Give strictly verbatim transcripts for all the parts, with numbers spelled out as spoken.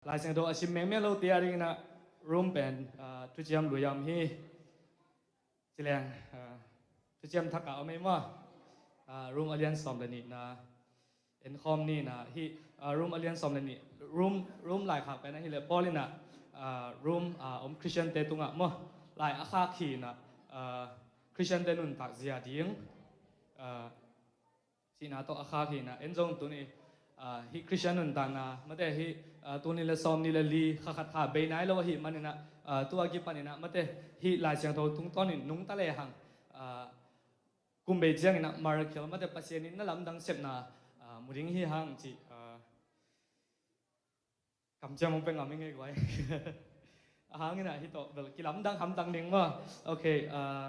Lai Siangtho a sim mengmeng lote a dingin ah Rom pen, ah, thuciam lui a om hi. Ci leng, ah, thuciam thak a om ei maw? Ah, Rom a lian sawm le nihna en khawm ni in ah, hih, ah, Rom a lian sawm le nih, Rom, Rom laikhak pen ahih leh Paul in ah, ah, Rom, ah, om Khristiante tungah maw, lai a khak hi in ah, ah, Khristiante nuntak zia ding, ah, cihna tawh a khak hi in ah, en zong tuni, ah, hih Khristian nuntakna, mate hih, ah, tul nih le sawm nih le li kha khat kha bei nai lo ahih manin ah, ah, tu a kipan in ah, mate hih Lai Siangtho tungtawnin nungta lehang, ah, kum bei ciangin ah miracle, mate Pasian in na lamdang sepna, ah, mu ding hi hang cih, ah, kamciam hong pia ngam ing ei guai. A hang in ah hih tawh bel kilamdang hamtang ding maw? Ok, ah,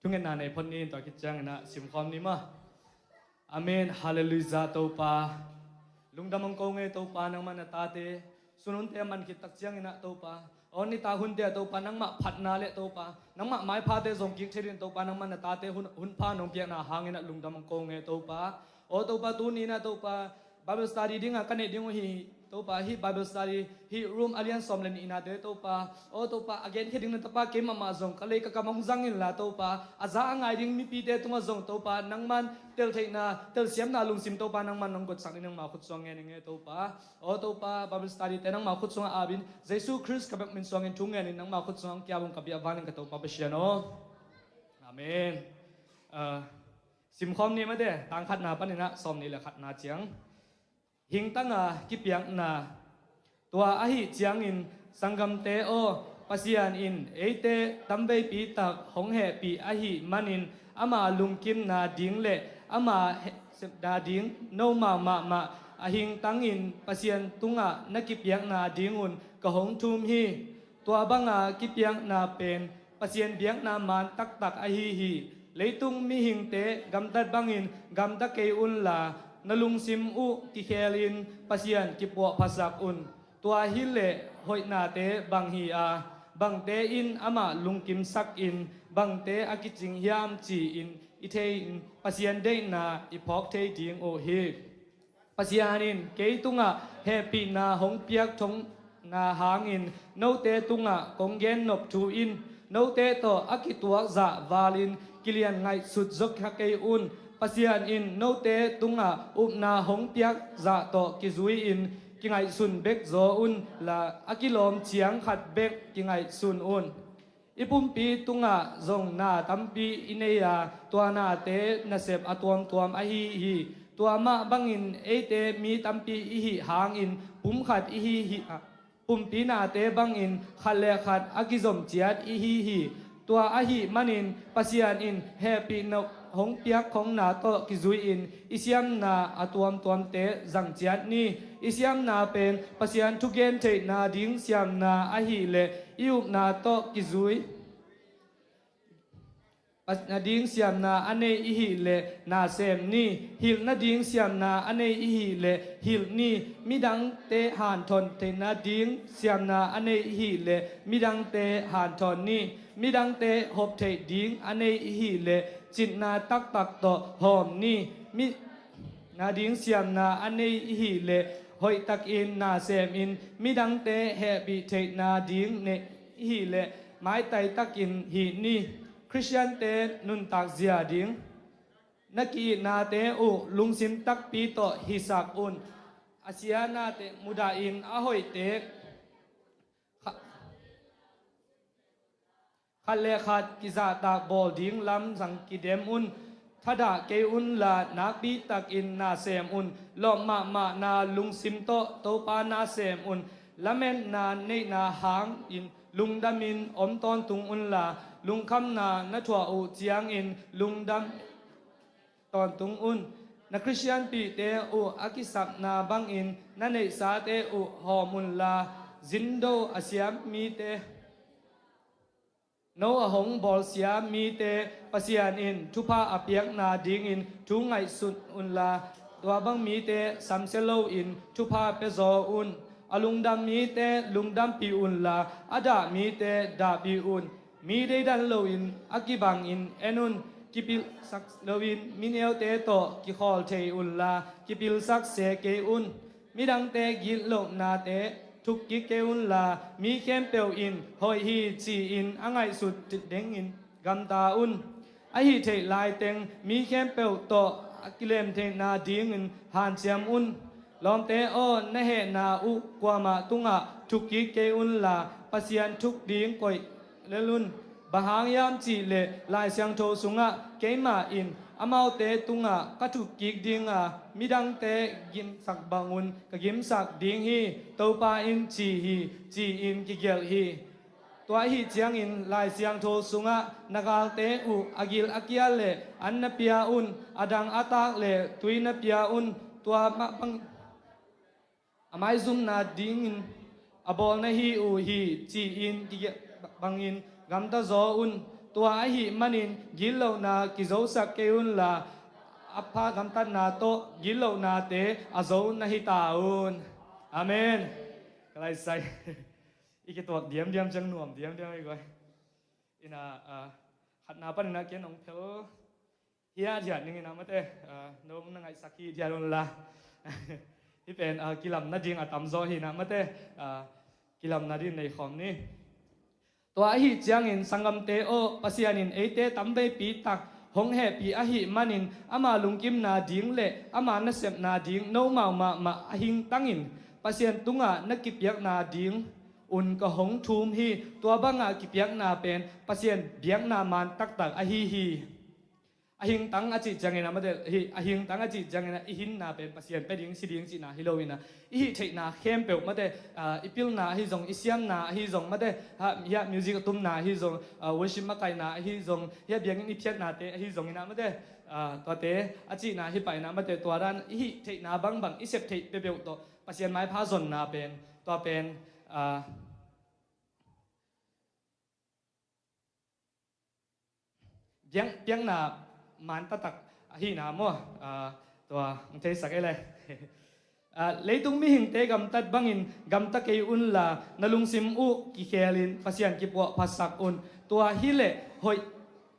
thungetna nei phot ni, tua khit ciangin ah sim khawm ni maw? Amen. Halleluiah Topa. Lungdam hong ko ing ei Topa, nangmah na tate. Sun hunte a man khit tak ciangin ah Topa, aw nitak hunte ah Topa, nangmah phatna le Topa, nangmah maiphate zong kik thei dingin Topa, nangmah na tate hun, hun pha nong piakna hangin ah lungdam hong ko ing ei Topa. Aw Topa, tuni in ah Topa, Bible study dingah ka neih ding uh hi Topa, hih Bible study, hih Rom a lian sawm le nihnate Topa, aw Topa, a genkhia ding na tapa kei mahmah zong ka lei ka kam hong zang inla Topa, a za a ngai ding mipite tungah zong Topa, nangman teltheihna, telsiamna lungsim Topa, nangman nong gotsak ding nangmah khut sung ngen ing ei Topa. Aw Topa, Bible study te nangmah khut sungah ap in, Jesu Khrist ka biak min suangin thu ngenin nangmah khut sungah hong ki-ap ung ka bia, a vangin ka Topa Pasian aw. Amen. Ah, sim khawm ni mate, tang khatna panin ah sawm nih le khatna ciang. Hingtanga kipiakna. Tua ahih ciangin sanggamte aw, Pasian in eite tamveipi tak hong hehpih ahih manin ama lungkimna ding le ama he-, sepna ding nomau mahmah a hingtangin Pasian tungah na kipiakna dingun ka hong thum hi. Tua banga kipiakna pen Pasian biakna man taktak ahi hi. Leitung mihingte gamtat bangin gamta kei unla, na lungsim uh kikhelin Pasian kipuahphasak un. Tua hileh hoihnate bang hi a, bangte in amah lungkimsakin bangte a kicing hiam ci-in i thei-in Pasian deihna i phawk thei ding uh hi. Pasian in kei tungah hehpihna hong piak thongna hangin note tungah kong gennop thu in, note tawh a kituak zah valin kilian ngaihsut zaw kha kei un. Pasian in note tungah upna hong piak zah tawh kizui-in kingaihsun bek zaw unla, a kilawm ciang khat bek kingaihsun un. I pumpi tungah zong na tampi i nei a, tua nate nasep a tuamtuam ahi hi. Tua mah bangin eite mi tampi i hih hangin pumkhat i hi hi a, pumpi nate bangin khat le khat a kizom ciat i hi hi. Tua ahih manin Pasian in hehpihna hong piak khongna tawh kizui-in i siamna a tuamtuamte zang ciat ni. I siamna pen Pasian thugen theihna ding siamna ahih leh i upna tawh kizui nading siamna a nei i hih leh na sem ni. Hilh nading siamna a nei i hih leh hilh ni. Midangte hanthawn theih nading siamna a nei i hih leh midangte hanthawn ni. Midangte hop theih ding a nei i hih leh citna taktak tawh hawm ni. Mi nading siamna a nei i hih leh hoihtakin na semin, midangte hehpih theih nading nei i hih leh maitai takin hih ni. Khristiante nuntak zia ding. Na ki-itnate uh lungsim takpi tawh hisak un. A sianate mudahin a hoihte kha-, khat le khat kizahtak bawl ding lamsang kidem un. Thadah kei unla nakpi takin na sem un. Lawp mahmahna lungsim tawh Topa na sem un. Lametna neihna hangin lungdamin om tawntung unla, lungkhamna na thuah uh ciangin lungdam tawntung un. Na Khristianpihte uh a kisapna bangin na neihsate uh hawm unla, zindo a siam mite, no a hong bawlsia mite Pasian in thupha a piakna dingin thu ngaihsun unla, tua bang mite samsia loin thupha piazaw un. A lungdam mite lungdampih unla, a dah mite dahpih un. Mi deidan loin a kibangin en un. Kipilsak loin mi neute tawh kikhawl thei unla, kipilsak se kei un. Midangte gitlohnate thukkik kei unla, mi khempeuh in hoih hi ci-in a ngaihsut dingin gamta un. Ahi theih laiteng mi khempeuh tawh a kilem theihna dingin hanciam un. Lawmte aw, na hehna uh kuamah tungah thukkik kei unla, Pasian thuk ding koih lel un. Bang hang hiam cih leh Lai Siangtho sungah, keimah in amaute tungah ka thukkik dinga, midangte gimsak bangun ka gimsak ding hi, Topa in ci hi, ci-in kigelh hi. Tua ahi ciangin Lai Siangtho sungah, na galte uh a gil a kia le an na pia un, a dang a tak le tui na pia un, tua mah bang a maizumna dingin a bawl na hi uh hi, ci-in kigelh bangin gamta zaw un. Tua ahih manin gitlohna kizosak kei unla, a pha gamtatna tawh gitlohnate a zo na hi ta un. Amen. Ka laisai. I kituak diamdiam ciang nuam diamdiam i guai. Ina, ah, khatna panin ah ken hong phel hiat hiat ning ina mate, ah, no na ngaihsak hi hiat unla. Hih pen, ah, kilamna ding a tamzaw hi ina mate, ah, kilamna ding nei khawm ni. Tua ahi ciangin sanggamte aw, Pasian in eite tamveipi tak hong hehpih ahih manin ama lungkimna ding le ama nasepna ding nomau mahmah a hingtangin Pasian tungah na kipiakna ding un ka hong thum hi. Tua banga kipiakna pen Pasian biakna man taktak ahi hi. A hingtang a cih ciangin a mate, hi, a hingtang a cih ciangin a i hinna pen Pasian pia ding si ding cihna hi lo ina, i hih theihna khempeuh mate, ah, i pilna ahi zong, i siamna ahi zong mate, ha, hiah music a tumna ahi zong, ah, worship makaihna ahi zong, hiah biakinn i phiatnate ahi zong ina mate, ah, tuate a cihna hi pah ina mate, tua dan i hih theihna bangbang i sep theih peuhpeuh tawh Pasian maipha zonna pen, tua pen, ah, biang, piakna man taktak ahihna maw? Ah, tua hong theisak ei le. Ah, leitung mihingte gamtat bangin gamta kei unla, na lungsim uh kikhelin Pasian kipuahphasak un. Tua hileh hoih,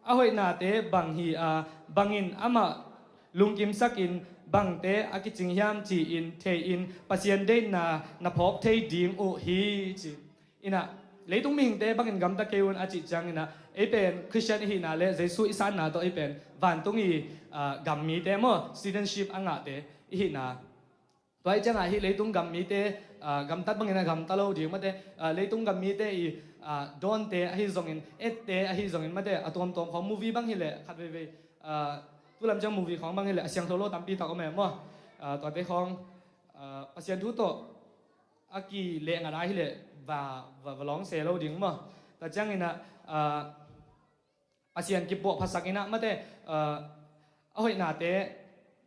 a hoihnate bang hi a, bangin amah lungkimsakin bangte a kicing hiam ci-in thei-in Pasian deihna na phawk thei ding uh hi ci. Ina, leitung mihingte bangin gamta kei un a cih ciang ina, ei pen Khristian i hihna le Jesu i sanna tawh ei pen vantung i, ah, gam mite maw, citizenship a ngahte i hihna. Tua i ciangah hih leitung gam mite, ah, gamtat bangin a gamta lo ding mate, ah, leitung gam mite i, ah, dawnte ahi zongin, ette ahi zongin mate, a tuamtuam khawng movie bang hileh khat veivei, ah, tulam ciang movie khawng bang hileh a siangtho lo tampi tak om e maw? Ah, tuate khawng, ah, Pasian thu tawh a kileh ngat a hileh va, va, va lawng se lo ding maw? Tua ciangin ah, ah, Pasian kipuahphasak ina mate, ah, a hoihnate,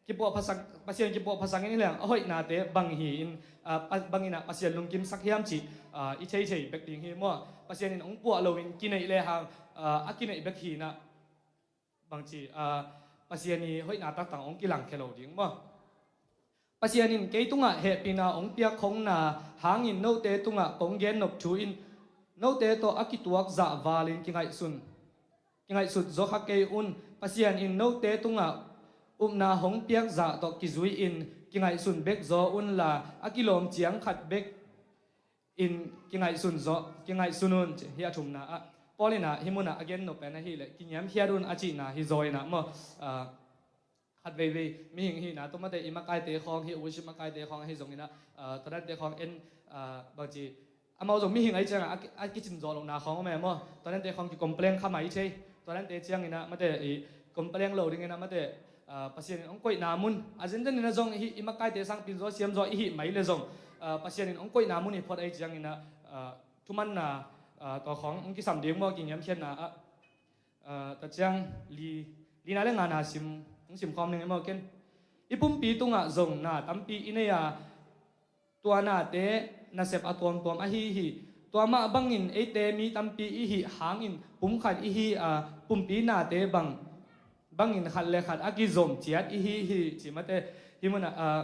kipuahphasak, Pasian kipuahphasak in hileh a hoihnate bang hi in, ah, pa, bang ina Pasian lungkimsak hiam cih, ah, i theithei bek ding hi maw? Pasian in hong puah loin kineih lehang, ah, a kineih bek hi ina bangci, ah, Pasian i hoihna taktak hong kilangkhia lo ding maw? Pasian in kei tungah hehpihna hong piak khongna hangin note tungah kong gennop thu in note tawh a kituak zah valin kingaihsun, kingaihsut zaw kha kei un. Pasian in note tungah upna hong piak zah tawh kizui-in kingaihsun bek zaw unla, a kilawm ciang khat bek in kingaihsun zaw, kingaihsun un ci. Hih a thumna ah Paul in ah hih munah a gennop pen ahileh kiniamkhiat un a cihna hi zaw ina maw? Ah, khat veivei mihing hihna tawh mate i makaite khawng, hih worship makaite khawng ahi zongin ah, ah, tua dante khawng en, ah, bangci, amau zong mihing ahi ciangah a ki, a kicin zawh lohna khawng om e maw? Tua dante khawng ki complain kha mai thei. Tua dante ciangin ah mate i complain lo dingin ah mate, ah, Pasian in hong koihna mun a zenzen in ah zong hih i makaite sangpin zaw siam zaw i hih mai le zong, ah, Pasian in hong koihna mun hi phot ahi ciangin ah, ah, thumanna, ah, tua khawng hong kisam ding maw, kiniamkhiatna ah. Ah, tua ciang li, lina le ngana sim, hong sim khawm ning e maw ken. I pumpi tungah zong na tampi i nei a, tua nate nasep a tuamtuam ahi hi. Tua mah bangin eite mi tampi i hih hangin pumkhat i hi a, pumpi nate bang, bangin khat le khat a kizom ciat i hi hi ci mate. Hih munah, ah,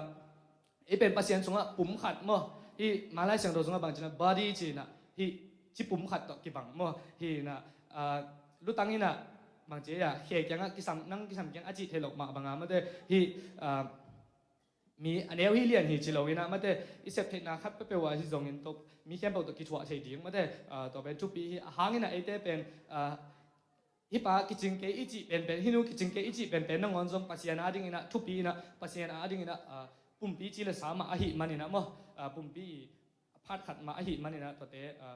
ei pen Pasian sungah pumkhat maw? Hih Malai Siangtho sungah bangci ina body ci ina, hih ci pumkhat tawh kibang maw? Hih ina, ah, lutang ina bangci a, khe kiangah kisam, nang kisam kiang a cih theih loh mah banga mate. Hih, ah, mi a neu hi lian hi ci lo in ah, mate, i sep theihna khat peuhpeuh ah hi zongin tawh mi khempeuh tawh kithuah thei ding, mate, ah, tua pen thupi hi. A hang in ah eite pen, ah, hih pa kicing kei i cih penpen, hih nu kicing kei i cih penpen nangawn zong Pasian a ding in ah, thupi in ah, Pasian a ding in ah, ah, pumpi ci le sa mah ahih man in ah maw, ah, pumpi i a phat khat mah ahih man in ah, tuate, ah,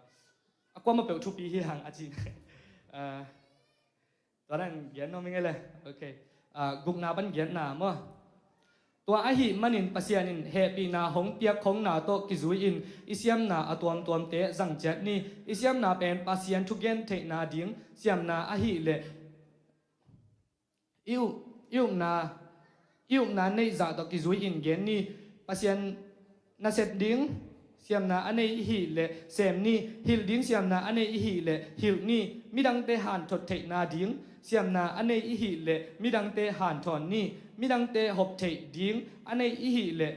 a kuamah peuh thupi hi hang a ci. Ah, tua dan gen nuam ing ei le. Ok. Ah, gukna pan giatna maw. Tua ahih manin Pasian in hehpihna hong piak khongna tawh kizui-in i siamna a tuamtuamte zang ciat ni. I siamna pen Pasian thugen theihna ding siamna ahih leh i up, i upna, i upna neih zah tawh kizui-in gen ni. Pasian nasep ding siamna a nei i hih leh sem ni. Hilh ding siamna a nei i hih leh hilh ni. Midangte hanthot theihna ding siamna a nei i hih leh midangte hanthawn ni. Midangte hop theih ding a nei i hih leh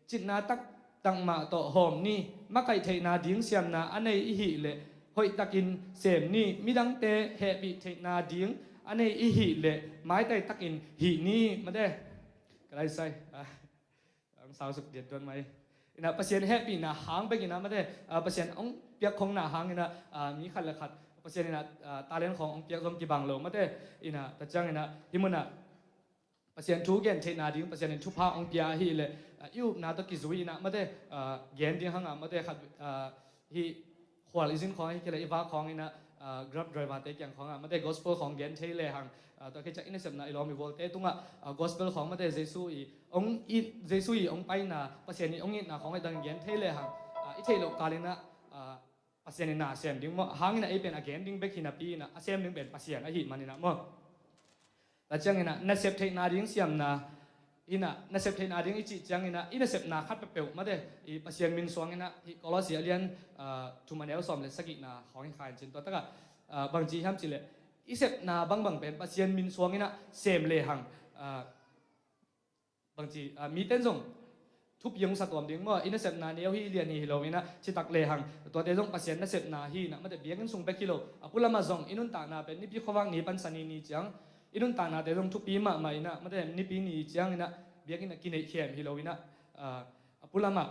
citna taktak mah tawh hawm ni. Makaih theihna ding siamna a nei i hih leh hoihtakin sem ni. Midangte hehpih theihna ding a nei i hih leh maitai takin hih ni. Mate, ka lai sai, ah, ang sau suk diat duan mai. In ah Pasian hehpihna hang bek in ah, mate, ah, Pasian hong piak khongna hang in ah, ah, mi khat le khat Pasian in ah, ah, talent khawng hong piak zong kibang lo, mate. In ah tua ciang in ah hih mun ah Pasian thu gen theihna ding Pasian in thupha hong pia ahih leh, ah, i upna tawh kizui in ah, mate, ah, gen ding hang ah, mate, khat, ah, hih khual i zin khawng ahih kei leh i vak khawng in ah, ah, Grab driver te kiang khawng ah, mate, gospel khawng gen thei le hang, ah, tua khit ciang i nasepna i lawm i gualte tungah, ah, gospel khawng, mate, Jesu i hong it, Jesu i hong paina, Pasian i hong itna khawng hoihtakin gen thei le hang, ah, i theih loh kal in ah, ah, Pasian in na sem ding maw, hang in ah ei pen a gen ding bek hi napi in ah a sem ding pen Pasian ahih man in ah maw. Tua ciang in ah nasep theihna ding siamna, in ah nasep theihna ding i cih ciang in ah i nasepna khat peuhpeuh, mate, i Pasian min suang in ah, hih Kolose a lian, ah, thum a neu sawm le sagihna khawng hi kha in cin, tua takah, ah, bangci hiam cih leh i sepna bangbang pen Pasian min suang in ah sem le hang, ah, bangci, ah, mite in zong thupi hong sa tuam ding maw, i nasepna neu hi lian hi hi lo in ah, citak le hang tuate zong Pasian nasepna hi in ah, mate, biakinn sung bek hi lo, a pulamah zong i nuntakna pen Nipi khuavak ni pan Sani ni ciang i nuntaknate zong thupi mahmah in ah, mate, Nipi ni ciang in ah biakinn ah kineih khem hi lo in ah, ah, a pulamah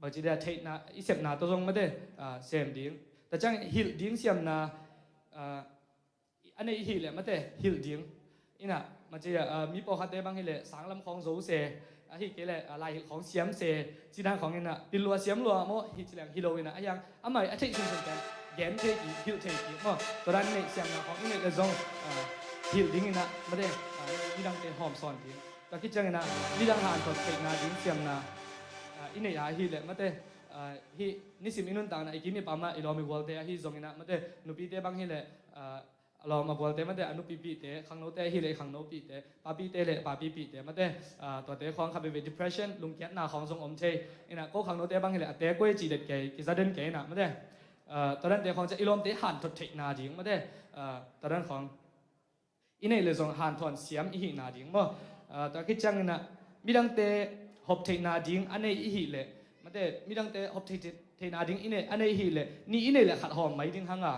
bangci dia theihna, i sepna tawh zong, mate, ah, sem ding. Tua ciang hilh ding siamna, ah, a nei i hih leh, mate, hilh ding. In ah, mate, ah, mi pawlkhatte bang hi leh sanglam khawng zo se, ahih kei leh, ah, lai hilh khawng siam se, ci dan khawng in ah, pil lua siam lua maw, hih ci leng hi lo in ah, a hiang amah i a theih sunsun pen gen thei kik, hilh thei kik maw. Tua dan i neih siamna khawng i neih leh zong, ah, hilh ding in ah, mate, ah, midangte hawm sawn ding. Tua khit ciang in ah midang hanthot theihna ding siamna, ah, i neih a hih leh, mate, ah, hih nisim i nuntakna i kim i pam ah i lawm i gualte ahi zong in ah, mate, nupite bang hi leh, ah, a lawm a gualte, mate, a nupipihte, khangnote ahi leh i khangnopihte, papite le papipihte, mate, ah, tuate khawng khat veve depression, lungkiatna khawng zong om thei. In ah ko khangnote bang hi leh a te koi ci det kei, kiza den kei in ah, mate, ah, tua dante khawng ciah i lawmte hanthot theihna ding, mate, ah, tua dan khawng i neih leh zong hanthawn siam i hihna ding maw. Ah, tua khit ciang in ah midangte hop theihna ding a nei i hih leh, mate, midangte hop thei, theihna ding i nei, a nei i hih leh, nih i neih leh khat hawm mai ding hang a,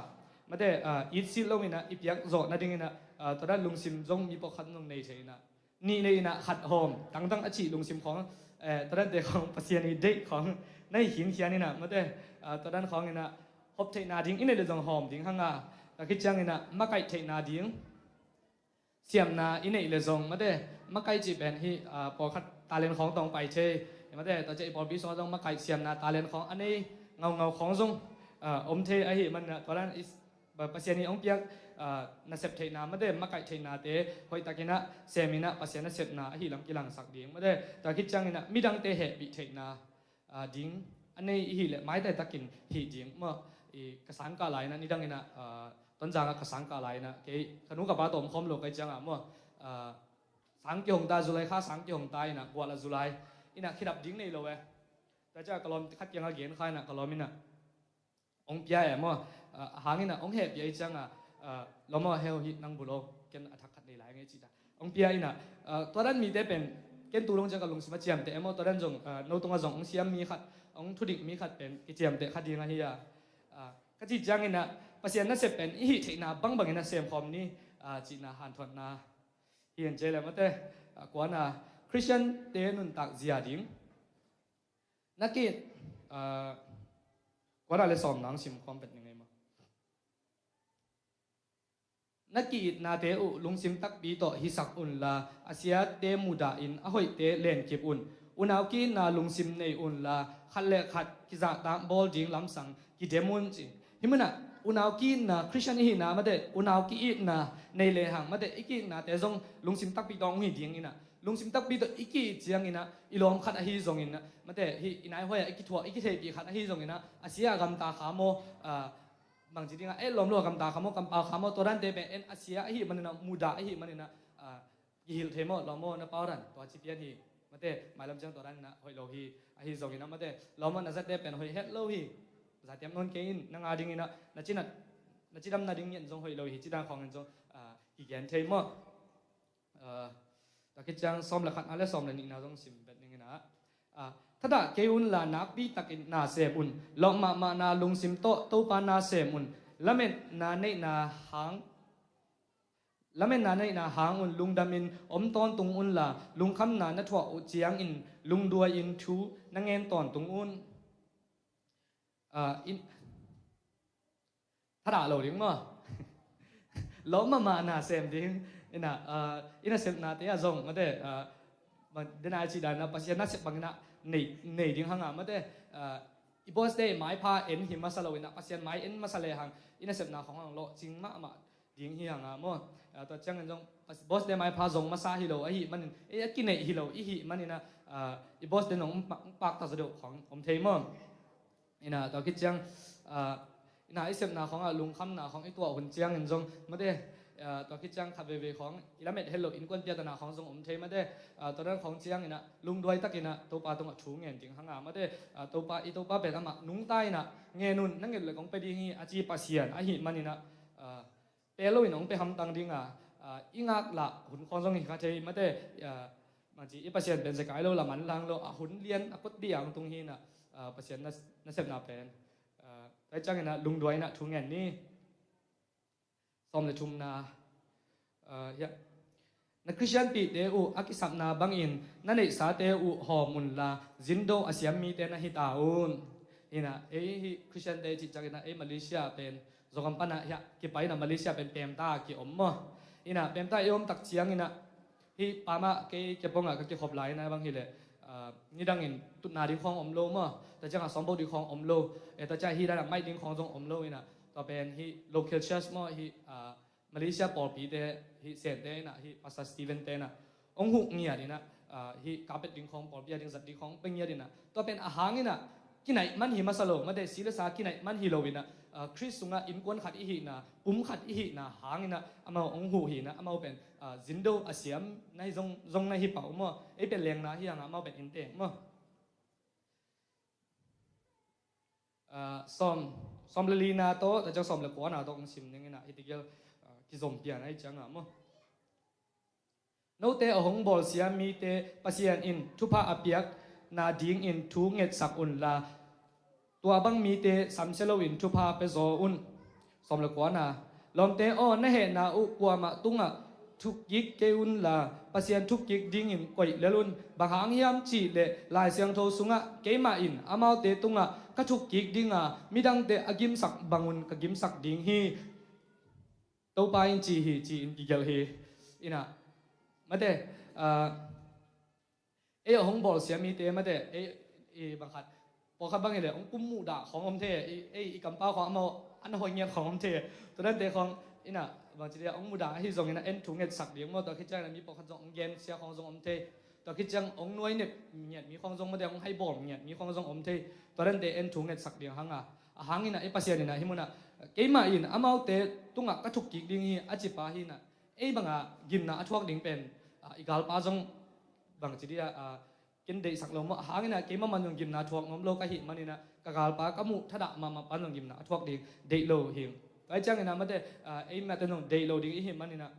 mate, ah, it silh lo in ah i piak zawh nading in ah, ah, tua dan lungsim zong mi pawlkhat zong nei thei in ah, nih neih in ah khat hawm tangtang a cih lungsim khawng, eh, tua dante khawng Pasian i deih khawng na hi khinkhian in ah, mate, ah, tua dan khawng in ah hop theihna ding i neih leh zong hawm ding hang a, tua khit ciang in ah makaih theihna ding siamna i neih leh zong, mate, makaih cih pen hih, ah, pawlkhat talent khawng tawh hong pai thei, mate, tua ciah i pawlpi sungah zong makaih siamna talent khawng a nei ngaungau khawng zong, ah, om thei ahih manin ah, tua dan i, Pasian i hong piak, ah, nasep theihna, mate, makaih theihnate hoihtak in ah sem in ah Pasian nasepna ahi lam kilangsak ding, mate, tua khit ciang in ah midangte hehpih theihna, ah, ding a nei i hih leh maitai takin hih ding maw. I ka sangkah lai in ah, nidang in ah, ah, Tonzang ah ka sangkah lai in ah, kei ka nu ka pa tawh om khawm lo ka hih ciang ah maw, ah, sang kihong ta, July kha sang kihong ta in ah, gual ah July in ah khitap ding nei lo e. Tua ciah ka lawm khat kiangah gen kha in ah, ka lawm in ah hong pia e maw, ah, a hang in ah hong hehpih ahih ciang ah, ah, lawm aw, heu, hih nang bu lo, ken a thak khat nei lai ing e, ci ta. Hong pia in ah, ah, tua dan mite pen ken tu dong ciang ka lungsim ah ciamteh e maw, tua dan zong, ah, no tungah zong hong siam mi khat, hong thudik mi khat pen kiciamteh kha ding ahi a. Ah, ka cih ciang in ah Pasian nasep pen i hih theihna bangbang in ah sem khawm ni, ah, cihna hanthawnna hi in cih leh, mate, ah, kuana Christian te nuntak zia ding. Na ki, ah, kuana le sawm nang sim khawm vet ni ngei maw. Na ki-itnate uh lungsim takpi tawh hisak unla, a siate mudah in a hoihte lenkip un. Unau ki-itna lungsim nei unla, khat le khat kizahtak bawl ding lamsang kidem un ci. Hih munah unau ki-itna, Christian ihihna mate, unau ki-itna nei lehang mate, i ki-itnate zong lungsim takpi tawh hong hi ding inah, lungsim takpi tawh i ki-it ciang inah, i lawm khat ahi zong inah mate, hih i naihuai ah i kithuah i kitheihpih khat ahi zong inah, a sia a gamta kha maw, ah, bangci dingah, eh, lawm lo a gamta kha maw, kampau kha maw, tua dante pen en a sia ahih maninah, mudah ahih maninah, ah, kihilh thei maw, lawm maw, na pau dan tua ci pian hi. Mate, mailam ciang tua dan inah hoih lo hi. Ahi zong inah mate, lawm maw, na zatte pen hoih het lo hi. Zatiam nawn kei in, na nga ding inah, na cinat, na cidam na ding ngen zong hoih lo hi, ci dan khawng in zong, ah, kigen thei maw. Ah, tua khit ciang sawm le khatna le sawm le nihna zong sim vet ning inah, ah, thadah kei unla nakpi takin na sem un. Lawh mahmahna lungsim tawh Topa na sem un. Lametna neihna hang, lametna neihna hang un lungdamin om tawntung unla, lungkhamna na thuah uh ciangin lungduai-in thu na ngen tawntung un. Ah, in, thadah lo ding maw? Lawm mahmah na sem ding. Inah, ah, i nasepnate ah zong mate, ah, ma-, dena i cih dan inah Pasian nasep bang inah nei, nei ding hanga mate, ah, i boss te maipha en hi masa lo inah Pasian mai en masa lehang i nasepna khawng hang lawhcing mahmah ding hi hanga maw. Ah, tua ciangin zong pas-, boss te maipha zong masa hi lo ahih manin, eh, a kineih hi lo ihih maninah, ah, i boss te zong hong pa-, hong pakta zaw deuh khawng om thei maw. Inah tua khit ciang, ah, inah i sepna khawngah lungkhamna khawng i tuah hun ciangin zong mate, ah, tua khit ciang khat veivei khawng i lamet het lo innkuan piatana khawng zong om thei mate, ah, tua dan khawng ciang inah lungduai tak inah Topa tungah thu ngen ding hanga mate, ah, Topa, i Topa pen amah nungta inah ngen un, na nget le kong pe ding hi a ci Pasian ahih maninah, ah, pe loin hong pe hamtang dinga, ah, i ngaklah hun khawng zong hi kha thei mate, ah, maci i Pasian pen zekai lo, laman lang lo, a hun lian a kut dih ang tung hi inah, ah, Pasian na, nasepna pen, ah, tua ciang inah lungduai inah thu ngen ni. Sawm le thumna, ah, hiah. Na Christian pihte uh a kisapna bangin na neihsate uh hawm unla, zindo a siam mite na hita un. Inah, ei hi Christian te cih ciang inah, ei Malaysia pen, Zogam panah hiah kipai inah Malaysia pen pemta kiom maw. Inah pemta i om tak ciang inah, hih pamah kei kepongah ka kikhop lai inah bang hileh, ah, nidangin tutna ding khawng om lo maw. Tua ciangah sawmbo ding khawng om lo. Eh, tua ciang hih danah maih ding khawng zong om lo inah. Tua pen hih local church maw, hih, ah, Malaysia pawlpite, hih Sente inah, hih Pastor Steven te inah hong huh ngiat inah, ah, hih carpet ding khawng, pawlpi a ding zat ding khawng hong pe ngiat inah. Tua pen a hang inah kinaih man hi masa lo mate, si le sa kinaih man hi lo inah, ah, Khrist sungah innkuan khat ihihna, pum khat ihihna hang inah amau hong huh hi inah, amau pen, ah, zindo a siam na hi zong, zong na hi pah uh maw. Ei pen lengna hi hanga amau pen inntek maw. Ah, sawm, sawm le lina tawh, tua ciang sawm le kuana tawh hong sim ning inah, hih tegel, ah, kizom pian ahih cianga maw. Note a hong bawlsia mite Pasian in thupha a piakna dingin thu ngetsak unla, tua bang mite samsia loin thupha pia zaw un. Sawm le kuana, lawmte aw, na hehna uh kuamah tungah thukkik kei unla, Pasian thukkik dingin koih lel un. Bang hang hiam cihleh Lai Siangtho sungah, keimah in amaute tungah ka thukkik dinga, midangte a gimsak bangun ka gimsak ding hi, Topa in ci hi, ci-in kigelh hi. Inah, mate, ah, ei a hong bawlsia mite mate, ei, ei bang khat, pawlkhat bang hileh hong pum muhdah khawng om thei, ei, ei i kampau khawng amau an hoi ngiat khawng om thei. Tua dante khawng inah, bangci dia hong muhdah ahi zong inah en thu ngetsak ding maw, tua khit ciang inah mi pawlkhat zong hong gensia khawng zong om thei. Tua khit ciang hong nuainep ngiat mi khawng zong mate, hong haibawl ngiat mi khawng zong om thei. Tua dante en thu ngetsak ding hanga, a hang inah i Pasian inah hih munah, keimah in amaute tungah ka thukkik ding hi a cipa hi inah, ei banga gimna a thuak ding pen, ah, i galpa zong bangci dia, ah, ken deihsak lo maw, a hang inah keimah man zong gimna thuak nuam lo ka hih man inah, ka galpa ka muh thadah mahmah pan zong gimna a thuak ding deih lo hi. Tua ciang inah mate, ah, ei mate zong deih lo ding i hih man inah,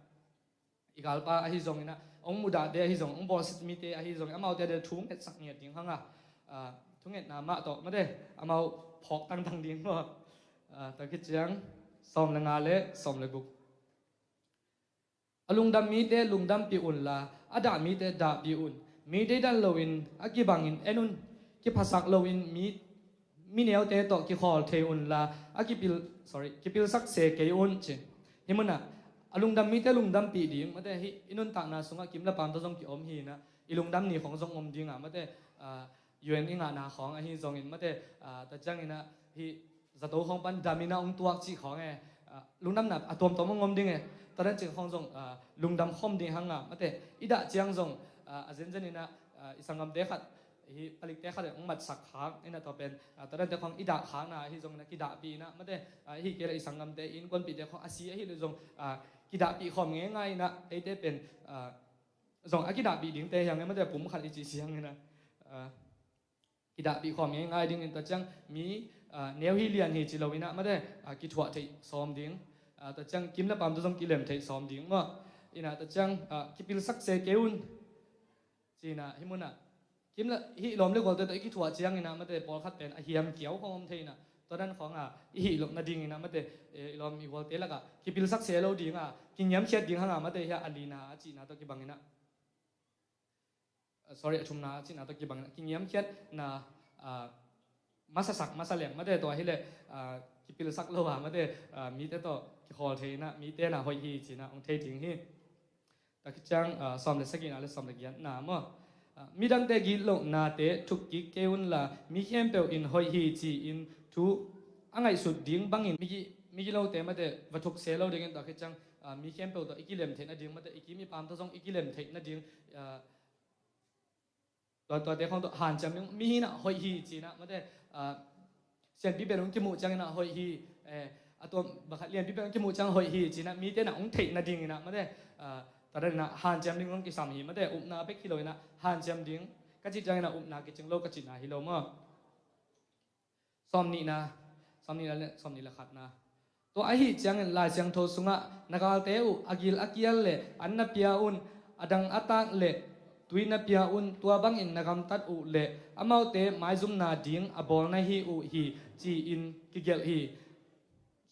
i galpa ahi zong inah, hong mudahte ahi zong, hong bawlsia mite ahi zong, amaute a dia thu ngetsak ngiat ding hanga, ah, thungetna mah tawh mate, amau phawk tangtang ding maw. Ah, tua khit ciang sawm le nga le sawm le guk. A lungdam mite lungdampih unla, a dah mite dahpih un. Mi deidan loin a kibangin en un, kiphasak loin mi, mi neute tawh kikhawl thei unla, a kipil, sorry, kipilsak se kei un ci. Hih munah a lungdam mite lungdampih ding, mate, hih i nuntakna sungah kim le paam tawh zong kiom hi inah, i lungdam ni khawng zong om dingah, mate, ah, U N i ngahna khawng ahi zongin, mate, ah, tua cianginah hih zato khawng pan daminah hong tuak cih khawng e, ah, lungdamna a tuamtuam hong om ding e. Tua dan cih khawng zong, ah, lungdam khawm ding hanga, mate, i dah ciang zong, ah, a zenzeninah, ah, i sanggamte khat, hih palikte khat hong matsak khak inah tua pen, ah, tua dante khawng i dah khakna ahi zongin a kidahpih inah, mate, ah, hih kei le i sanggamte innkuanpihte khawng a si ahih le zong, ah, kidahpih khawm ngeingai inah eite pen, ah, zong a kidahpih dingte hiang e, mate, pum khat i cih siang inah, ah, kidahpih khawm ngeingai dingin tua ciang mi, ah, neu hi lian hi ci lo inah, mate, ah, kithuah theih sawm ding, ah, tua ciang kim le paam tawh zong kilem theih sawm ding maw. Inah tua ciang, ah, kipilsak se kei un ci inah, hih munah kim le, hih lawm le gualte tawh i kithuah cianginah, mate, pawlkhat pen a hiam kiau khawng om thei inah, tua dan khawngah i hih loh nadinginah, mate, eh, i lawm i gualte lakah kipilsak se lo dingah kingiamkhiat ding hanga, mate, hiah a lina a cihna tawh kibanginah, ah, sorry, a thumna a cihna tawh kibanginah kingiamkhiatna, ah, masasak masa leng, mate, tua hileh, ah, kipilsak lo a, mate, ah, mite tawh kikhawl thei inah, mite na hoih hi cinah hong thei ding hi. Tua khit ciang, ah, sawm le sagihna le sawm le giatna maw. Ah, midangte gitlohnate thukkik kei unla, mi khempeuh in hoih hi ci-in thu a ngaihsut ding bangin migi, migilote, mate, va thuk se lo dingin, tua khit ciang, ah, mi khempeuh tawh i kilem theih nading, mate, i kim i paam tawh zong i kilem theih nading, ah, tua, tuate khawng tawh hanciam ding, mi hinah hoih hi cinah, mate, ah, sianpi pen hong kimuh cianginah hoih hi, eh, a tua bakhat lianpi pen hong kimuh ciang hoih hi cinah mite nah hong theih nadinginah, mate, ah, tua daninah hanciam ding hong kisam hi, mate, upna bek hi loinah hanciam ding ka cih cianginah upna kicing lo ka cihna hi lo maw. Sawmnihna, sawmnihna le, sawmnih le khatna. Tua ahi ciangin Lai Siangtho sungah na galte uh a gil a kial le an na pia un, a dang a tak le tui na pia un, tua bangin na gamtat uh le amaute maizumna ding a bawl na hi uh hi, ci-in kigelh hi.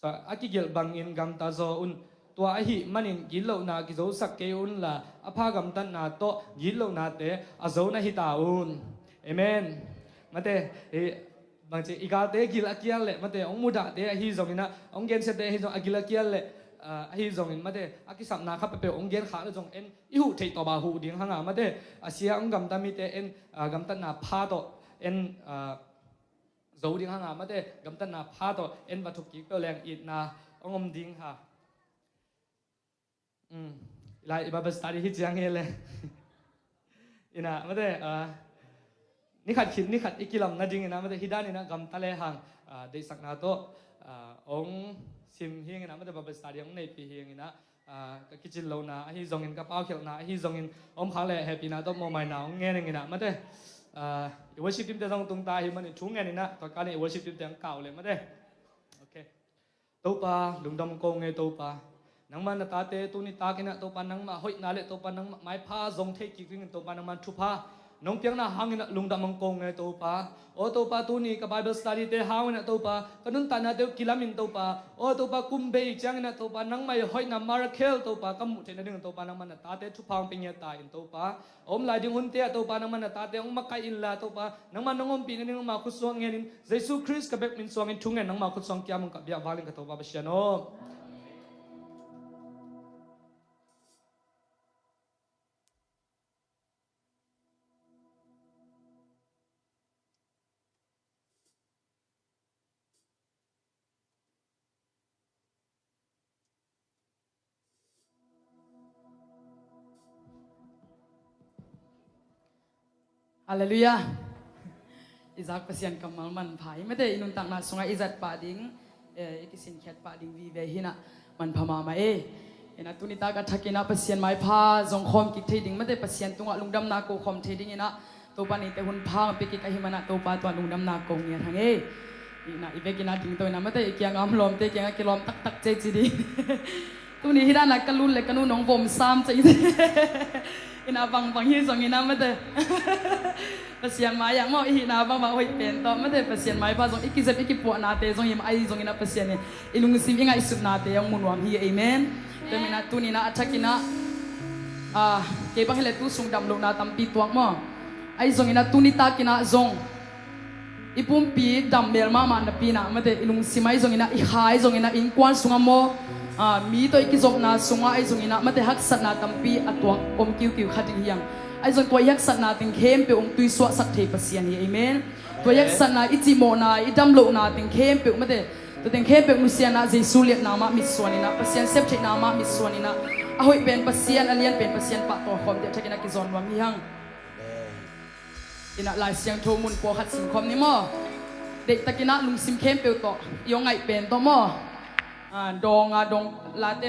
A kigelh bangin gamta zaw un. Tua ahih manin gitlohna kizosak kei unla, a pha gamtatna tawh gitlohnate a zo na hi ta un. Amen. Mate, i, bangci, i galte gil a kial le, mate, hong mudahte ahi zonginah, hong gensiate ahi zong, a gil a kial le, ah, ahi zongin, mate, a kisapna kha peuhpeuh hong genkhak le zong en i huh theih tawpa huh ding hanga, mate, a sia hong gamta mite en, ah, gamtatna pha tawh en, ah, zo ding hanga, mate, gamtatna pha tawh en va thukkik peuh leng itna hong om ding ha. Um, lai i Bible study hi ciang hi le. Inah, mate, ah, nikhat khit nikhat i kilam nadinginah, mate, hi daninah gamta le hang, ah, deihsakna tawh, ah, hong sim hinginah, mate, Bible study hong neihpih hinginah, ah, ka kicin lohna ahi zongin, ka paukhelhna ahi zongin, om khak le hehpihna tawh mawhmaina hong ngeninginah, mate, ah, i worship teamte zong tungta ahi manin thu ngeninah, tua kanin i worship teamte hong kau le, mate. Okay. Topa, lungdam ko nge Topa. Nangmah na tate tuni takinah Topa nangmah hoihna le Topa nangmah maipha zong thei kik dingin Topa nangmah thupha nong piakna hanginah lungdam ang ko nge Topa. Aw Topa, tuni ka Bible study te hanginah Topa ka nuntaknate uh kilamin Topa. Aw Topa, kum bei cianginah Topa nangmah i hoihna miracle Topa ka muh theih nadingin Topa nangmah na tate thupha hong pia ngiat ta in Topa. A om lai ding hunte ah Topa nangmah na tate hong makaih inla Topa nangmah nong ompih nading nangmah khutsuak ngenin Jesu Khrist ka bek min suangin thungen nangmah khutsuang kiam ung ka biak valin ka Topa Pasian aw. Halleluiah. I zak Pasian kammal manpha hi mate, i nuntakna sungah i zat pah ding, eh, i kisinkhiat pah ding vive hinah manpha mahmah e. Hinah tuni tak a thakinah Pasian maipha zong khawm kik thei ding mate, Pasian tungah lungdamna ko khawm thei dinginah Topa nite hun pha hong pia kik ahih manah Topa tua lungdamna ko ngiat hang e. Hinah i vekinah dingto inah mate, i kiangah om lawmte kiangah kilawm taktak cei ci ding. Tuni hi danah ka lut le ka nu nong vom sam cei ci. Inah bangbang hi zong inah mate, Pasian mai-ah maw i hihna bangbang hoih pen tawh mate, Pasian maipha zong i kizep i kipuahnate zong hi mah ahi zong inah Pasian in i lungsim i ngaihsutnate hong mu nuam hi. Amen. Tua minah tuninah a thakinah Ah, kei bang hileh tu sung dam lohna tampi tuak maw. Ahi zongin ah tuni takin ah zong i pumpi dam mel mahmah napi-in ah, mate, i lungsim ahi zongin ah, i kha ahi zongin ah, innkuan sungah maw, ah, mi tawh i kizopna sungah ahi zongin ah, mate, haksatna tampi a tuak om kiukiu kha ding hi hang. Ahi zong tua i haksatna teng khempeuh hong tuisuahsak thei Pasian hi. Amen. Tua i haksatna, i cimawhna, i dam lohna teng khempeuh, mate, tua teng khempeuh nusiatna, Jesu liatna mah mitsuan in ah, Pasian septheihna mah mitsuan in ah, a hoih pen Pasian, a lian pen Pasian pahtawi khawm ding a thakin ah kizawn nuam hi hang. In ah Lai Siangtho mun pawlkhat sim khawm ni maw. Deihtakin ah lungsim khempeuh tawh, i hong ngaih pen tawh maw. Ah, dawng a dawng, Late,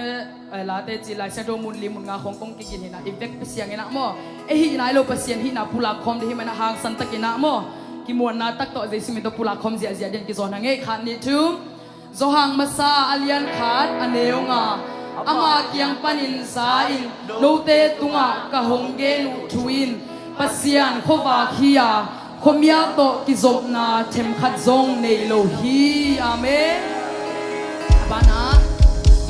eh, Late ci, Lai Siangtho mun li mun nga khawng kong kigin in ah, i vek Pasian in ah maw, ei hihna hi lo, Pasian hihna pulak khawm ding hih manin ah hangsan takin ah maw, kimuanna tak tawh Jesu min tawh pulak khawm ziahziah ding kizawn hang ei. Khat, nih, thum. Johan masa a lian khat a neu nga. Ama kiang panin za in, note tungah ka hong gen uh thu in Pasian khuavak hi a, khuamial tawh kizopna themkhat zong nei lo hi. Amen. A banah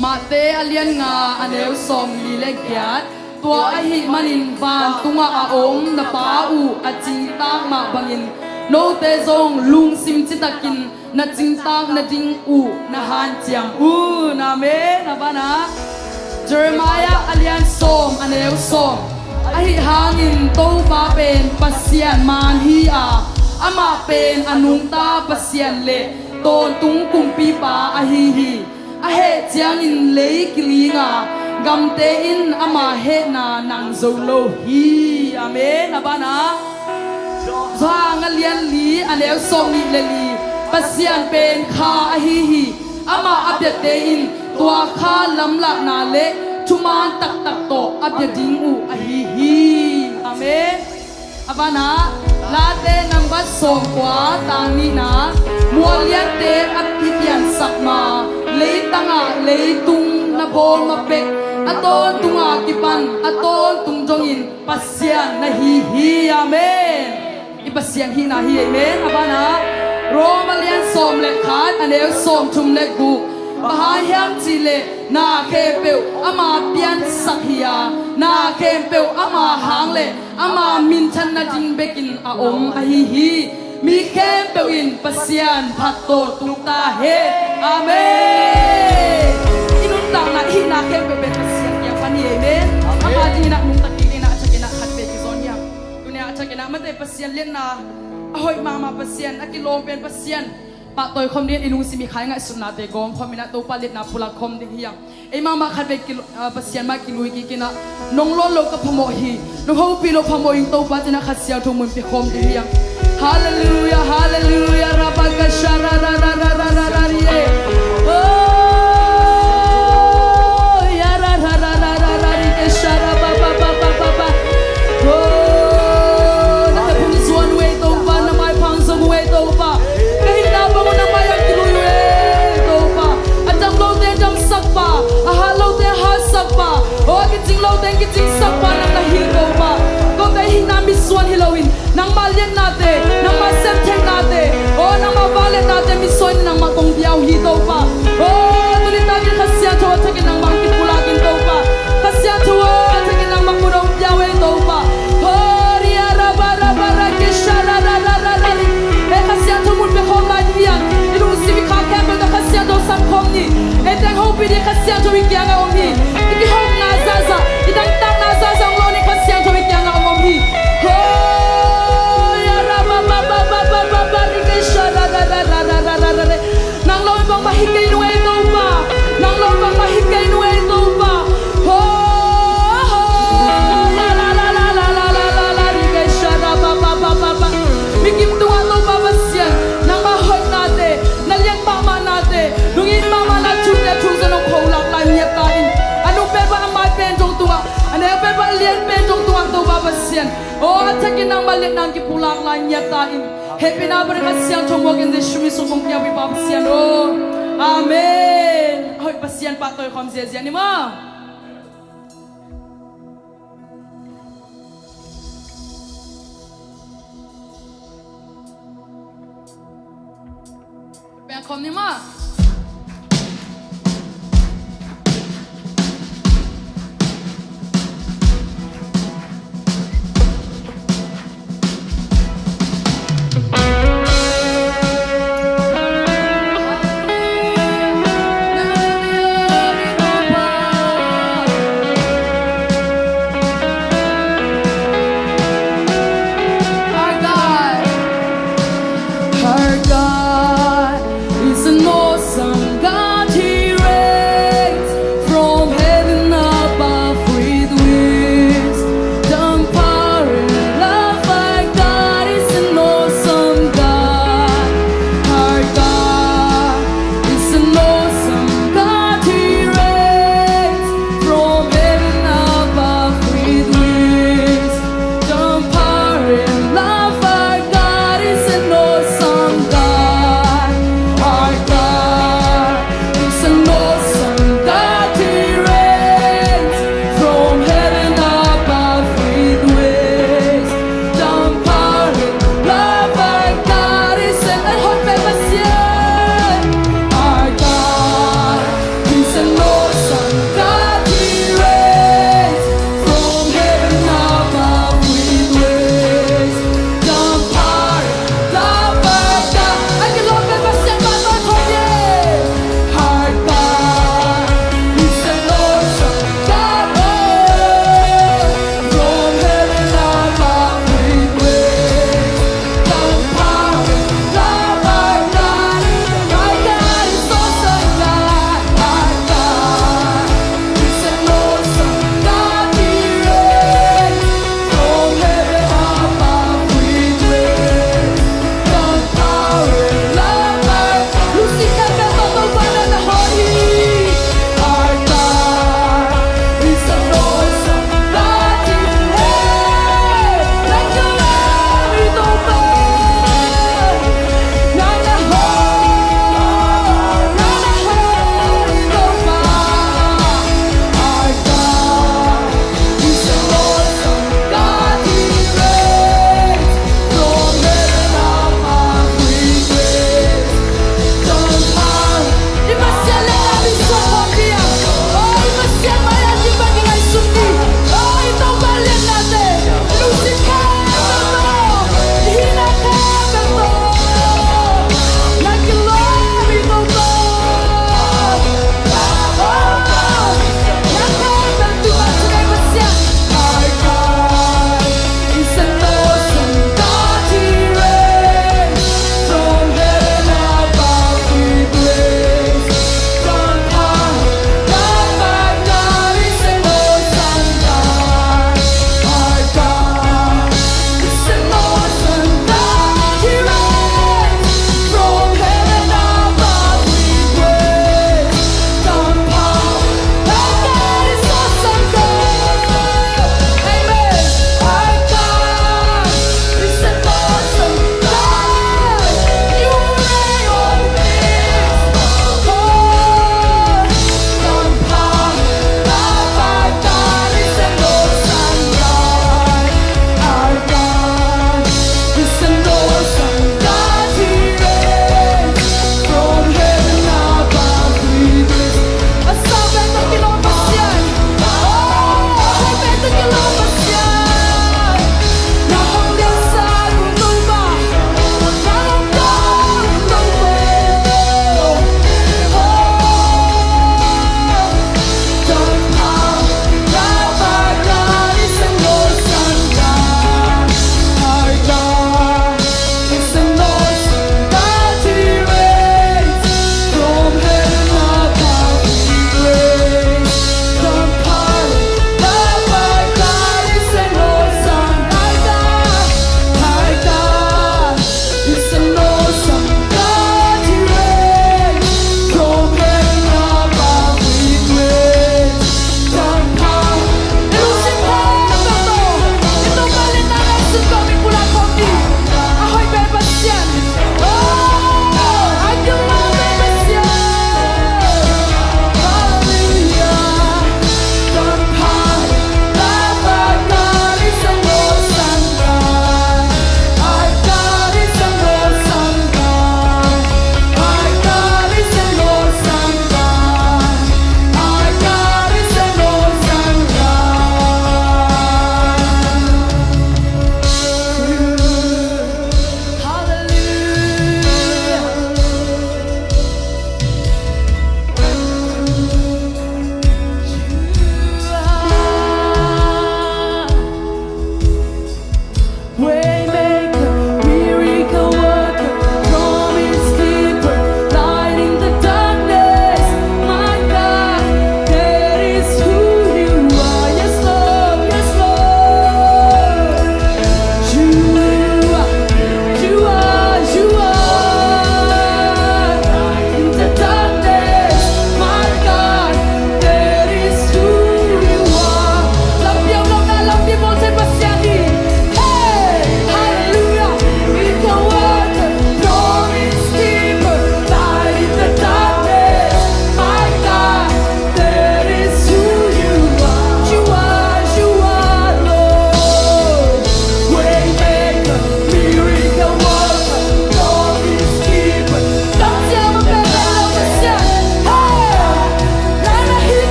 Mate a lian nga a neu sawmli le giat. Tua ahih manin vantungah a om na Pa uh a cingtak mah bangin note zong lungsim citakin na cingtak nading uh na hanciam un. Amen. A banah Jeremiah a lian sawm a neu sawm. Ahi hangin Topa pen Pasian man hi a, amah pen a nungta Pasian le tawntung kumpipa ahi hi. A heh ciangin lei kiling a, gamte in ama hehna nang zo lo hi. Amen. A banah Johan a lian li a neu sawmnih le li. Pasian pen kha ahi hi. Amah a biate in tua kha lamlahna le thuman taktak tawh a bia ding uh ahi hi. Amen. A banah Late nangbat sawmkua, tang nihna. Mual liante a piansak ma, leitangah leitung na bawl ma pek, a tawntunga kipan a tawntung dongin Pasian na hi hi. Amen. I Pasian hihna hi. Amen. A banah Rom a lian sawm le khat a neu sawmthum le guk. Bang hang hiam cihleh na khempeuh ama piansak hi a, na khempeuh ama hang le ama minthan nading bekin a om ahi hi. Mi khempeuh in Pasian phat tawntung ta hen. Amen. I nuntakna, i hihna khempeuh pen Pasian kiang pan hi. Amen. Amen. Ama dingin ah nungta kik in ah, a thakin ah khat vei kizawn hi hang. Tuni a thakin ah mate, Pasian liatna a hoih mahmah, Pasian a kilawm pen Pasian pahtawi khawm dingin i lungsim i kha i ngaihsutnate gawm khawm in ah Topa liatna pulak khawm ding hi hang. Ei mahmah khat vei kil-, ah, Pasian mah kilui kik in ah, nong lawn loh ka phamawh hi, nong hopih loh phamawh hi, Topa ci-in ah Kha Siangtho mun pia khawm ding hi hang. Halleluiah, halleluiah. Rabakasha ra ra ra ra ra ra ra ri e. Oh, ya ra ra ra ra ra ra ri ke sha ra ba ba ba ba ba ba. Oh, na ka phung zuan uh ei Topa, na maiphang zong uh ei Topa. Ka hihna bang uh na mai-ah kilui uh ei Topa. A dam lote damsakpa, a hat lote hatsakpa, aw, a kicing lote kicingsakpa nang na hi Topa. Kote hihna mitsuan hi loin nangmah liatnate, nangmah septheihnate, aw, nangmah vangliatnate mitsuan in nangmah kong bia uh hi Topa. Aw, tuni takin Kha Siangtho a thakin nangmah kipulak in Topa. Kha Siangtho a thakin nangmah mun hong pia uh ei Topa. Aw, ria ra ba ra ba ra ke sha ra ra ra ra ra ri. Ei Kha Siangtho mun pia khawm lai ding hi hang. I lungsim i kha khempeuh tawh Kha Siangtho sam khawm ni. Ei teng hopih ding Kha Siangtho i kiangah om hi. I kihopna zahzah, i dangtakna zahzah hong lawn in Kha Siangtho i kiangah om hi. Hoi, a ra ba ba ba ba ba ba ba ri ke sha ra ra ra ra ra ra ra re. Nang lawn bangmah hi kei nung ei Topa. Nang lawn bangmah hi kei nung ei Topa. Hoi, a ra ra ra ra ra ra ra ra ri ke sha ra ba ba ba ba ba. Mi kim tungah Topa Pasian, nangmah hoihnate, na lian mahmahnate, nungin mahmahna thunte thungzan hong pholak lai ngiat ta in. A nung pen bang a mai pen zong tungah, a neu pen bang a lian pen zong tungah Topa Pasian, aw, a thakin nangmah liatna hong kipulak lai ngiat ta in. Hehpihna bawl in Kha Siangtho muak in Jesu min suang kong piak uh hi Pa Pasian aw. Amen. Hoih Pasian pahtawi khawm ziazia ni maw. Pia khawm ni maw.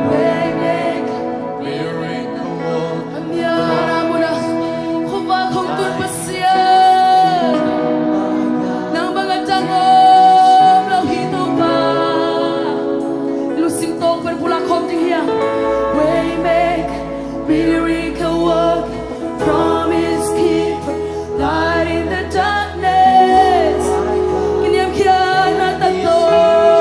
Waymaker, miracle worker, a mya na muna khuavak hong tun Pasian, nang bang a dang om lo hi Topa. Lungsim tawng pen pulak khawm ding hi hang. Waymaker, miracle worker, promise keeper, light in the darkness. Kiniam khia na ta to.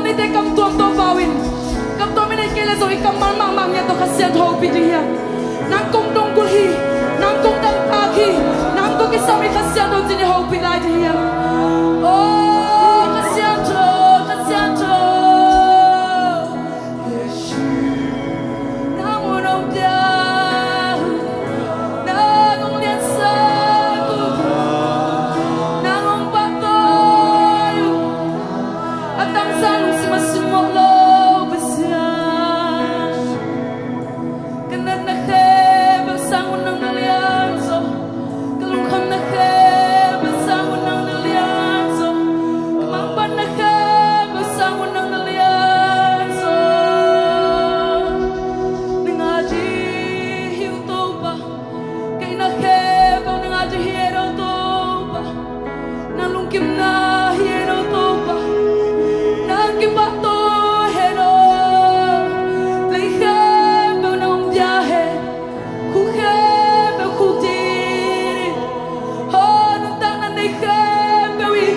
Eite kam tuam Topa in, kam tuam in ei kei le zong i kammal mahmah ngiat tawh Kha Siangtho hopih ding hi hang. Nang kong dong kulh hi, nang kong dangtak hi, nang kong kisam hi Kha Siangtho ci-in i hopih lai ding hi hang. Oh, Kha Siangtho, Kha Siangtho. Nang hun hong pia uh, nang hong liansak uh, nang hong pahtawi uh. A tangsa lungsim a simmawh lo Pasian. Ka natna khempeuh sang un nang na lian zaw. Ka lungkhamna khempeuh sang un nang na lian zaw. Ka mangbatna khempeuh sang un nang na lian zaw. Na ngah ding hi uh Topa. Ka itna khempeuh na ngah ding hi e Topa. Nang lungkimna hi e Topa. Nang kipahtawi hi e. Lei khempeuh nang hong pia hi e. Khuk khempeuh khuk ding. Oh, nuntakna nei khempeuh in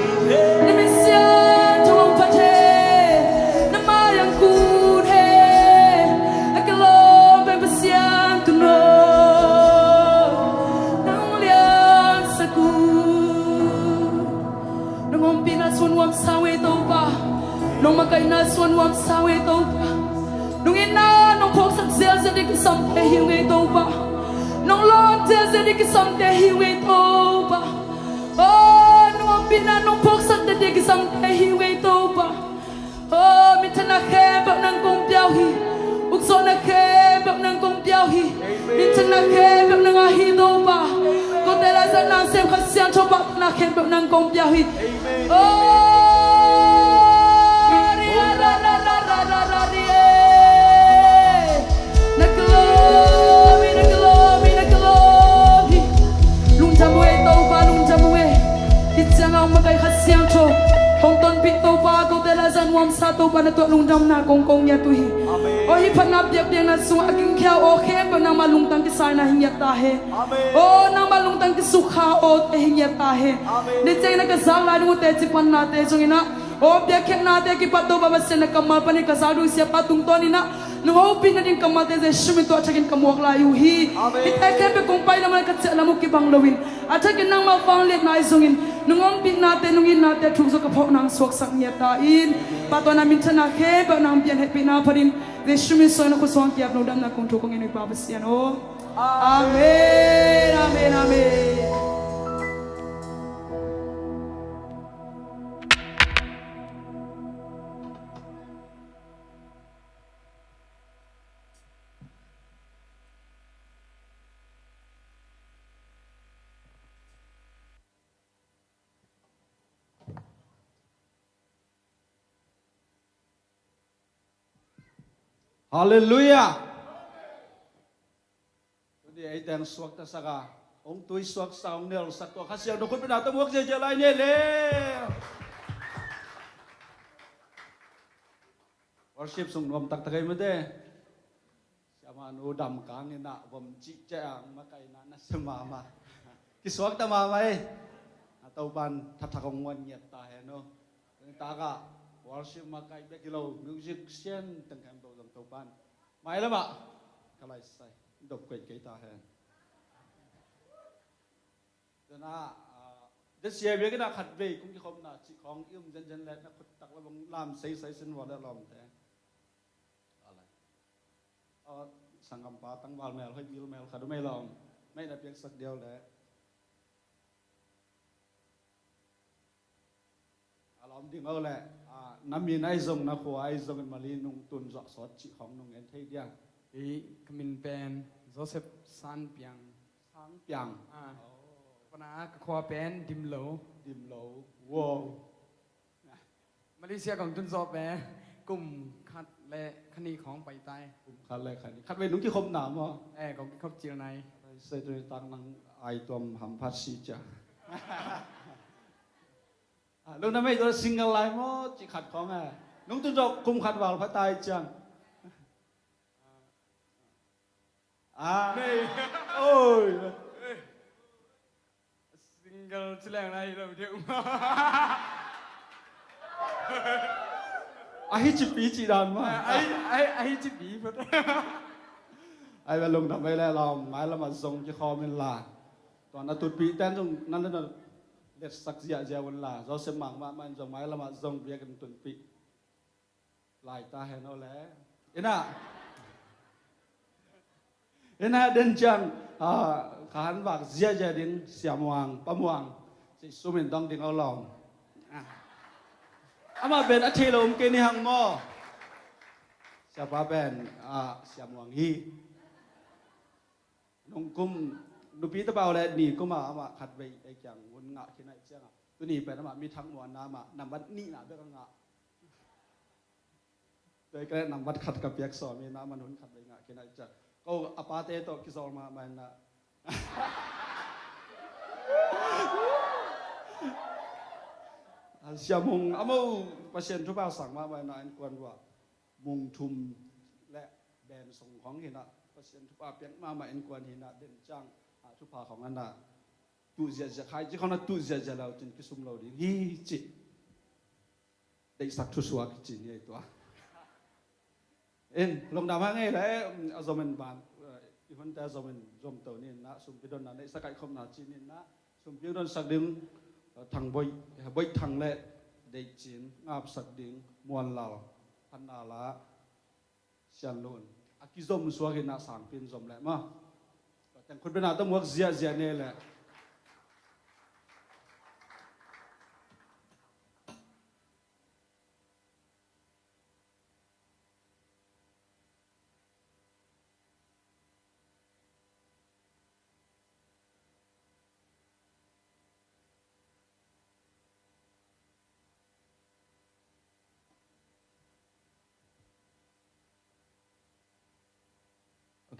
na min siangtho hong phat hi e. Na mai hong kun hi e. A ka lawm pen Pasian, tu-in nang hong liansak un. Nong ompihna sung nuamsa uh ei Topa. Nong makaihna sung nuamsa uh ei Topa. Nong itna nong phawksak zelzel ding kisamte hi ung ei Topa. Nong lawn zelzel ding kisamte hi ung ei Topa. Oh, nong ompihna nong phawksak ding kisamte hi ung ei Topa. Oh, minthanna khempeuh nang kong pia uh hi. Ukzawhna khempeuh nang kong pia uh hi. Minthanna khempeuh nang a hi Topa. Kote laizat nang sem Kha Siangtho pahtakna khempeuh nang kong pia uh hi. Oh, ri ra ra ra ra ra ra ri e. Na ka lawm hi, na ka lawm hi, na ka lawm hi. Lungdam uh e Topa, lungdam uh e. Hih ciangah hong makaih Kha Siangtho hong tonpih Topa, kote laizat nuamsa Topa na tungah lungdamna kong ko ngiat uh hi. Amen. Aw, hih phatna biakpiakna sungah a gingkhia aw khempeuh nangmah lungtang kisai-in ah hi ngiat ta hen. Amen. Aw, nangmah lungtang kisukha awte hi ngiat ta hen. Amen. Tua ciangin ah ka zak lai ding uh teci pannate zongin ah, aw, biakpiaknate kipat Topa Pasian na kammal panin ka zak ding uh siapa tungtawnin ah nong hopih nading kammalte Jesu min tawh a thakin ka muak lai uh hi. Amen. Hihte khempeuh kong pai lam ah ka ciah lam uh kibang loin a thakin nangmah vangliatna ahi zongin nong ompihnate, nong itnate thuk zaw ka phawk nang suaksak ngiat ta in. Pa, tua na minthanna khempeuh nang pian hehpihna phatin Jesu min suang na khut suang kiap lungdamna kong thuk kong ngen uh hi Pa Pasian aw. Amen, amen, amen. Halleluiah. Tuni ei teng suaktasak a, hong tui suaksak, hong nelsak tua Kha Siangtho khutbetna tawh muak ziahziah lai ni le. Worship sung nuam taktak ei mate. Siamah nu Dam Kang in ah vom cih ciang makaihna nasia mahmah. Kisuakta mahmah ei. A Topa'n thathak hong muan ngiat ta hen aw. Tuni takah worship makaih bek hi lo, musician teng khempeuh zong Topa'n mailamah ka laisai dop koih kei ta hen. Tua na, ah, tua sia biakinn ah khatvei kong kikhopna cih khawng i um zenzen leh na khut tak lam hong lam seisei sin vua leh lawmte. Alai. Aw, sanggampa tangval mel hoih bil mel khat um ei lawm. Mei na piaksak diau leh. A lawm ding o leh, ah, na min ahi zong, na khua ahi zongin Mali nung tun zawh sawt cih khawng nung en thei dia? Hi, ka min pen Joseph San Piang. Sang Piang. Ah. Oh. Pana ka khua pen Dimlo. Dimlo. Wow. Malaysia kong tun zawh pen kum khat le kha nih khawng pai tai. Kum khat le kha nih. Khatvei nung kikhopna maw? Eh, kong kikhop cil nai. Sai tu tak nang ai tuam hamphat si cia. Ah, lungdam ei, tua single lai maw, cih khat khawng a. Nung tun zawh kum khat val pha tai ciang. Ah. Nei. Oi. Single ci leng lai lo deuh. Ahi cipi cih dan mah. Ahi, ahi, ahi cipi. Ai, va lungdam ei le lawm, mailamah zong kikhawm inla. Tua na tutpih ten zong nan le na letsak ziahziah unla. Joseph Mang mahmah in zong mailamah zong biakinn tutpih lai ta hen aw le. Inah. Inah den ciang, ah, ka han vak ziahziah ding, Sia Muang, Pa Muang. Sum in dong ding aw lawm. Ah. Amah pen a thei lo om kei ni hang maw. Siapa pen, ah, Sia Muang hi. Nung kum, nupi tapa uh le ni kum a amah khatvei ei kiang hun ngah khin ahih ciangah. Tuni pen amah mi thak muanna amah nambat nihna bek a ngah. Tua i ka nambat khat ka piak sawm hi na, amah hun khatvei ngah khin ahih ciang. Ko a pate tawh kizawl mahmah hi na. Sia Mung, amah uh Pasian thupha sang mahmah hi na, innkuan uh ah. Mung thum le ben song khong hi na, Pasian thupha piak mahmah innkuan hi na, den ciang, ah, thupha khong a na. Tuh ziahziah khai, ci khong na tuh ziahziah lo cin kisum lo ding hi ci. Deihsak thusuak ci ni ei tua. In, lungdam hang ei le, a zom in ban, eh, i hunte a zom in zom to ni na, sumpi donna, neihsa kaihkhopna ci ni na, sumpi donsak ding, eh, Thang Boih, Boih Thang le Deih Cin, ngapsak ding, Muan Lal, Phan Na La, Sian Lun. A kizom suak in na sangpi in zom le ma. Teng khut bena tawh muak ziahziah ne le.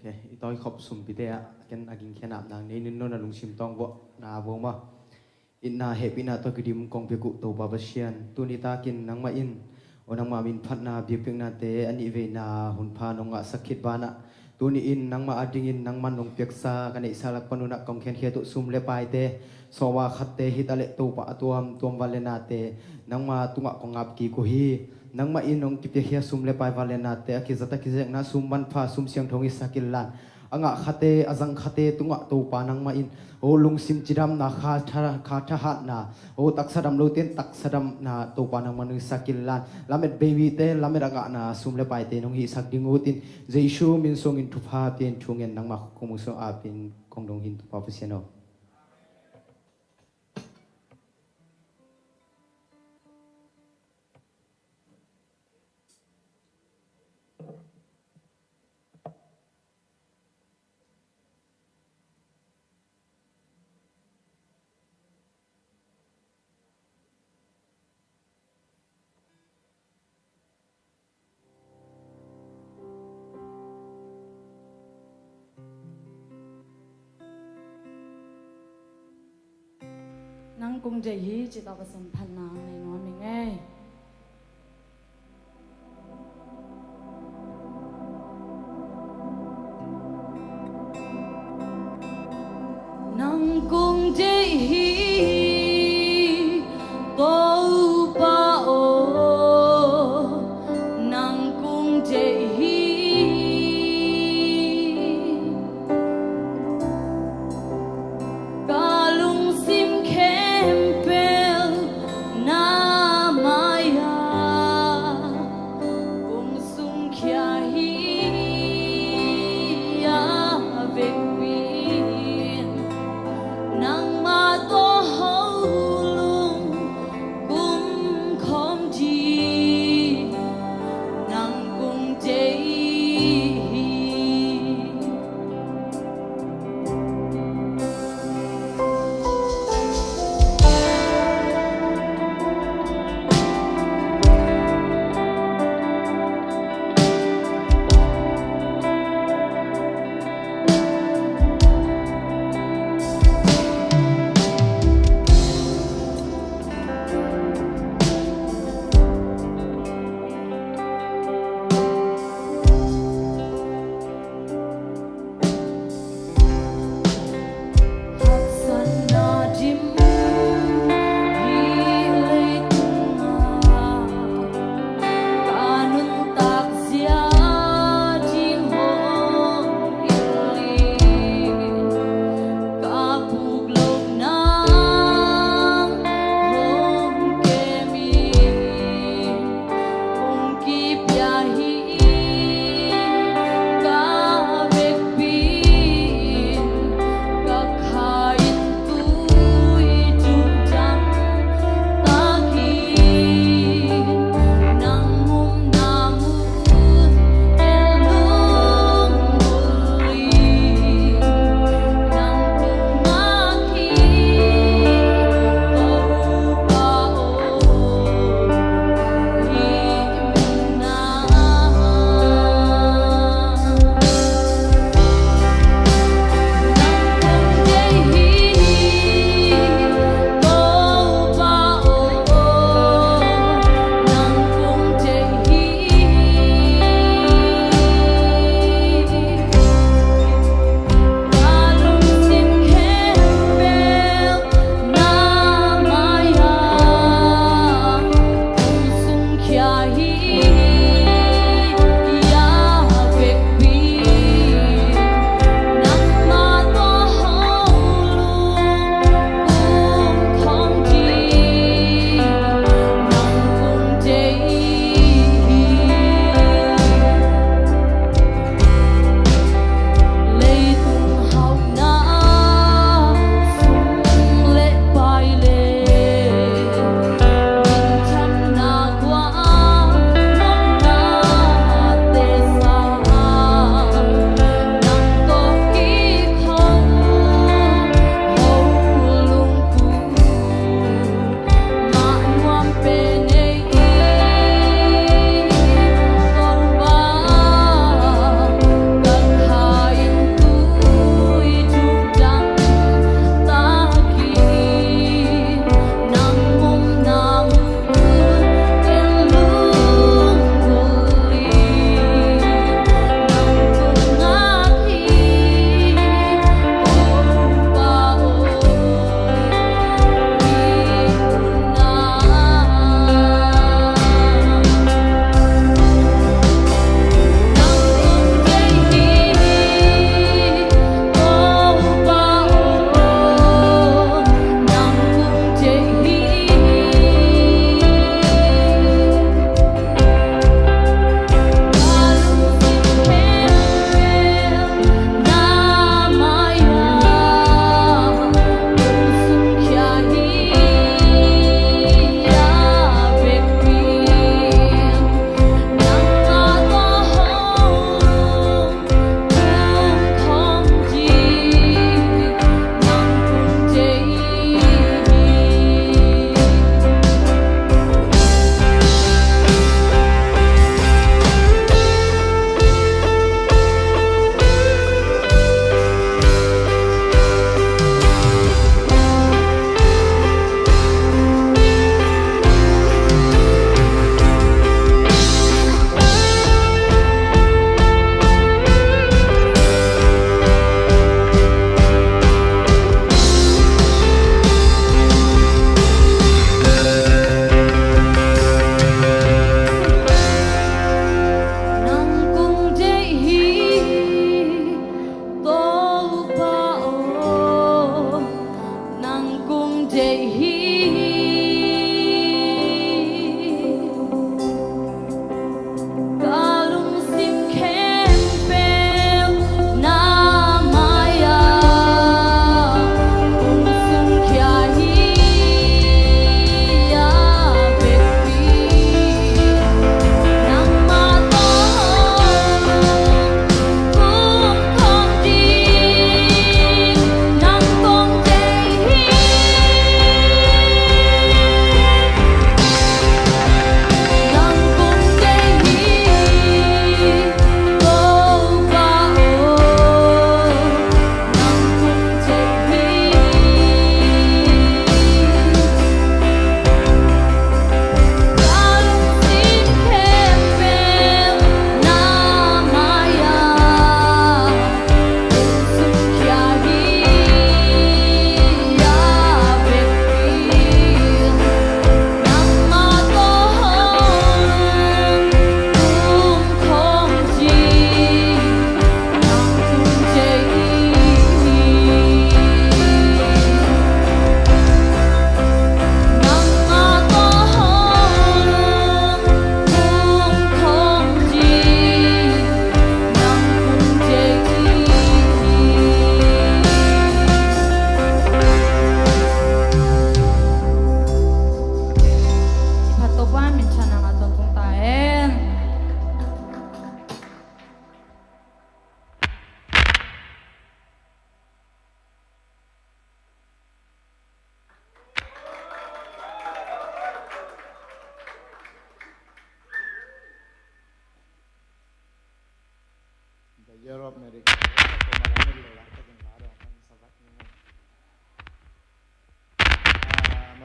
Ok, i tawi khop sumpite ah ken a gingkhen ap nang nei nin nona lungsim tawng vawh na vo ma. Itna hehpihna tawh kidim kong piak uh Topa Pasian, tuni takin nangmah in aw nangmah min phatna biakpiaknate a nih veina hunpha nong ngahsak khit banah, tuni in nangmah adingin nangmah nong piaksa ka neihsa lak panunah kong khenkhiat uh sum le paite, sawma khatte hita le Topa a tuamtuam van le nate nangmah tungah kong ngap kik uh hi. Nangmah in nong kipiakhia sum le pai van le nate a kizat a kizekna sum manpha sum siangtho ngisak inlan, a ngah khate a zang khate tungah Topa nangmah in aw lungsim cidamna kha tha, kha thahatna aw taksa dam lote in taksa damna Topa nangmah nong hisak inlan, lamet babyte lamet a ngahna sum le paite nong hihsak ding utin Jesu min sungin thupha pian thungen nangmah kong sung apin kong dong hin Topa Pasian aw. Nang kong deih hi ci tawh ka semphatna nei nuam ing ei. Nang kong deih hi Topa aw, nang kong deih hi. Ka lungsim khempeuh na mai-ah kong sungkhia hi. A vekpi in nangmah tawh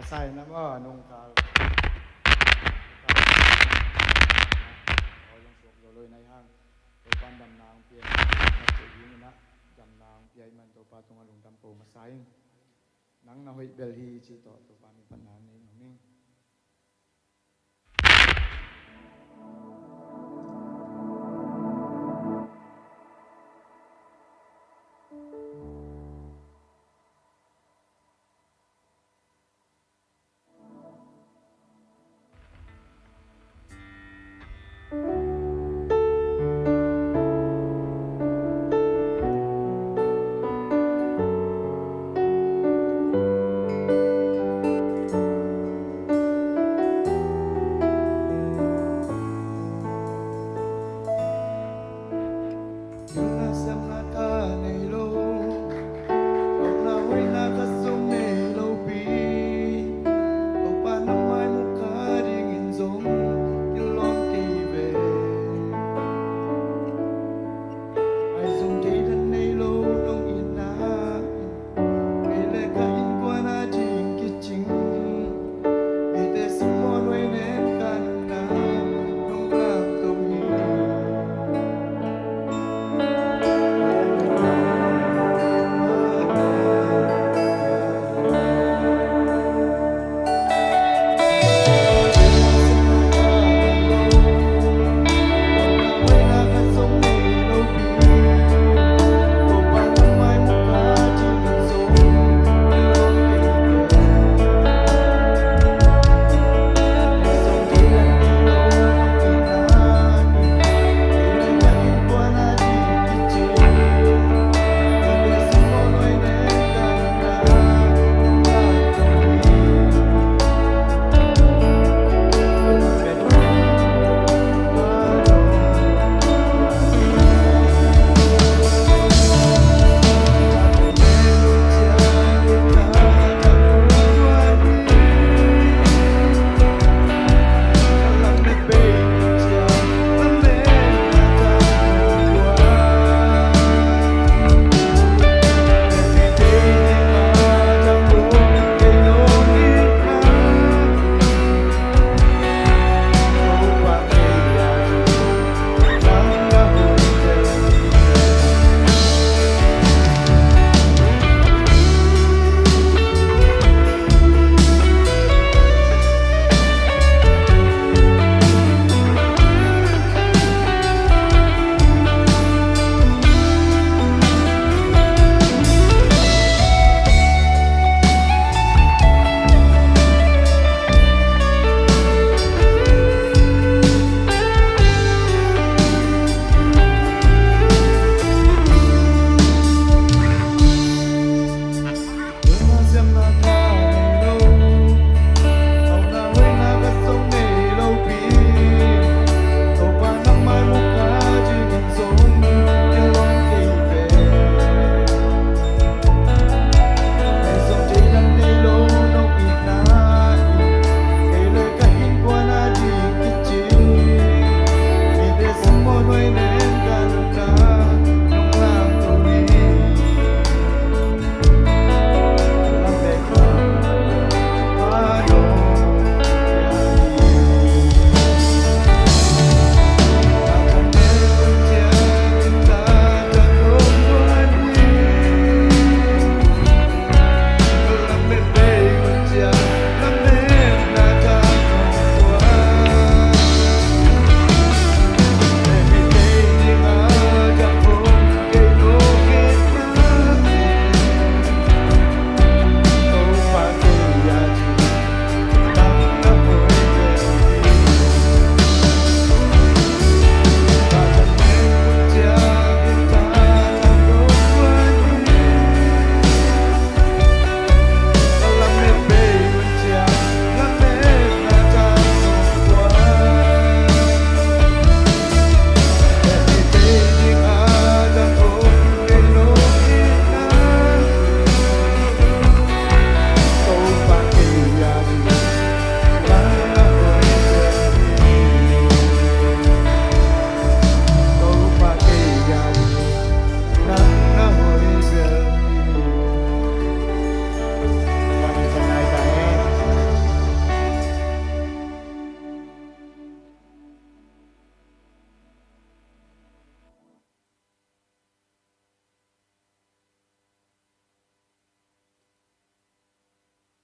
Sai na maw, nungkal. Awi lang suak zo lo in ahi hang, Topa'n damna hong pia, damna hong pia ahih man Topa tungah lungdam ko masa ing. Nang na hoih bel hi ci tawh Topa min phatna nei nuam ing.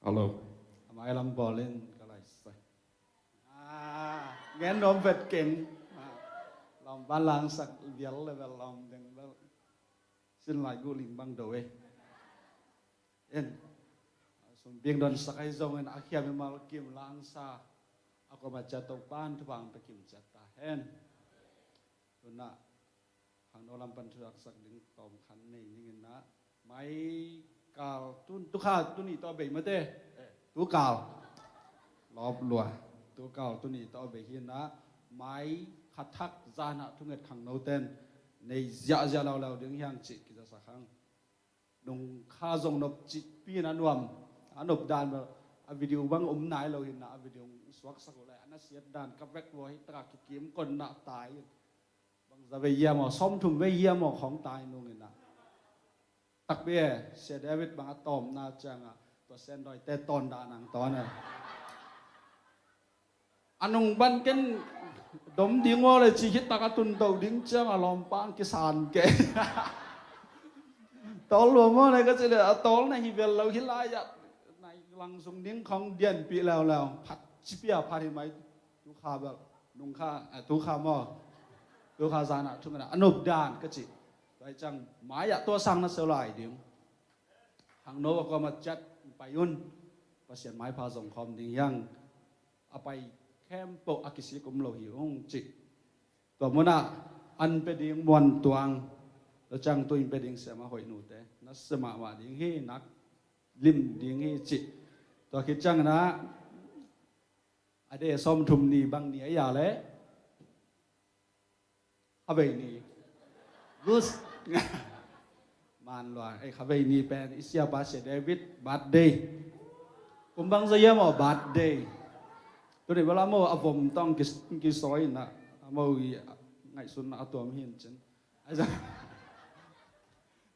Hello. A mai lam bawlin ka laisai. Ah, gen nuam vet keng. Ah, lawm ban langsak vial le bel lawm deng bel. Sin lai gu ling bang do e. En. Sum biang don sakai zong en a khiam i mal kim langsa. A koma cia to pan thu bang pe kim cia ta hen. Tuna Khangno lam pan thuaksak ding tawm khan nei ning in ah, mai kal tun, tu kha tuni tawh bei mate. Eh, tu kal. Lawp lua. Tu kal tuni tawh bei hi in ah, mai kha thak zan ah thunget khangno ten nei ziahziah lauleu ding hiang cih kizasak hang. Nung kha zong nop cihpi in a nuam, a nop dan bel a video bang om nai lo hi in ah, a video suaksak uh lai, a na siat dan ka vek lua hi, taka kikim kon na tai. Bangza vei hiam aw, sawmthum vei hiam aw, khawng tai nung in ah. Takpi e, Sia David bang a tawmna ciang ah, tua Sendawite tawn dah nang tawn e. A nung ban ken dom ding aw le ci khit tak a tun to ding ciang a lawmpa ang kisan ke. Tawl lua maw le ka ci le a tawl na hi vel lo hi lai ah. Nai lang sung ding khawng dianpih leuleu. Phat ci pia phat hi mai. Tu kha bel, nung kha, eh, tu kha maw. Tu kha zan ah thunget a nop dan ka ci. Tua hi ciang mai ah tua sang na sel lai ding. Khangno a kuamah ciat pai un. Pasian maipha zong khawm ding hiang. A pai khempeuh a kisik um lo hi ung cih. Tua munah an pe ding muan tuang. Tua ciang tu in pe ding siamah hoih nute. Na sia mahmah ding hi nak lim ding hi cih. Tua khit ciang in ah a de sawmthum ni bang ni a ia le. Khavei ni. Gus. Man lua, ei, khavei ni pen i siapa Sia David birthday. Kum bangza hiam aw birthday. Tuni bel a mo a vom tawng ki, kisawi in ah, a mo i ngaihsun a tuam hi in cin.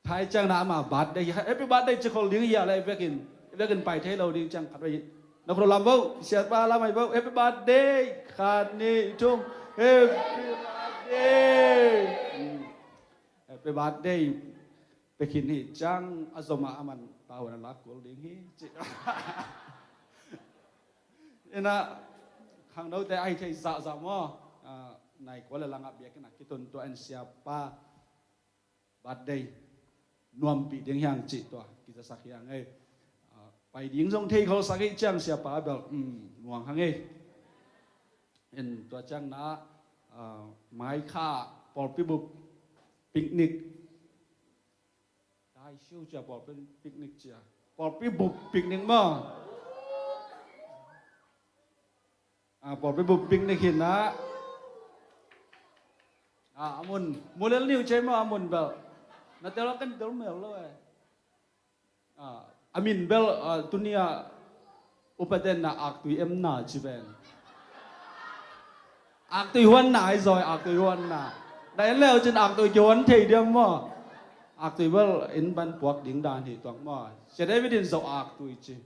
Thai ciang na ama birthday hi, happy birthday ci khol ding hi a le vekin, vekin pai thei lo ding ciang khat vei. Na khol lam vo, siapa lam ai vo, happy birthday, khat ni thum, happy birthday. Hmm. Happy birthday. Pe khin hi ciang a zom a aman pau na lak kul ding hi ci. In ah khangnote a hi thei zahzah maw. Ah, nai kua le lang ah biakinn ah kitun tua en siapa birthday nuampih ding hiang cih tua kizasak hiang ei. Ah, pai ding zong thei khol sak hi ciang siapa bel, um, nuang hang ei. In tua ciang na, ah, mai kha pawlpi bup picnic. Dai siu cia pawlpi picnic cia. Pawlpi bup picnic maw. Ah, pawlpi bup picnic hi in ah. Ah, a mun. Mulel niu cei maw a mun bel. Na tel kan tel mel lo eh. Ah, a min bel, ah, tuni a upaten na aktui em na ci ven. Aktui huan na ai zaw, aktui huan na. Na en leu cin aktui kihuan thei diam maw. Aktui bel in ban puak ding dan hi tuak maw. Sia David in zo aktui ci.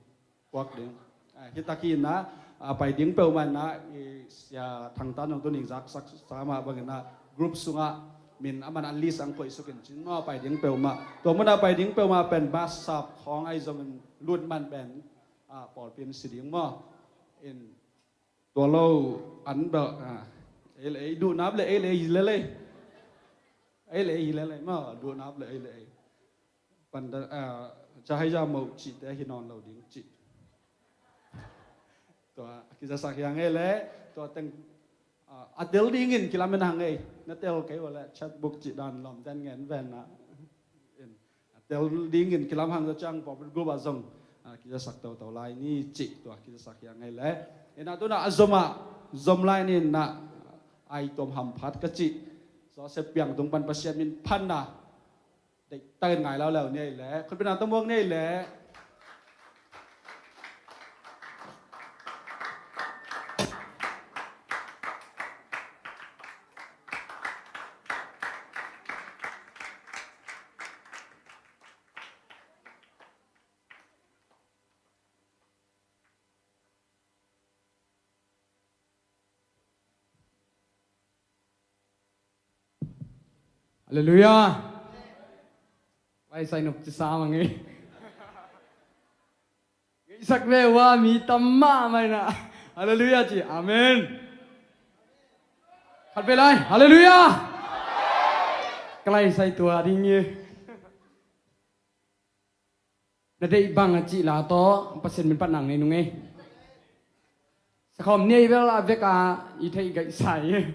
Puak ding. Ah, hi tak hi in ah, ah, pai ding peuhmah in ah, i Sia Thang Tan zong tuni zaksak sa mah bangin ah, group sungah min a man a list ang koih suk in cin maw, pai ding peuhmah. Tua munah pai ding peuhmah pen bus sap khawng ahi zongin lut man pen, ah, pawlpi in si ding maw. In tua lo an bel, ah, ei le ei duhnap le ei le ei hi lel ei. Ei le ei hi lel ei maw, duhnap le ei le ei. Panda, ah, ca hai za moh cihte hi nawn lo ding cih. Tua a kizasak hiang ei le, tua teng, ah, a tel dingin kilamen hang ei. Na tel kei ua le chatbook cih dan lawm ten ngen ven na. In, a tel dingin kilam hang tua ciang pawlpi group ah zong, ah, kizasak toto lai ni cih tua kizasak hiang ei le. In a tuna a zom ah, zom lai ni in na ai tuam hamphat ka cih. Joseph Piang tung pan Pasian min phan na. Deih takin ngai lauleu ni ei le, khutbetna tawh muak ni ei le. Halleluiah. Lai sai nop ci sa mang ei. Isak ve ua mi tam mahmah ina. Halleluiah ci. Amen. Khat ve lai. Halleluiah. Ka lai sai tua ding hi. Na deih bang a cih la tawh Pasian min pan nang nei nung ei. Sakhawm niai bel a vek a i theih gaih sai.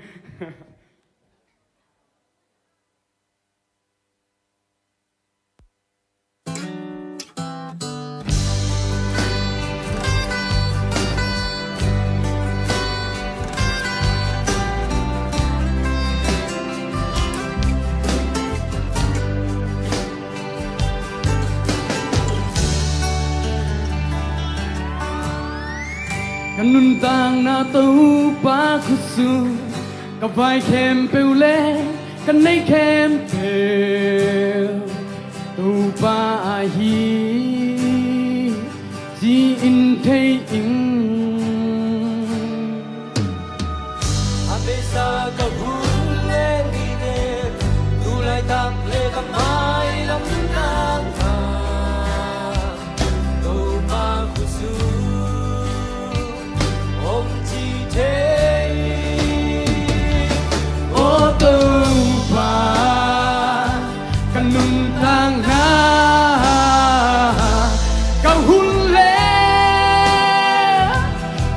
Ka nuntakna Topa khutsung, ka vai khempeuh le ka nei khempeuh Topa ahi ci-in thei ing. A beisa ka hun le nite, tu laitak le ka mailam nang a Topa khutsung om ci thei. O Topa, ka nuntakna, ka hun le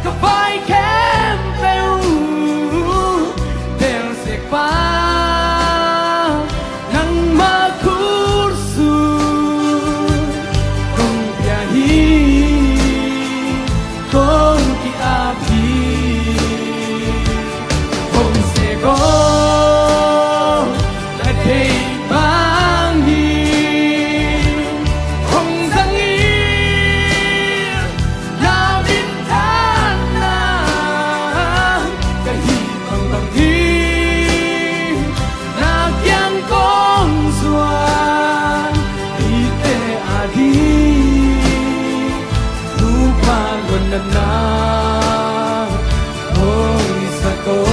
ka vai khempeuh, belsekpa nangmah khutsung kong pia hi, kong ki-ap hi. Hong sek aw, na deih bang hi. Hong zang in, na minthanna ka hih bangbang hi. Na kiang kong zuan, mite ading Topa luanna nang hong sak aw.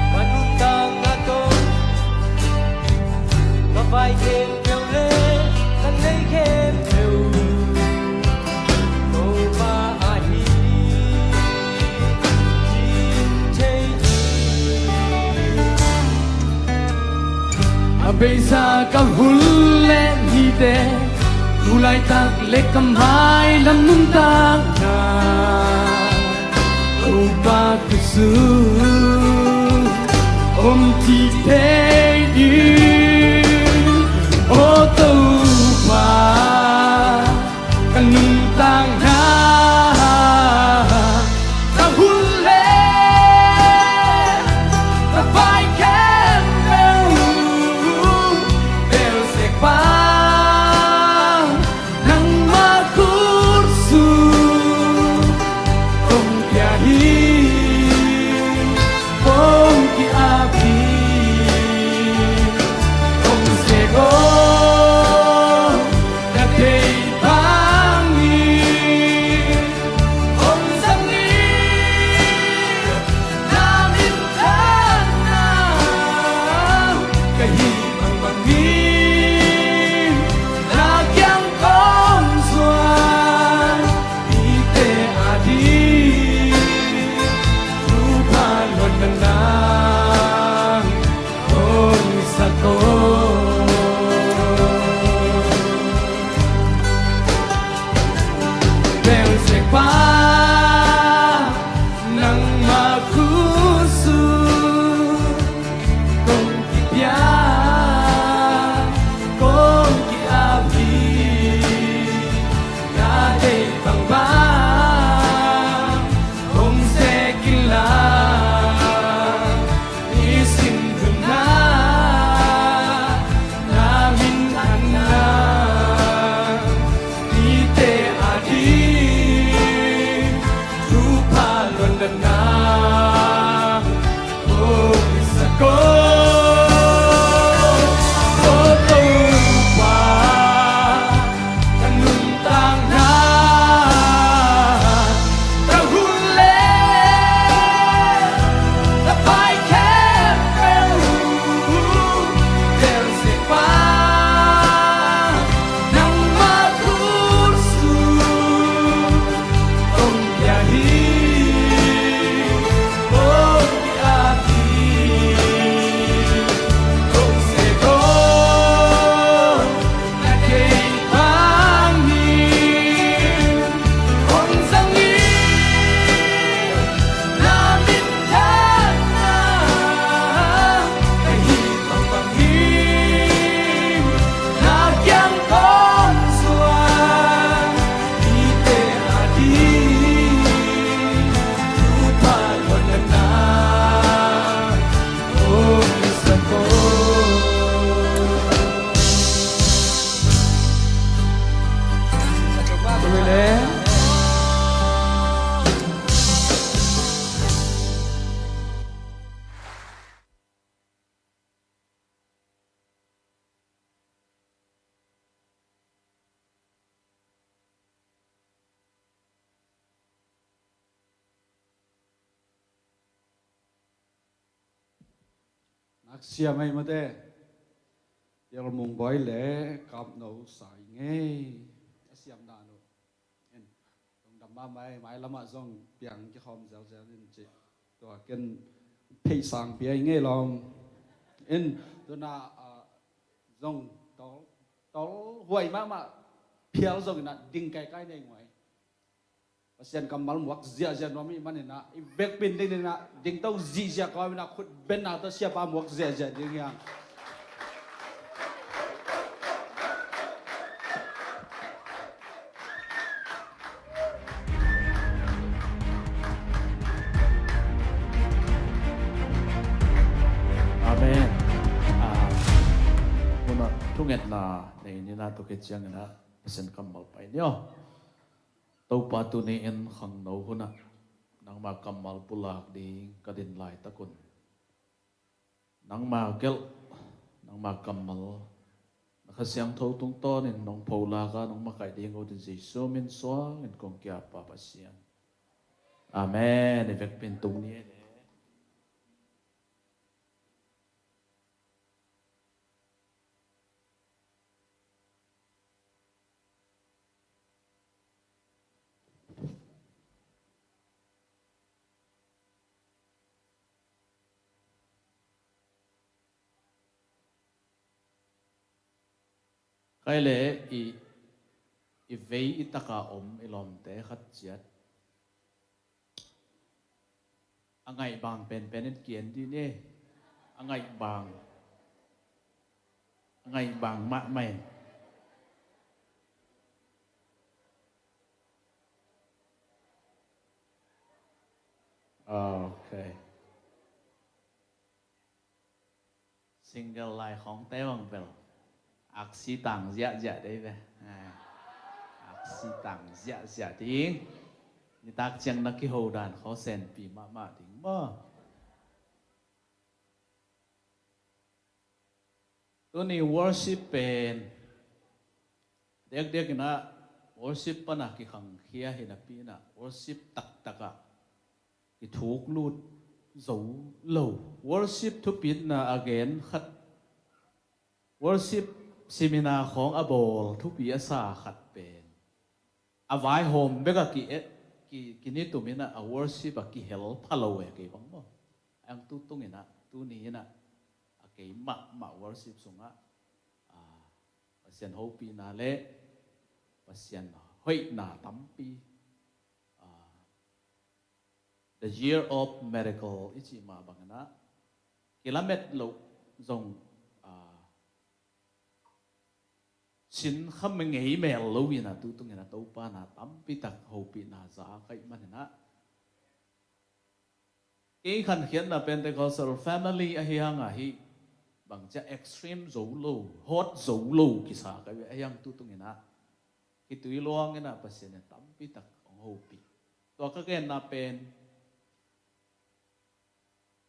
Ka nuntakna tawh ka vai khempeuh le ka nei khempeuh Topa ahi ci-in thei hi. A beisa ka hun le nite, tu laitak le ka mailam nuntakna Topa khutsung om ci thei hi. O Topa, ka nuntakna, ka hun le ka vai khempeuh, belsekpa nangmah khutsung kong pia hi, kong ki-ap hi. Hong sek aw, na deih bang hi. Hong zang in, na minthanna ka hih bangbang hi. Na kiang kong zuan, mite ading Topa luanna nang hong sak aw. Belsekpa nangmah khutsung kong kipia, kong ki-ap hi. Na deih bangbang hong Siam ei mate. Pial Mung Bawi le Kap No Sai Ngei a siam dan uh. In, lungdam mahmah ei, mai lamah zong piang kikhawm zelzel in ci. Tua ken pheisang pia i ngei lawm. In, tuna, ah, zong tol, tol huai mahmah phial zong inah ding kaikai nei nguai. Pasian kammal muak ziahziah nuam i hih maninah i vekpi in ding inah dingto zihziah kawm inah khut benna tawh siapa muak ziahziah ding hiang. Amen. Ah, munah thungetna nei ninah tua khit cianginah Pasian kammal pai ni aw. Topa, tuni-in khangno hunah nangma kammal pulak ding ka din laitakun, nangma gelh, nangma kammal na Kha Siangtho tungtawnin nong pholaka nong makaih ding uh din Jesu min suangin kong ki-ap, Pa Pasian. Amen. I vekpi in tung ni ei le. Kei le i, i vei i taka om i lawmte khat ciat a ngaihbang penpen in kian dih ni. A ngaihbang, a ngaihbang mahmah in. Okay. Single lai khawngte bang bel aksi tang ziahziah dei ve. Aksi tang ziahziah ding. Nitak ciang na kiho dan khaw senpi mahmah ding maw? Tuni worship pen diakdiak inah worship pana kikhangkhia hi napi inah worship taktakah kithuk lut zo lo. Worship thupitna a gen khat, worship seminar khawng a bawl thupi a sa khat pen a vaihawm bekah ki, ki, kinitum inah a worship a kihel pha lo e kei bang maw? A yang tutung inah tuni inah a kei mahmah worship sungah, ah, Pasian hopihna le Pasian hoihna tampi, ah, the year of miracle i cih mah bang inah kilamet loh zong, ah, sin kha ngei mel lo inah tutung inah Topa na tampi tak hopihna za a kaih man inah kei khankhiatna Pentecostal family ahi hangah hih bangcia extreme zo lo, hot zo lo kisa ka hi a, ahi hang tutung inah khitui luang inah Pasian in tampi tak hong hopih. Tua ka genna pen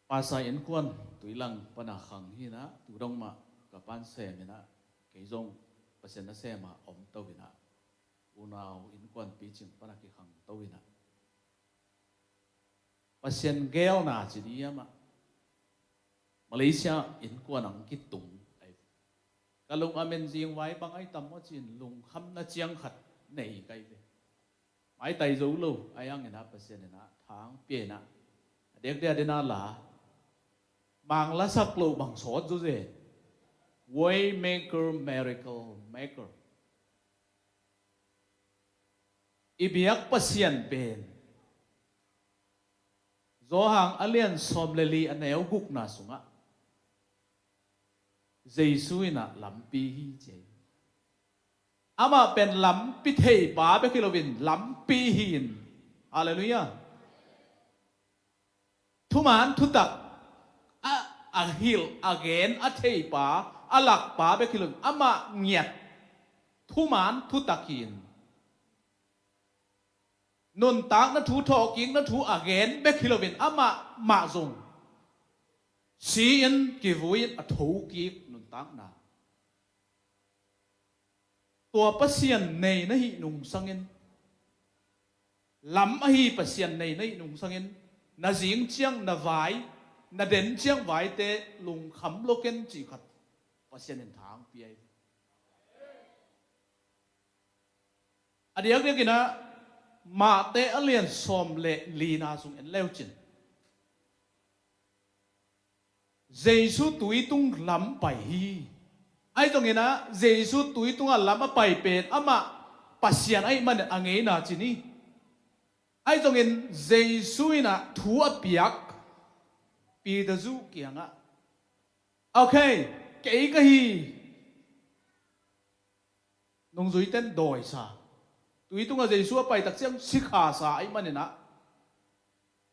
Pasai innkuan Tuilang pana khang hi inah, tu dong mah ka pan sem inah, kei zong Pasian nasem ah om to inah, unau innkuan picing pana kikhang to inah. Pasian geelna ci dih amah Malaysia innkuan ang kitung ai. Ka lung a men zing vai bang ai tam maw ci-in lungkhamna ciang khat nei kai ve. Maitai zo lo ai ang inah Pasian inah thang pia inah a diakdiak dena la mang lasak lo bang sawt zo zen. Way maker, miracle maker. I biak Pasian pen Johan a lian sawm le li a neu gukna sungah Jesu inah lampi hi ci hi. Amah pen lampi theipa bek hi loin lampi hi in. Halleluiah. Thuman thutak a, a hilh, a gen, a theipa, a lakpa bek hi loin amah ngiat thuman thutak hi in. Nuntakna thu, thawhkikna thu a gen bek hi loin amah mah zong si-in kivui-in a thokik nuntakna. Tua Pasian nei na hih nungsangin, lam ahi Pasian nei na hih nungsangin, na zing ciang na vai, na den ciang vaite lungkham lo ken cih khat Pasian in thang pia hi. A diakdiakin ah Mate a lian sawm le lina sung en leucin Jesu tui tung lam pai hi. Ahi zongin ah Jesu tui tungah lam a pai pen amah Pasian ahih manin a ngeina cin hi. Ahi zongin Jesu in ah thu a piak Peter zu kiangah, "Okay, kei ka hi." Nungzuiten dawisa. Tui tungah Jesu a paitak ciang sikhasa ahih manin ah,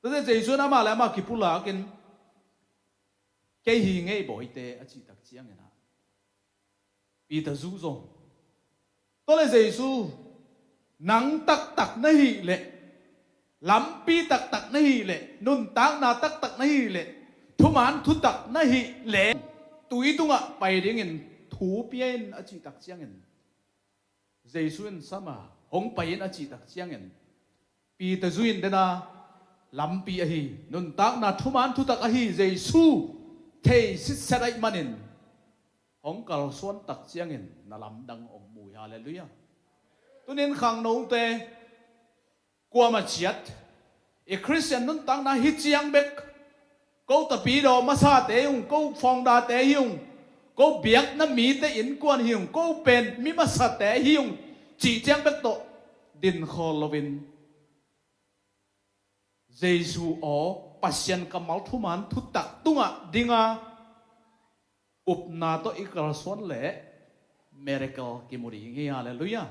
tate Jesu in amah le amah kipulakin, "Kei hi ngei bawite," a cihtak ciangin ah Peter zu zong, "Tua le Jesu, nang taktak na hih leh, lampi taktak na hih leh, nuntakna taktak na hih leh, thuman thutak na hih leh, tui tungah pai dingin thu pia in," a cihtak ciangin, Jesu in sama, "Hong pai in," a cihtak ciangin Peter zu in dena lampi ahi, nuntakna thuman thutak ahi Jesu thei sitset ahih manin hong kalsuan tak ciangin na lamdang hong mu hi. Halleluiah. Tunin khangnote, kuamah ciat i Khristian nuntakna hi ciang bek, ko tapidaw masate hi ung, ko founder-te hi ung, ko biakna mite innkuan hi ung, ko pen mi masate hi ung, cih ciang bek tawh dinkhawl loin Jesu aw, Pasian kammal thuman thutak tungah dinga upna tawh i kalsuan leh miracle kimu ding hi. Halleluiah.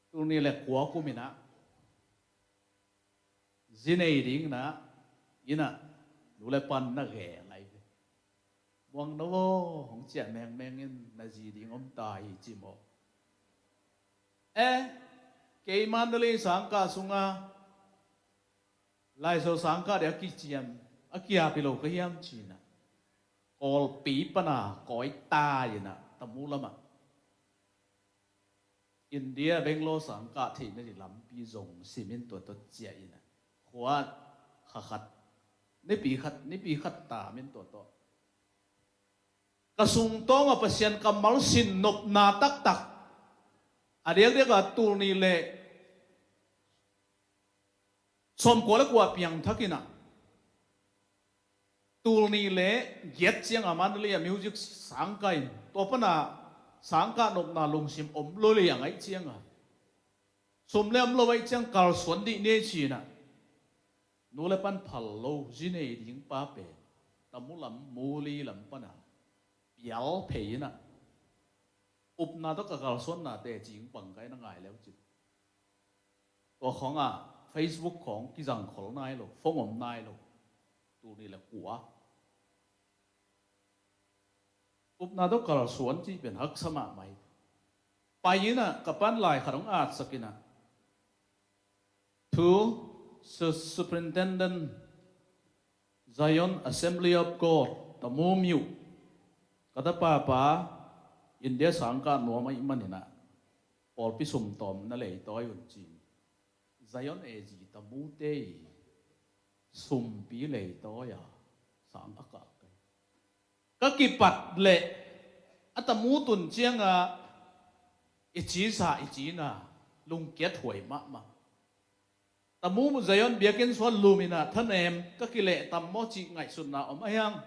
Tul nih le kua kum in ah zi nei ding in ah, inn ah nu le pan na gel lai ve. "Muang no aw, hong ciah mengmeng in, na zi ding om ta hi," ci maw. "Eh, kei Mandalay sangkah sungah Laizo sangkah ding a kiciam, a kiap hi lo ka hiam?" ci-in ah, Kawlpi pana kawi tai in ah, Tamu lamah India Bangalore sangkah theihna ding lampi zong simin tua tawh ciah in ah, khua kha khat, nipi khat, nipi khat tamin tua tawh ka sungtawng ah Pasian kammal sin nopna taktak, a diakdiak ah tul nih le sawmkua le kua piangthak in ah, tul nih le giat ciang ah Mandalay ah music sangkah in, tua pana sangkah nopna lungsim om lo liang ahih ciang ah, sum le om lo ahih ciang kalsuan dih ni ci-in ah, nu le pan phal lo zi nei ding pa pen Tamu lam, Muli lam pana pial phei in ah, upna tawh ka kalsuanna teci pang ka hi na ngai leu cin. Tua khawng ah Facebook khawng kizang khol nai lo, phone om nai lo. Tul nih le kua. Upna tawh kalsuan cih pen haksa mahmah hi. Pai in ah ka pan lai khat hong atsak in ah, to Su-, Superintendent, Zion Assembly of God, Tamu Myo. Ka tapa pa India sangkah nuam ahih manin ah pawlpi sum tawm na leitawi un ci-in, Zion A G Tamute i sumpi leitawi a sang a kah ka hi. Ka kipat leh a Tamu tun ciang ah i cisa i cina lungkiat huai mahmah. Tamu Zion biakinn suan lum in ah thanem ka kileh tam maw cih ngaihsutna om a hiang.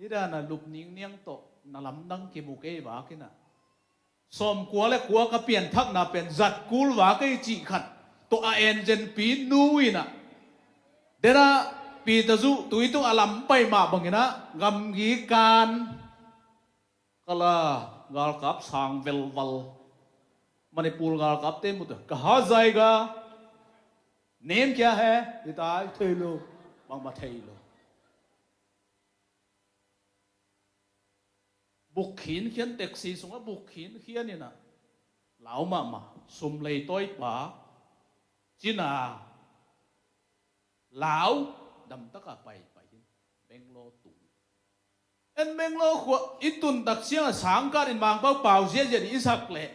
Hi dan a lup ningniang tawh na lamdang kimu kei vak in ah, sawmkua le kua ka pianthakna pen zat kul vak ei cih khat tawh a enzenpi nu in ah, dena Peter zu tui tung a lam pai mah bangin ah gamgi kan kala galkap sang velval, Manipur galkapte mute, "कहाँ जाएगा? नाम क्या है?" Hi ta, thei lo, bangmah thei lo. Buk khinkhian, taxi sungah buk khinkhian in ah lau mahmah, sum leitawi pa, cina lau, damtaka pai, pai in Bangalore tung. En Bangalore khua i tun tak ciang a sangkah in Mangpau pau ziahziah i sak leh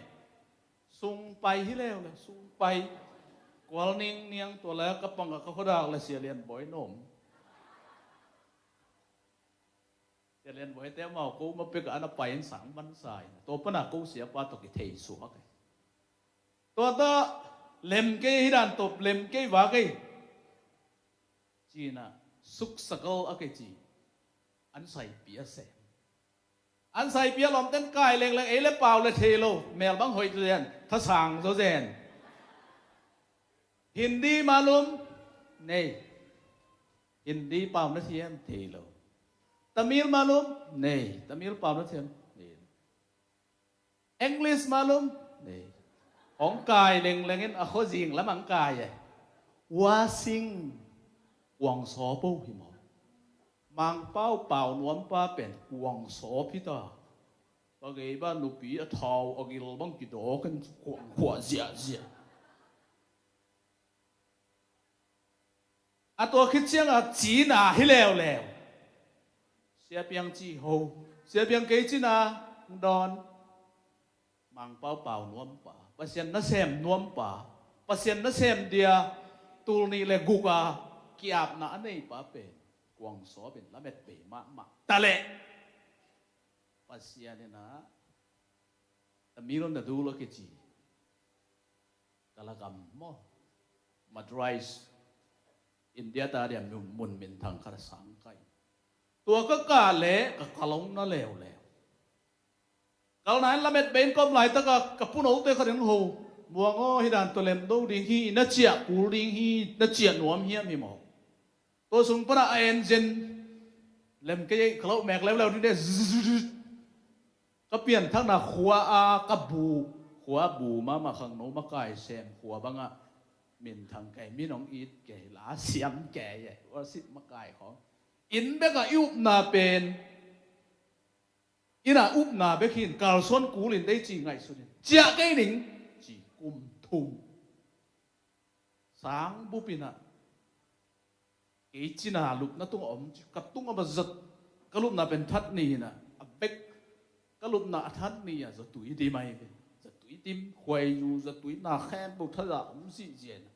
sung pai hi leuleu, sung pai. Kual ning niang tua lai ka pang a ka khuadak le Sia Lian Bawi na om. Sia Lian Bawi te mau ko ma pek a na pai in sang man sa in. Tua pana ko sia pa to ki thei suak e. Tua ta lem kei hi dan top lem kei va kei. Cina suksakal a kei ci. An sai pia sem. An sai pia lawmten kai lengleng ei le pau le thei lo. Mel bang hoih zo zen. Thasang zo zen. Hindi malum? Nei. Hindi pau na thiam thei lo. Tamil malum? Nei. Tamil pau na thiam thei lo. English malum? Nei. Hong kai lengleng in a khuazing lam ang kai e. Wasing kuang saw po hi maw? Mangpau pau nuam pa pen kuang saw phi ta. Pagei ba nupi a thau a gil bang kidawk in kuang khua ziahziah. A tua khit cianga Cina hi leuleu. Siapiang ci ho. Siapiang kei Cina hong dawn. Mangpau pau nuampa. Pasian nasem nuampa. Pasian nasem dia tul nih le guka kiapna a neipa pen kuang sawpin lamet bei mahmah. Taleh Pasian ina Tamil Nadu lo kici. Kalagam maw? Madras. India ta dia mun, mun minthang khat a sang kai. Tua ka kah le ka kalong na leuleu. Kalna in lamet bei in kawm laitaka ka punote khat in ho. Muang aw hi dan tua lem do ding hi na ciah kul ding hi na ciah nuam hiam hi maw? Tua sung pana a engine lem kei ka lo mek leuleu ding de. Ka pianthakna khua a ka bu khua bu mama khangno makai sem khua banga minthang kei min hong it kei la siam kei e worship makai khawng. Inn beka i upna pen ina upna bek hin kalsuan kulin dei ci ngaihsunin ciah kei ning ci kum thum. Sang bupina kei Cina lupna tunga om ci ka tunga ba zat ka lupna pen that ni ina a bek ka lupna a that ni a zatui dim ai ve. Zatui dim khuaizu zatui na khempeuh thaza om zihziah ina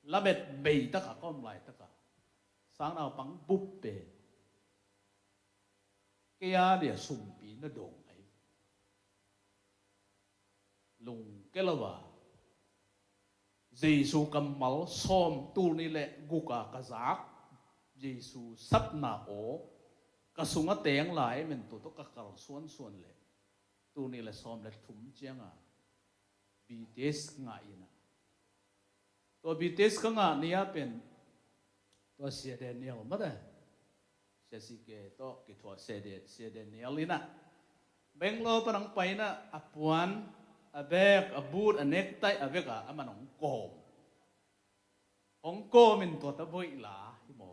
lamet bei taka ka om laitaka sang naupang bup pen kei a dia sumpi na dong ai. Lungke lo a Jesu kammal sawm tul nih le guka ka zak Jesu sapna aw ka sunga teng lai men tua tawh ka kalsuansuan le tul nih le sawm le thum cianga B T S ngah ina tua B T S ka ngah ni a pen tua Sia Daniel mate Sia C K tawh kithuah Sia Daniel ina Bangalore panang paina a puan a bag a boot a necktie a veka a man hong kawm. Hong kawm in tua ta boih la hi maw?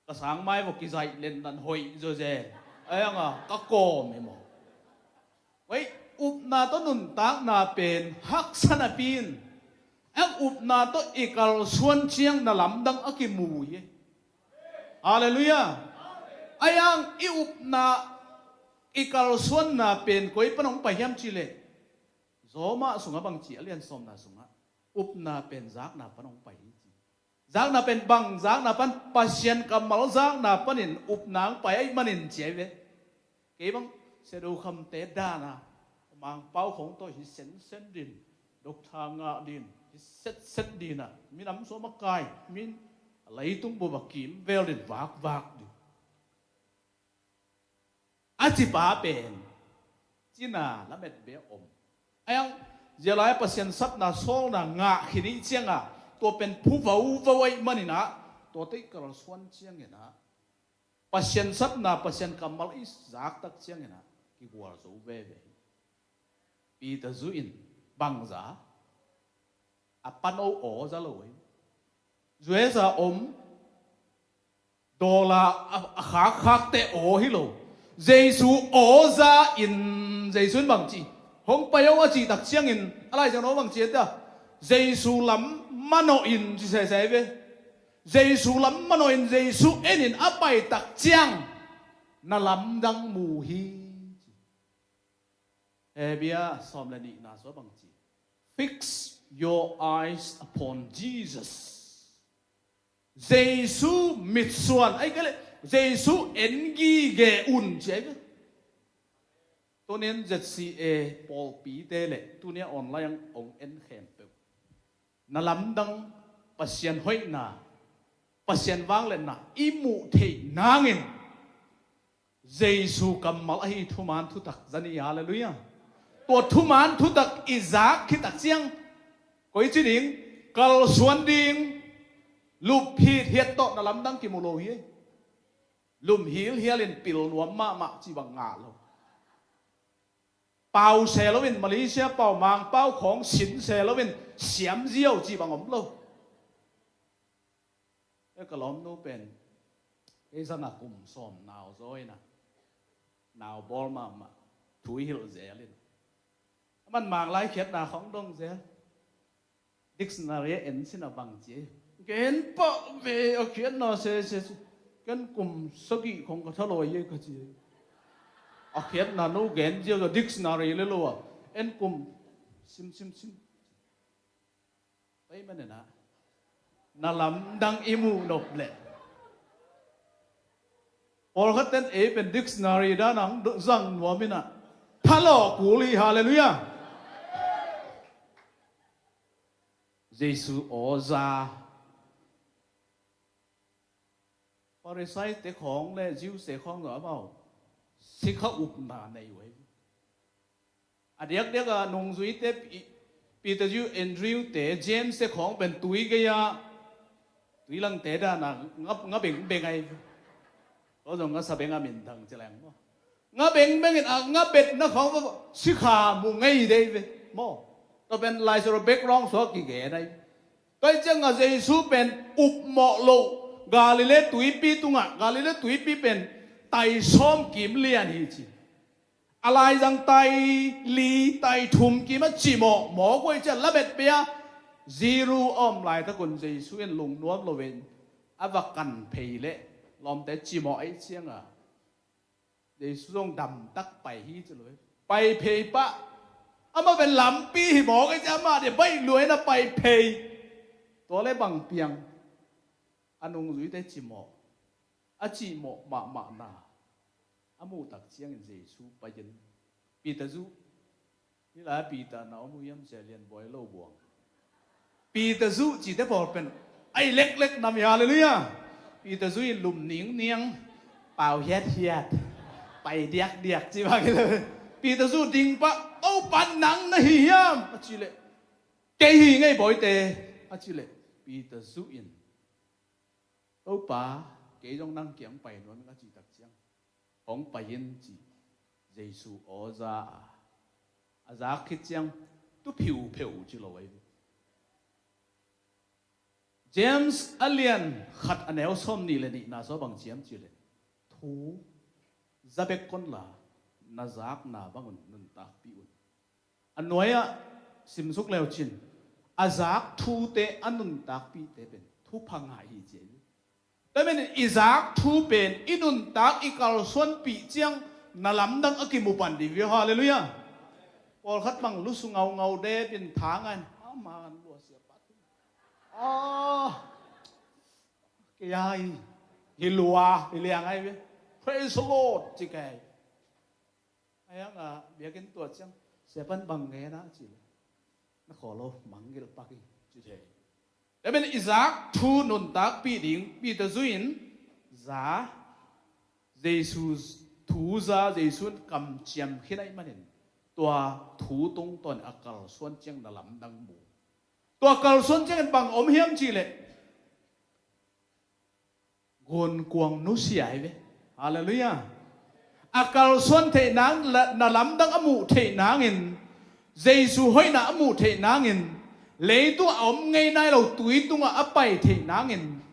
Ka sangmai vawh kizaih lendan hoih zawzen a anga ka kawm hi maw? Wei upna tawh nuntakna pen haksa napi in a upna tawh i kalsuan ciang na lamdang a kimu hi. Halleluiah. A iang i upna i kalsuanna pen koi pan hong pai hiam cileh Zawmah sungah bangci a lian sawmna sungah upna pen zakna pan hong pai hi ci. Zakna pen bang zakna pan Pasian kammal zakna panin upna ang pai aih manin ci ai ve. Kei bang sedo khamte dana Mangpau khong tawh hi sensen din dokta ngah din hi setset dina minam suam a kai min leitung buba kim vel din vakvak din. A cipa pen cina lamet bia om. Ayang zialai Pasian sapna sawlna ngah khinih cianga tua pen phu vauvo aih maninah tua tei kalsuan cianginah Pasian sapna Pasian kammal i zaktak cianginah kigual zo veve hi. Peter zu in bangza a pano aw za lo hi. Zueza om dawla a khakkhakte aw hi lo. Jesu aw za in Jesu in bangci hong pai aw a cihtak ciangin a laisiangtho bangci anta Jesu lam manawh in ci sesei ve. Jesu lam manawh in Jesu enin a paitak ciang na lamdang mu hi. Hebia sawm le nihna sua bangci fix Your eyes upon Jesus. Jesu mitsuan, ai kei le, Jesu en gige un ci ai ve. Tunin Z C A pawlpite le tunia online ang ong en khempeuh, na lamdang, Pasian hoihna, Pasian vangliatna i muh theih nangin Jesu kammal ahi thuman thutak zani, halleluiah. Tua thuman thutak i zak khit tak ciang koi ci ding, kalsuan ding, lup hithiat tawh na lamdang kimu lo hi. Lum hilhial in pil nuam mahmah ci bang ngah lo. Pau se loin, Malaysia pau, Mangpau khawng sin se loin siam ziau ci bang om lo. E, ka lawmnu pen kei zangah kum sawm nau zaw in a, nau bawl mahmah, thu i hilh zel in a, aman Mang lai khiatna khawng dong zel. Dictionary a en sin a bang ci ei. Ka en pah ve, a khiatna sese ci. Ken kum sagih khong ka thalawh ei ka ci ei. A khiatna no gen ziau a dictionary le lo a en kum sim sim sim. Pai man en a, na lamdang i muh nop leh pawlkhat ten ei pen dictionary dan ang zang nuam in a, thalawh kul hi, halleluiah. Jesu aw za. Pharisee te khawng le Jews te khawng zong amau sikha upna nei uh hi. A diakdiak a nungzuite, Peter, Andrew te, James te khawng pen tui gei-a, tui langte dan a nga, nga bengbeng ahi. Ko zong nga sabeng a minthang ci leng maw. Nga bengbeng in a nga betna khawng sikha mu ngei dei ve maw. Tua pen Laisiangtho background sua kigen ahi. Tua hi ciangah Jesu pen upmawh loh, Galilee tuipi tungah, Galilee tuipi pen tai sawm kim lian hi ci. A laizang tai li, tai thum kim a cimawh mawk uh hi ciah lametpia ziru a om laitakun Jesu in lungnuam loin a va kan phei leh lawmte cimawh ahi ciangah Jesu zong damtak pai hi ci lo hi. Pai phei pah. Amah pen lampi hi mawk ahi ciah amah dia baih luaina pai phei. Tua le bang piang a nungzuite cimawh, a cimawh mahmahna a muhtak ciangin Jesu pai-in Peter zuh. Hih lai Peter na om uh hiam sia lian buai lo buang. Peter zuh cite pawl pen a i leklek nam hi, halleluiah. Peter zuh in lum ningniang, pau hiathiat, pai diakdiak ci bang hi lo. Peter zuh ding pah, Topa nang na hi hiam a ci leh, kei hi ngei bawite a ci leh, Peter zuh in Topa, kei zong nang kiang pai nuam ing a cih tak ciang hong pai in ci. Jesu aw za a, a zak khit ciang tu phiupheuh ci lo ahi. James a lian khat a neu sawm nih le nihna sua bang ciam ci leh, thu za bek kon la, na zakna bangun nuntakpih un. A nuai-ah simsuk leucin a zak thute a nuntakpihte pen thupha ngah hi ci ahi. Tua manin i zak thu pen i nuntak i kalsuanpih ciang na lamdang a kimu pan ding hi, halleluiah. Pawlkhat bang lusu ngaungau depin tha ngain ama an lua sia pat. Ah, kei ai hi lua hi liang ai ve. Praise the Lord ci kei. A hiangah biakinn tuah ciang, siapan bang ngen a ci leh, na khaw lo mangngilh pak hi ci thei. Tua manin i zak thu nuntakpih ding Peter zuh in za, Jesu thu za, Jesu in kamciam khin ahih manin tua thu tungtawn a kalsuan ciang na lamdang mu. Tua kalsuan ciangin bang om hiam ci leh, gunkuang nusia hi ve. Halleluiah. A kalsuan theih nang, na lamdang a muh theih nangin, Jesu hoihna a muh theih nangin, leitung a om ngei nai lo tui tungah a pai theih nangin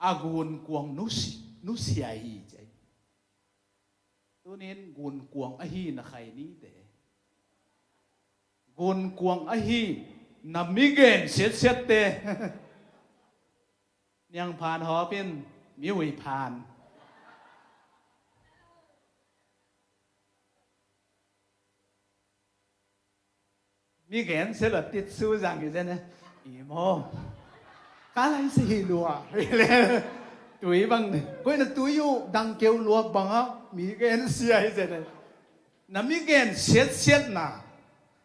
a gunkuang nusi, nusia hi ci ahi. Tunin gunkuang ahi na khainite, gunkuang ahi na mi gen siatsiatte, niangphan hawpin mi huiphan. Mi gen se lo tit su zang hi zen e. I maw. Ka lai se hi lua. Tui bang ne. Koi na tui u dang keu lua bang a. Mi gen sia hi zen e. Na mi gen siat siat na.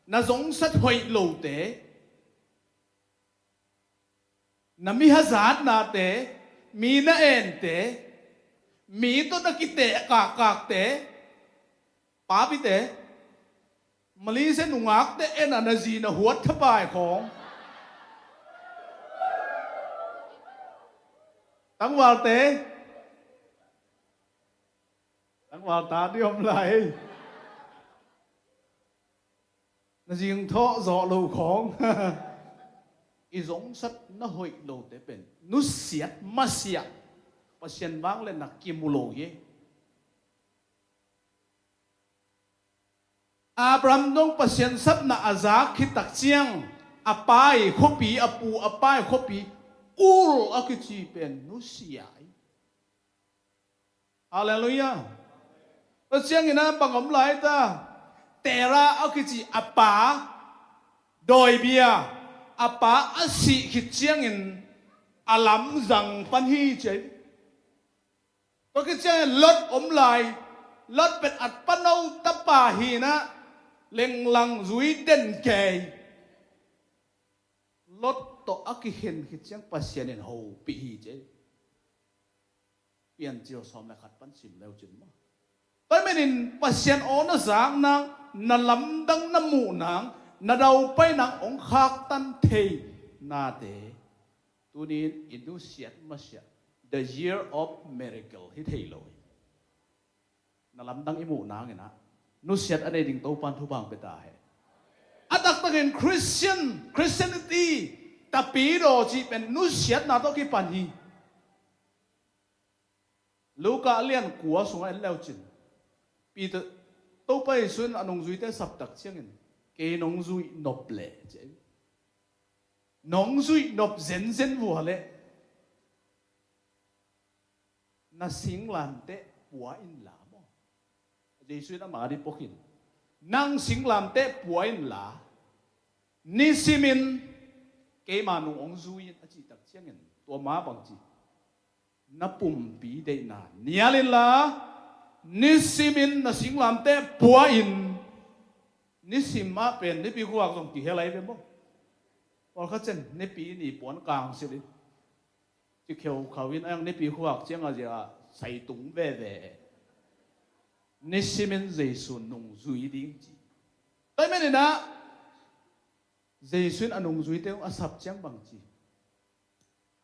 Na zong sat hoih lo te. Na mi hazatnate, mi na ente, mi tawh na kiteh kakkakte, papite, Malaysia nungakte en a na zi na huat thapai khawng. Tangvalte, tangval ta di om lai. Na zingthawh zawh lo khawng. I zongsat na hoih lote pen nusiat masiah Pasian vang le na kimu lo hi. Abraham dong Pasian sapna a zak khit tak ciang a pai khuapi, a pu a pai khuapi, Ur a kici pen nusia hi. Halleluiah. Tua ciangin a bang om lai ta? Terah a kici a pa dawibia, a pa a sih khit ciangin a lamzang pan hi ci. Tua khit ciangin Lot om lai. Lot pen a pano tapa hi na, lenglang zui den kei. Lot tawh a kikhen khit ciang Pasian in hopih hi ci. Piancil sawm le khat pan sim leu cin maw. Tua ahih manin Pasian aw na zak nang, na lamdang na muh nang, na daupai nang hong khaktan thei nate, tunin i nusiat masiah, the year of miracle hi thei lo hi. Na lamdang i muh nangin ah nusiat a nei ding Topan thupha hong pia ta hen. A taktakin Christian, Christianity, tapidaw cih pen nusiatna tawh kipan hi. Luka a lian kua sungah en leu cin, Peter, Topa Jesu in a nungzuite saptak ciangin, kei nong zuih nop leh ci. Nong zuih nop zenzen vua leh na singlamteh pua inla maw. Jesu in ama dih pok in, nang singlamteh pua inla, nisimin keima nung hong zui in a cih tak ciangin, tua ma bang ci, na pumpi deihna nial inla, nisimin na singlamteh pua in. Nisim ah pen nipi khuak zong kihel ahi ve maw. Pawlkhat ciang nipi ni puan kang silh in ci kheukhau in, a yang nipi khuak ciang a zia sai tung veve. Nisimin Jesu nung zui ding ci. Tua ahih manin ah Jesu in a nungzuite a sap ciang bang ci.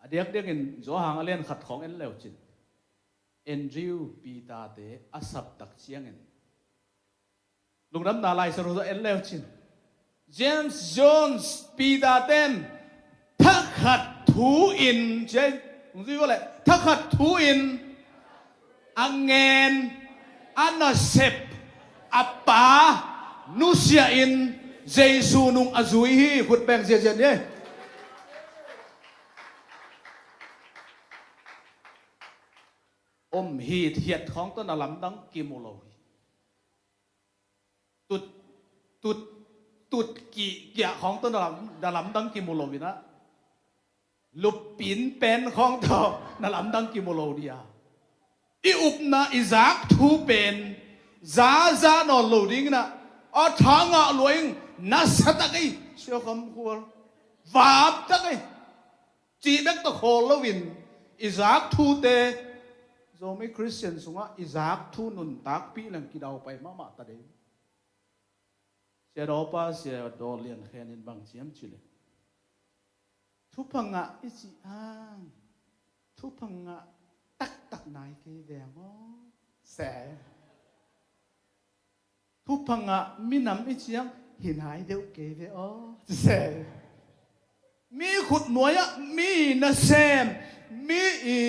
A diakdiakin Johan a lian khat khawng en leu cin, Andrew, Peter-te a saptak ciangin, Lungdamna Lai Siangtho en leu cin, James, John, Peter-ten thakhat thu-in, ci, hong zui vua leh, thakhat thu-in a ngen, a nasep, a pa nusia in Jesu nung a zui hi. Khut beng ziahziah ni. Om hithiat khawng tawh na lamdang kimu lo hi. Tut, tut, tut kihkiah khawng tawh na lam, na lamdang kimu lo in ah, luppin pen khawng tawh na lamdang kimu lo ding a. I upna, i zak thu pen zaza nawn lo ding in ah, a tha ngah lua ing, na sa tak ei, siakham khual vap tak ei. Cih bek tawh khawl loin i zak thute, Zomi Khristian sungah i zak thu nuntakpih leng kidaupai mahmah ta ding. Sia Daw pa, Sia Daw Lian Khen in bang ci hiam cih leh, thupha ngah i cih hang, thupha ngah taktak nai kei veng aw. Se. Thupha ngah minam i cih hang hi nai deuh kei ve aw. Se. Mi khut nuai-ah mi nasem, mi i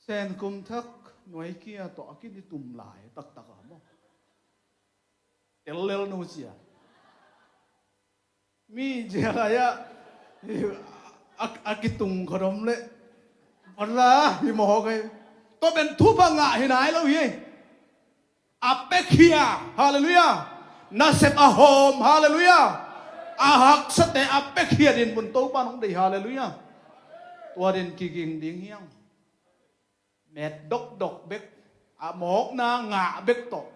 Senkum Thak nuai kia tawh a kinitum lai taktak a maw. Tel lel nu cia. Mi cia lai-ah a, a kitung khat om leh, bala hi mawk ei. Tua pen thupha ngah hi nai lo hi. A pekhia, halleluiah. Nasep a hawm, halleluiah. A haksate a piakhia dinmun Topa in hong deih, halleluiah. Tua din kiging ding hi hang. Met dokdok bek, a mawkna ngah bek tawh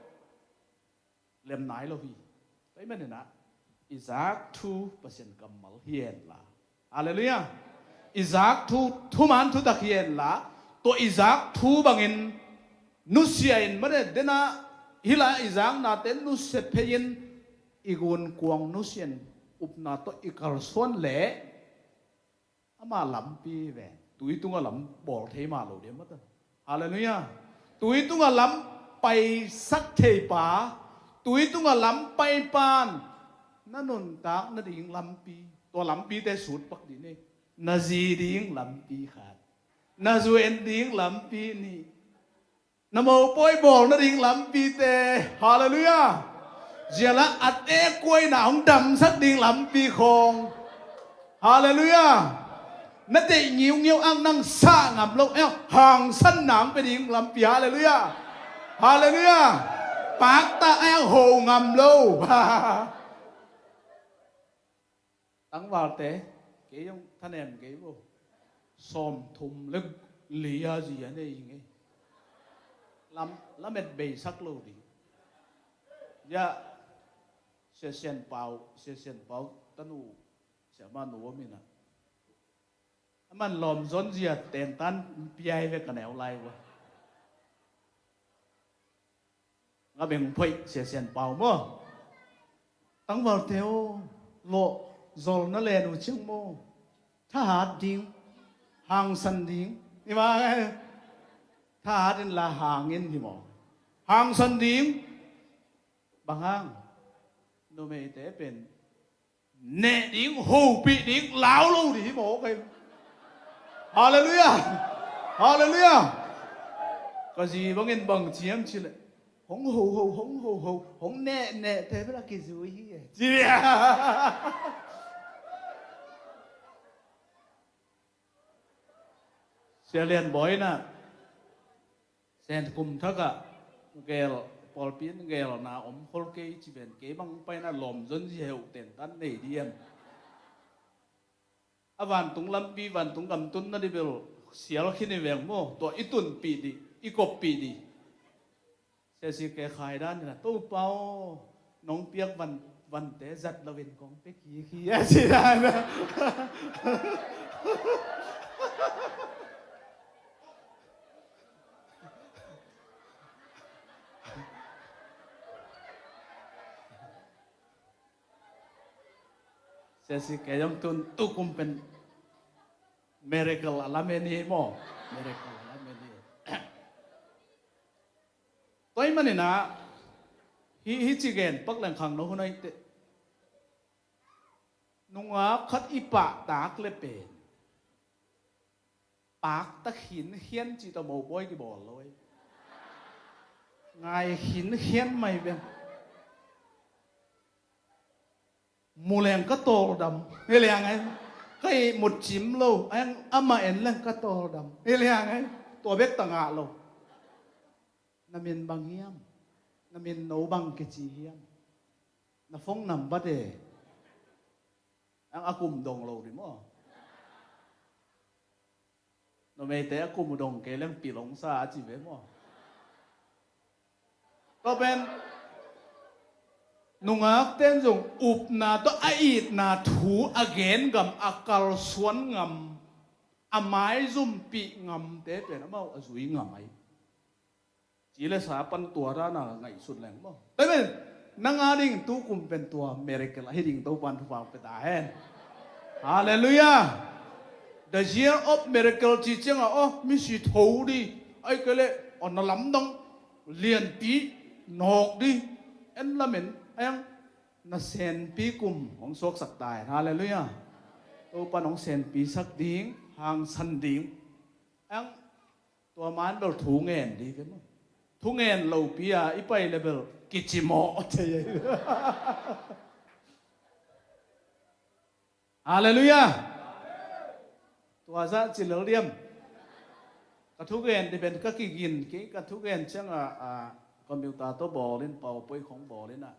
lem nai lo hi. Tua ahih manin ah i zak thu Pasian kammal hi henla, halleluiah, i zak thu thuman thutak hi henla, tua i zak thu bangin nusia in, mate, den ah hih lai-ah i zaknate nusia phei-in i gunkuang nusia in upna tawh i kalsuan leh ama lampi ve. Tui tungah lam bawl thei mah lo ding, mate. Halleluiah. Tui tungah lam paisak thei pa, tui tungah lam pai pan na nuntak nading lampi, tua lampite sut pak ding hi. Na zi ding lampi khat, na zu en ding lampi nih, na mopawi bawl nading lampite, halleluiah. Zialah a tekuaina hong damsak ding lampi khawng, halleluiah. Na deih ngiungeu ang nang sah ngam lo, eh, hangsan nang pia ding lampi, halleluiah. Halleluiah. Pakta ang ho ngam lo. Tangvalte, kei zong thanem kei vo. Sawmthum le li a zi a nei hi ngei. Lam, lamet beisak lo ding. Ya, Sia Sian Pau, Sia Sian Pau tanu, Sia Manu om in ah, aman lawm zon zia tentan piai ve ka neu lai ua. Nga beng phoih Sia Sian Pau maw. Tangvalte aw, lawh zol na len uh ciang maw, thahat ding, hangsan ding. Hi mah, thahat in la hang in hi maw. Hangsan ding. Bang hang? Numeite pen neh ding, hopih ding, lau lo ding hi maw kei. Halleluiah. Halleluiah. Ka zi bangin bang ci hiam cih leh, hong ho ho, hong ho ho, hong neh neh te bel a kizui hi e, ci. Sia Lian Bawi in ah, Sen kum thak ah gel, pawlpi in gelna om khol kei ci ven, kei bang pai in ah lawm zon zi heu tentan nei ding hiam. A vantung lampi, vantung gam tun nading bel sial khin hi veng maw, tua i tunpih ding, i koppih ding. Sia Sian Khe Khai dan in ah, Topa aw, nong piak van, vante zat loin kong pia kik hi, a ci dan. Sia Sian Khe zong tun tu kum pen miracle a lamen hi maw. Miracle a lamen hi. Tua ahih manin ah, hih, hih ci gen pak leng khangno hun ahih teh, nungak khat i pahtak leh pen pakta khinkhian cih tawh mopawi kibawl lo ei. Ngai khinkhian mai beng. Mu leng ka tawldam hi liang ei. Ka ihmut cim lo, amah en leng ka tawldam hi liang ei. Tua bek ta ngah lo. Na min bang hiam? Na min no bang kici hiam? Na phone number te. Ang a kum dong lo ding maw. Numeite a kum uh dong kei leng pilong sa a ci ve maw. Tua pen nungakte in zong upna tawh a itna thu a gen ngam, a kalsuan ngam, a maizumpih ngamte pen amau a zui ngam ahi. Ci le sa pan tua dan a ngaihsut leng maw. Amen. Nang a ding tu kum pen tua miracle ahi ding Topa'n thupha pia ta hen. Halleluiah. The year of miracle ci ciangah, aw, misi tho ding, ahih kei leh, aw, na lamdang lianpi nawk ding, en lamen, a iang na senpi kum hong suaksak ta hen. Halleluiah. Topa'n hong senpisak ding, hangsan ding. A iang Tua man bel thu ngen ding hi maw. Thu ngen lopi a i pai le bel kicimawh thei. Halleluiah. Tua zah ci lel diam. Ka thu ngen ding pen ka kigin kei, ka thu ngen ciangah, a, computer tawh bawl in, PowerPoint khong bawl in a,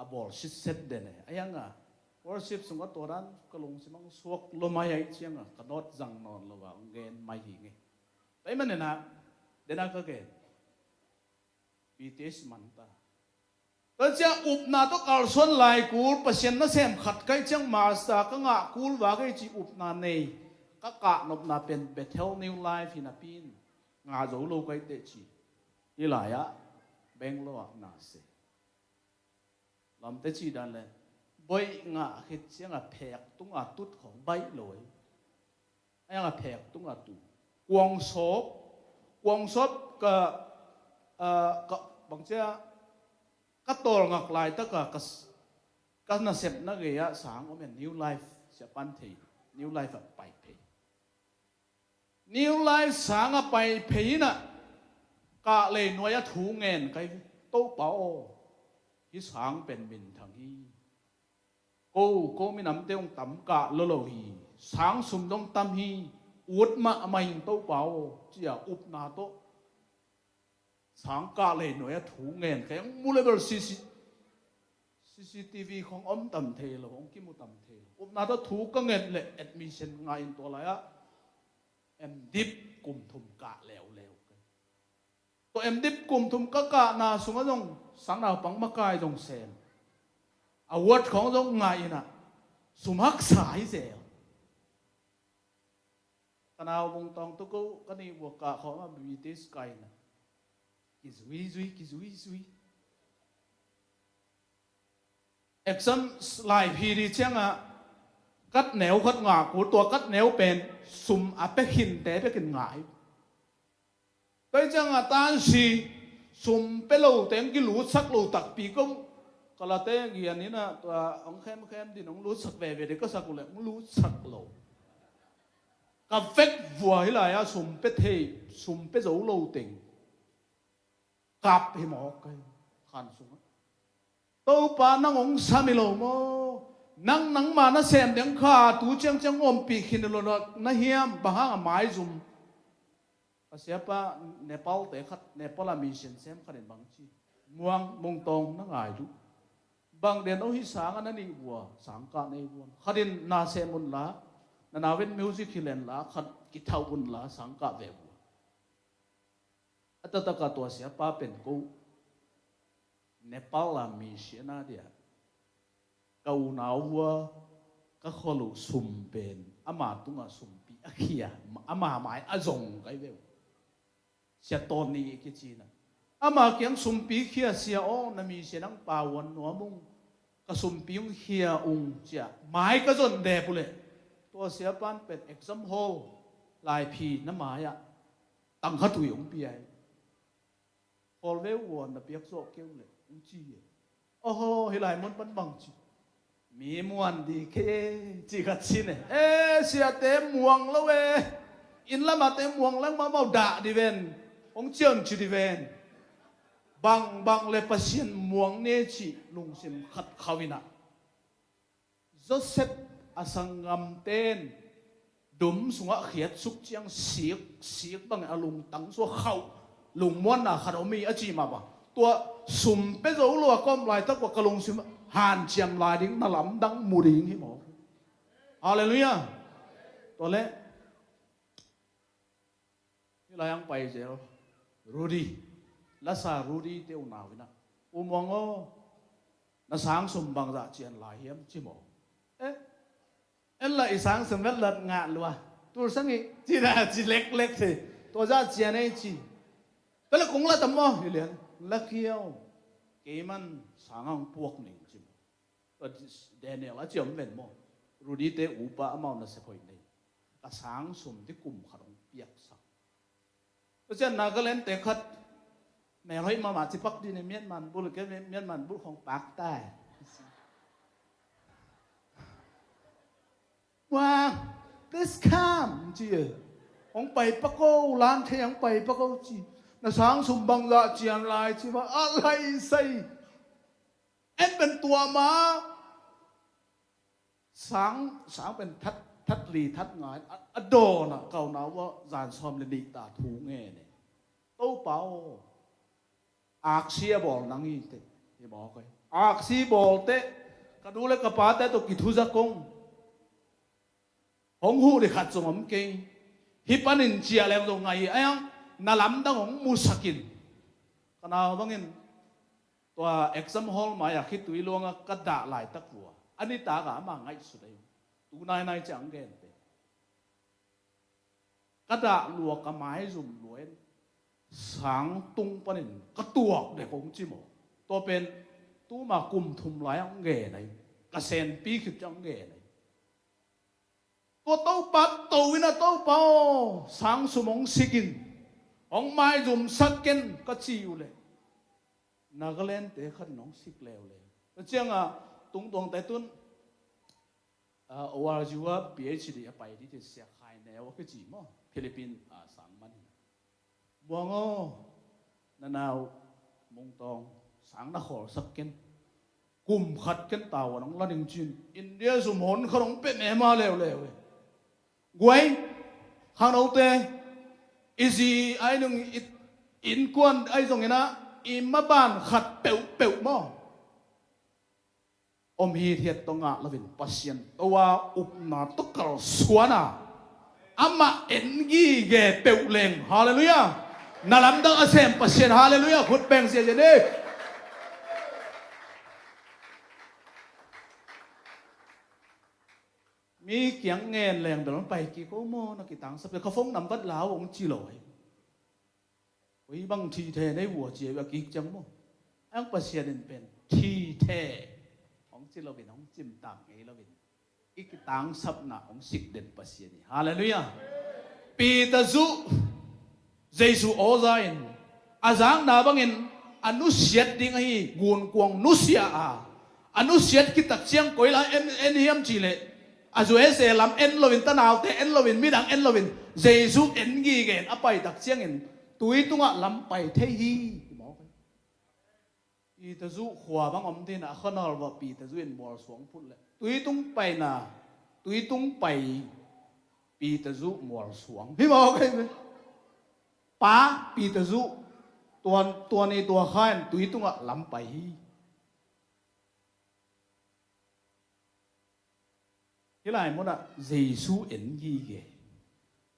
a bawl sitset den e. A hiang a worship sung a tua dan ka lungsim ang suak lua mai ahi ciang a ka nawt zang nawn lo a hong gen mai hi ngei. Tua ahih manin a den a ka gen B T S man ta. Tua ciang upna tawh kalsuan lai kul, Pasian nasem khat ka hih ciang master ka ngah kul vak ei ci upna nei ka kahnopna pen Bethel New Life hi napi in ngah zo lo ka hih teh ci. Hih lai-ah Bangalore ah na se. Lamte cih dan le baih ngah khit ciang a phek tung a tut khawng baih lo ei. A hiang a phek tung a tu. Kuang sawp, kuang sawp ka, ah, ka, bang cia ka tawlngak laitak a ka s-, ka nasepna gei ah sang om en New Life sia pan thei, New Life a pai phei. New Life sang a pai phei in a kah lei nuai a thu ngen ka hi, Topa aw, hih sang pen minthang hi. Ko, ko minamte hong tam kah lua lo hi. Sang sum dong tam hi. Ut mahmah ing Topa aw, ci a upna tawh sang kah lei nuai a thu ngen ka hi. Hong mu le bel C C, C C T V khawng om tam thei lo, hong kimu tam thei lo. Upna tawh thu ka nget leh admission ngah in tua lai-ah M.Div kum thum kah leuleu ka hi. Tua M.Div kum thum ka kahna sungah zong sang naupang makai zong sem. Award khawng zong ngah in a sum haksa hi zel. Ka nau Mung Tawng tawh ko ka nih vua kah khawng a B T S kai in a kizuizui, kizuizui. Exam lai phi ding ciang a katneu khat ngah kul, tua katneu pen sum a pia khinte bek in ngah hi. Tua hi ciang a tansi sum pia lo teng kilutsak lo takpi ko. Ka late ngian in a tua hong khemkhem ding hong lutsak veve ding ka sak uh leh hong lutsak lo. Ka vek vua hi lai-ah sum pia thei, sum pia zo lo teng kap hi mawk ka hi khan sungah. Topa nang hong sam hi lo maw? Nang nangma nasem ding kha tu ciangciang ompih khin hi lo na hiam? Bang hang a maizum? Ka siapa Nepal te khat, Nepal a mission sem khat in bang ci, Muang, Mung Tawng na ngai duh. Bang den aw hih sang a na nih vua, sang kah nei vua. Khat in na sem un la, na nau in music hi len la, khat kithauh un la, sang kah ve vua. A taktak a tua siapa pen ko Nepal a mission a dia ka unau vua ka kholh uh sum pen ama tungah sumpi a khia, ama mai a zong kai ve uh. Sia Tawni i kici in a, ama kiang sumpi khia, sia aw, na mission ang pavuan nuam ung, ka sumpi ung khia ung, ci a mai ka zon dep uh leh tua siapa in pen exam hall lai phi na mai-ah tang khat uh hong pia hi. Khawl ve uh aw, na piak zawh kei uh leh, hong ci hi. Aw, hih lai mun pan bang ci, mi muan ding kei e, ci khat ci ne. E, siate muang lo e. Inn lamate muang leng mahmah uh, dah ding ven, hong ciah un ci ding ven. Bangbang le Pasian muang ni e cih lungsim khat khauh in a, Joseph a sanggamte in dum sungah khiatsuk ciang sik, sik bangin a lungtang sua khauh, lungmuanna khat om hi a ci mah bang. Tua sum pia zo lo a ka om laitak uh a ka lungsim hanciam lai ding, na lamdang mu ding hi maw? Halleluiah. Tua leh hih lai ang pai zel Rudy, lasa Rudy te unau in a, U Muang aw, na sang sum bangzah cian lai hiam, ci maw? Eh, en la i sang sum vet lat ngah lua, tul sang i ci na, ci leklek thei. Tua zah cian ei ci. Tua leh kong la tam maw? Hi lian, la kiau. Kei man sang ang puak ning, ci maw? Daniel a ci om ven maw? Rudy te upa amau nasep hoih nei. Ka sang sum ding kum khat hong piaksak. Tua ciang Nagaland te khat, mel hoih mahmah ci pak ding ni, Myanmar bul, kei Myanmar bul khong pak tai. Wah, please come, ci e. Hong pai pak o, lam thei hong pai pak o ci. Na sang sum bangzah cian lai ci mah, a lai sai. En pen tua mah sang, sang pen that, that li that nga in a, a dawn ah ka unau ah zan sawm le nih ta thu ngen e. Topa aw, aksi a bawl nang hi teh, hi mawk ei. Aksi bawlte, ka nu le ka pate tawh kithuzak kong, hong huh dih khat zong om kei. Hih panin ciah leng zong ngai hi. Aiang, na lamdang hong musakin. Ka nau bangin tua exam hall mai-ah khitui luangah ka dah laitak vua, a nitak ah ama ngaihsut ahi. Tu nainai ciang gen pen ka dah lua, ka maizum lua in sang tung panin ka tuak dek hong ci maw. Tua pen tuma kum thum lai hong gen ahi. Ka senpi khit ciang hong gen ahi. Tua Topa to in a, Topa aw, sang sum hong sikin, hong maizumsak ken ka ci uh leh, Nagaland-te khat in hong sik leuleu. Tua ciangah tungtuangte tun, ah, O R U ah P H D a pai ding ci, Sia Khai Neu a kici maw, Philippine, ah, sang man hi. Muang aw, na nau Mungtawng sang na khawlsak ken. Kum khat ken tavuan hong la ning ci-in India sum hon khat hong pia mema leuleu e. Guai, khangnote, i zi ai nung, i innkuan ai zongin ah, i maban khat peuhpeuh maw, om hithiat tawh ngah loin Pasian tawh a upna tawh kalsuan a, amah en gige peuh leng. Halleluiah. Na lamdang a sem Pasian, halleluiah, khut beng ziazia ni. Mi kiang ngen leng bel hong pai kik o maw, na kitangsap hi. Ka phone number la o hong ci lo hi. Koi bang thithe nei vua ci a kik ciang maw. Ang Pasian in pen thithe hong ci loin, hong cimtak ngei loin, i kitangsapna hong sik den Pasian hi. Halleluiah. Peter zuh, Jesu aw za in, a zakna bangin a nusiat ding ahi, gunkuang nusia a, a nusiat khit tak ciang koi lai en, en hiam cih leh, a U S A lam en loin, tanaute en loin, midang en loin, Jesu en gige in a pai tak ciangin tui tungah lam pai thei hi. Peter zuh khua bang om ding a, a khanal vah Peter zuh in mualsuang phut leh, tui tung paina, tui tung pai Peter zuh mualsuang hi maw, kei ve. Pa Peter zuh, tuan, tuan i tua kha in tui tungah lam pai hi. Hih lai munah Jesu en gige.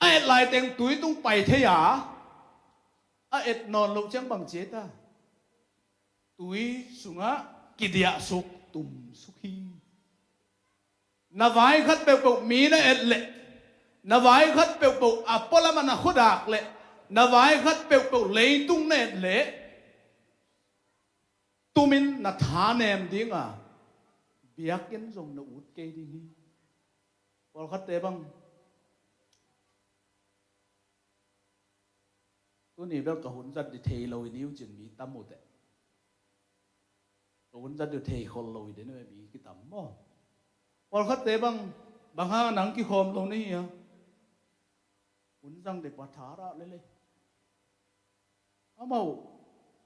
A et laiteng tui tung pai thei a, a et nawn loh ciang bang ci ei ta? Tui sungah kidiahsuk, tumsuk hi. Na vai khat peuhpeuh mi na et leh, na vai khat peuhpeuh a pualam ah na khuadak leh, na vai khat peuhpeuh leitung na et leh, tumin na thanem ding a, biakinn zong na ut kei ding hi. Pawlkhatte bang, tuni bel ka hun zat ding thei lo i niu cin mi tam uh teh. Ka hun zat ding thei khol lo i den uh e, mi kitam maw. Pawlkhatte bang, bang hang nang kikhawm lo na hi a? Hun zang ding pa tha rah lele. Amau,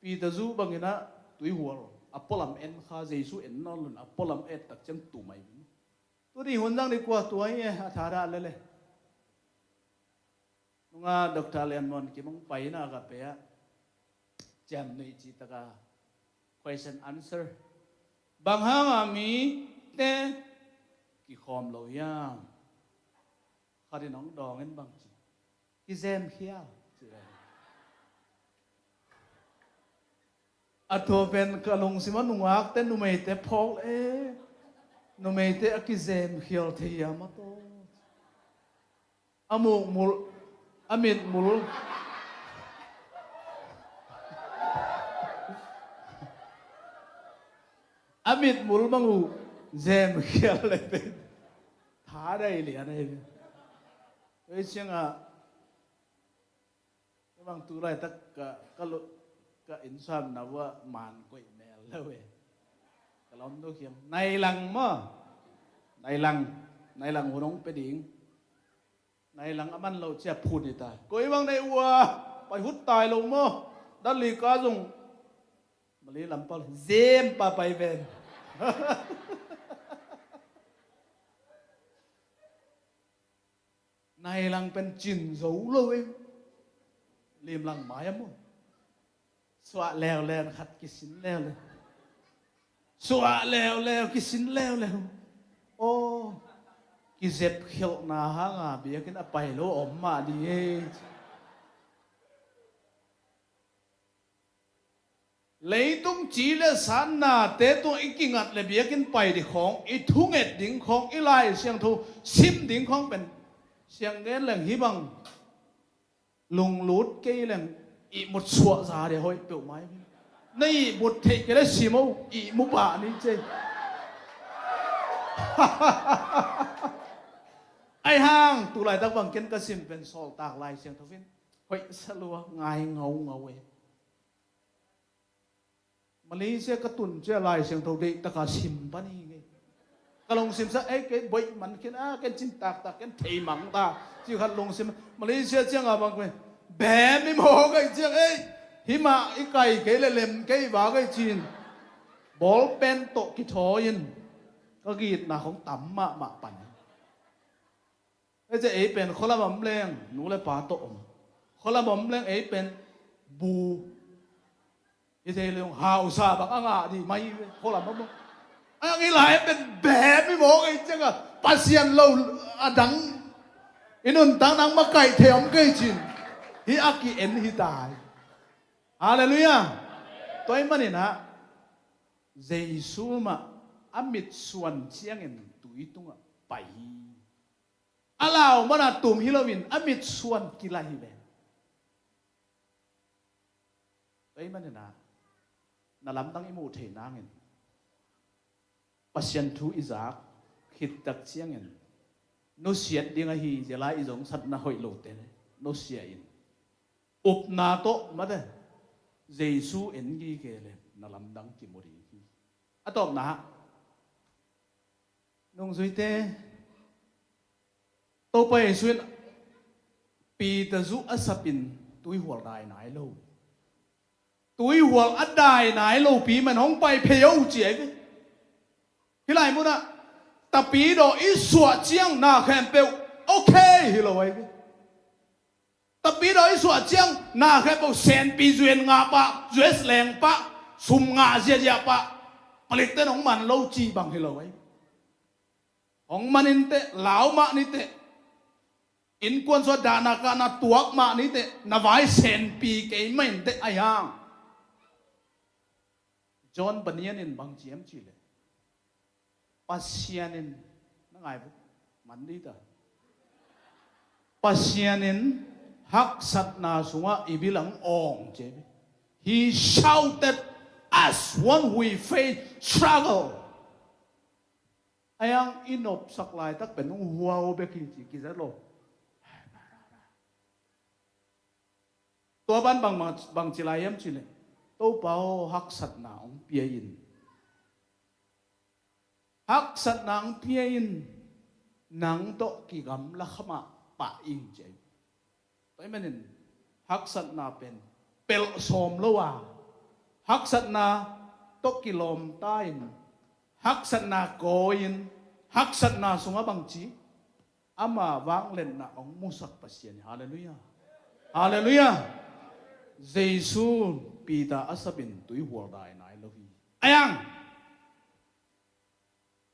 Peter zuh bangin ah tuihual a pualam en kha, Jesu en nawn loin a pualam et tak ciang tum ahi. Tuni hun zang ding kua tua hi e, a tha rah lele. Nunga Doctor Lian Muan Kim hong paina ka pe ah, ciam nuih cih taka question answer. Bang hanga mite kikhawm lo hiam? Khat in hong dawng in bang ci, kizemkhial ci ve. A tua pen ka lungsim ah nungakte, numeite phawk e. Numeite a kizemkhial thei hiam a taw? A muk mul, a mit mul, a mit mul bang uh zemkhial le pen tha dai lian ahi ve. Ei ciangah, ka bang tu laitak ka, ka lo, ka innsam na vua man koih mel lo e. Ka lawm nu khiam nailang maw? Nailang, nailang hun hong pe ding. Nailang a man lo cia phun hi ta. Koi bang nei ua, pai hut tai lo maw? Dali ka zong Mali lam pau le zem pa pai ven. Nailang pen cin zo lo e. Limlang mai a maw? Suah leuleu, khat kisin leuleu. Suah leuleu, kisin leuleu. Aw, kizepkhialhna hanga biakinn a pai lo om mah ding ei. Leitung ci le sa nate tungah i kingat le biakinn pai ding khawng, i thunget ding khawng, i Lai Siangtho sim ding khawng pen, siang gen leng hih bang lunglut kei leng ihmut suahza ding hoih peuhmah hi. Na ihmut theih kei le sim o, ihmu pah ni ci. Ahi hang tu laitak bang ken ka sim pen Sawltak Lai Siangtho in hoih sa lua, ngai ngaungau e. Malaysia ka tun ciang Lai Siangtho deih taka sim pan hi ngei. Ka lungsim sa, ei, kei boih man khin a, ken cin taktak, ken thei mang ta, ci khat lungsim. Malaysia ciang a bang kei bem i maw kei ciang, ei, himah i kai kei le lem kei va kei cin. Bawlpen tawh kithawi in ka gitna khong tam mahmah pan. Ei, ci ei pen khualam om leng nu le pa tawh om. Khualam om leng ei pen bu i thei leng hausa bang a ngah ding mai ve, khualam om. Ang i lai pen bem i mawk ei cianga Pasian lo a dang i nuntak nang makaih thei om kei cin. Hi a ki-en hi tai. Halleluiah. Tua ahih maninah Jesu mah a mitsuan ciangin tui tungah pai hi. A lau mana tum hi loin a mitsuan kila hi ve. Tua ahih maninah na lamdang i muh theih nangin Pasian thu i zak khittak ciangin nusiat ding ahi zia lai i zongsatna hoih lote nusia in upna tawh mate Jesu en gige le na lamdang kimu ding hi. A tawpna ah nungzuite, Topa Jesu in Peter zu a sapin tuihual dai nai lo. Tuihual a dai nai lopi man hong pai phei o ci ahi ve. Hih lai munah tapidaw i suah ciang na khempeuh okay hi lo ahi ve. Tapidaw i suah ciang na khempeuh senpi zuan ngah pah, zues leng pah, sum ngah ziazia pah, palikte nong man lo ci bang hi lo ahi. Hong man inteh, lau mah niteh, innkuan suah dahna kahna tuak mah niteh, na vai senpi kei mah inteh ahi hang. John Bunyan in bang ci hiam cih leh Pasian in, na ngai buk man dih ta. Pasian in haksatna sungah i bilang awng ci hi. He shouted as one who face struggle. Ahi hang i nopsak laitak pen hong huau bek hi ci kizat lo. Tua ban bang, bang, bang ci lai hiam cih leh Topa aw, haksatna hong pia in. Haksatna hong pia in, nang tawh kigamla khamah pah ing ci ahi. Tua ahih manin haksatna pen pelh sawm lo a, haksatna tawh kilawmta in, haksatna kawi in, haksatna sungah bangci ama vangliatna hong musak Pasian hi. Halleluiah. Halleluiah. Jesu Peter a sapin tuihual dai nai lo hi. Ahi hang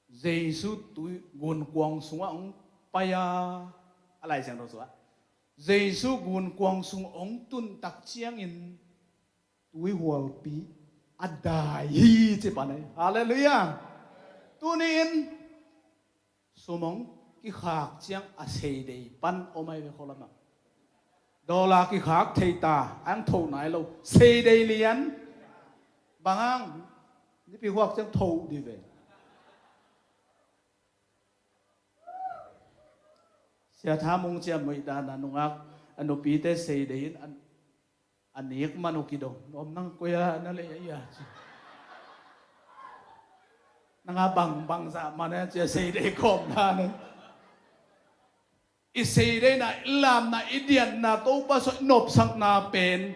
Jesu tui gunkuang sungah hong pai a, a Lai Siangtho sungah Jesu gunkuang sung hong tun tak ciangin tuihualpi a dai hi ci pan ahi. Halleluiah. Tuni-in sum hong kikhak ciang a seidei pan om ahi ve khualamah. Dollar kikhak thei ta, ang tho nai lo. Seidei lian. Bang hang, nipi huak ciang tho dih ve. Sia Tha Mung ciang muih dan a nungak a nupite seidei in a, a nik man uh kidong. Nuam nang koi a na lei a ia ci. Nang a bang bang zah man a cia seidei kawm dan a. I seideina, i lamna, i diatna, Topa sung i nopsakna pen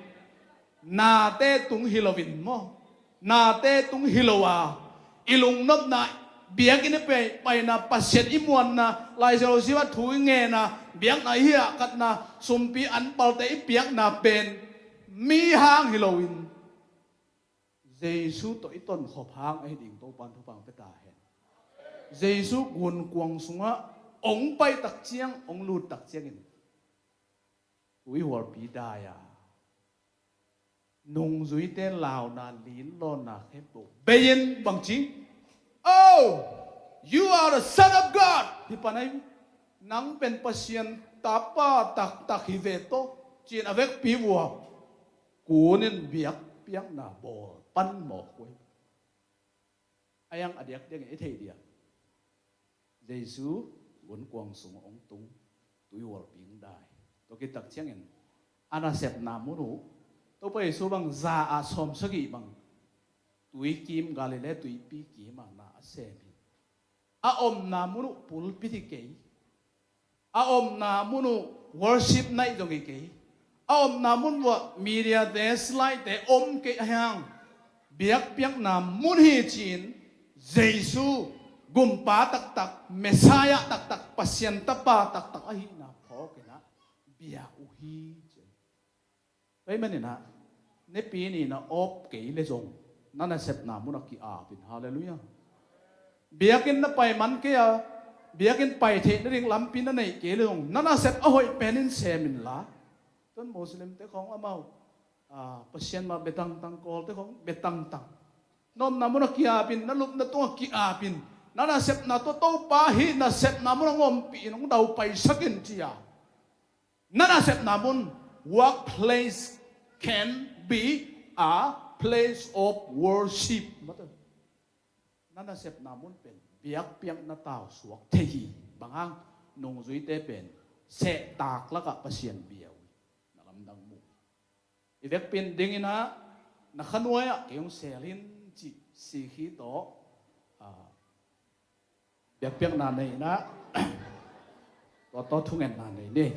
nate tung hi loin maw, nate tung hi lo a, i lungnopna, biakinn i pai, paina, Pasian i muanna, Lai Siangtho sim a thu i ngenna, biakna i hiahkatna, sumpi anpalte i piakna pen mi hang hi loin Jesu tawh i tonkhop hang ahi ding Topa'n thupha pia ta hen. Jesu gunkuang sungah hong pai tak ciang, hong lut tak ciangin tuihualpi dai a, nungzuite launa, linlawnna khempeuh bei-in bang ci? "Oh, you are the Son of God!" Hi pan ahi. "Nang pen Pasian Tapa taktak hi ve tawh," ci-in a vekpi uh a, kunin biakpiakna bawl pan mawk uh hi. A yang a diakdiakin i theih diak, Jesu gunkuang sung hong tung, tuihualpi hong dai. Tua khit tak ciangin a nasepna mun uh, Topa Jesu bang za ah sawmsagih bang tuikim, Galilee tuipi kim ah na a sem hi. A omna mun uh pulpit hi kei. A omna mun uh worship night zong hi kei. A omna mun uh ah mediate, slide-te om kei ahi hang, biakpiakna mun hi ci-in Jesu gumpa taktak, Messiah taktak, Pasian Tapa taktak ahihna phawk in ah bia uh hi ci. Tua ahih manin ah, Nipi ni na awp kei leh zong na nasepna mun ah ki-ap in. Halleluiah. Biakinn na pai man kei a, biakinn pai theih nading lampi na neih kei leh zong na nasep a hoih penin sem inla. Tua Muslim-te khawng amau, ah, Pasian mah bia tangtang, Kawlte khawng bia tangtang. Na omna mun ah ki-ap in, na lupna tungah ki-ap in, na nasepna tawh Topa hih nasepna mun ah hong ompih in, hong daupaisak in ci a, na nasepna mun, workplace can be a place of worship. Na nasepna mun pen biakpiakna tau suak thei hi. Bang hang? Nungzuite pen sehtak lakah Pasian bia uh hi. Na lamdang mu. I vekpi-in ding in ah, na khanuai ah kei hong sel in ci, sikhi tawh, ah, biakpiakna nei in ah, tua tawh thungetna nei ni.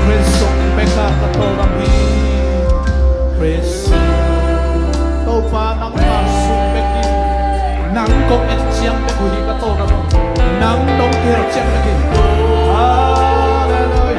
Khrist sung bek a ka tawldam hi. Khrist sung. Topa nang ka sung bek hi. Nang kong et ciang bek uh hi ka tawldam. Nang nong kihel ciang bek hi. Halleluiah.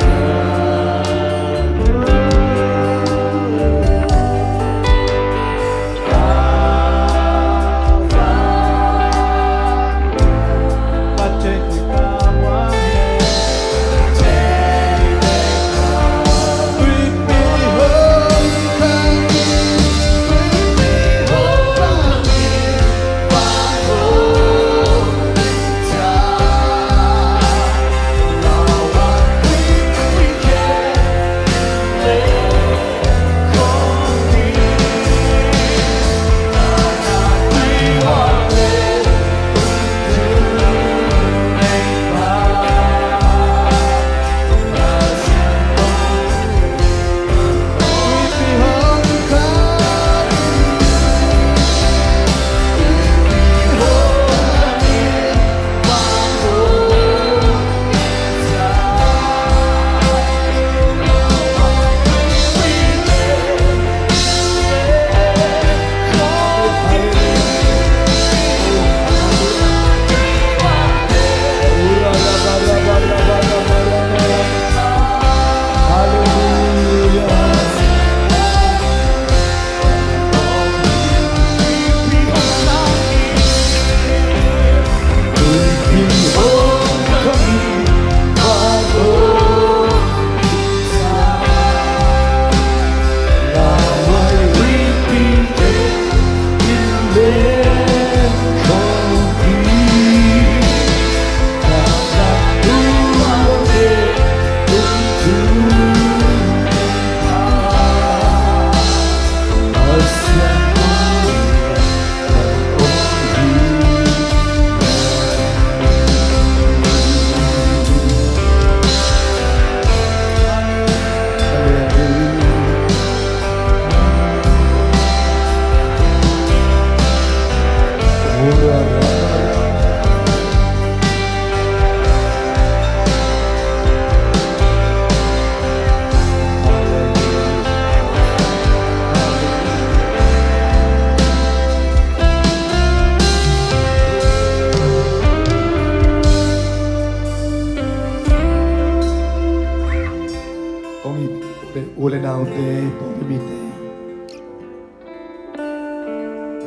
Kong it u le naute, pawlpi mite,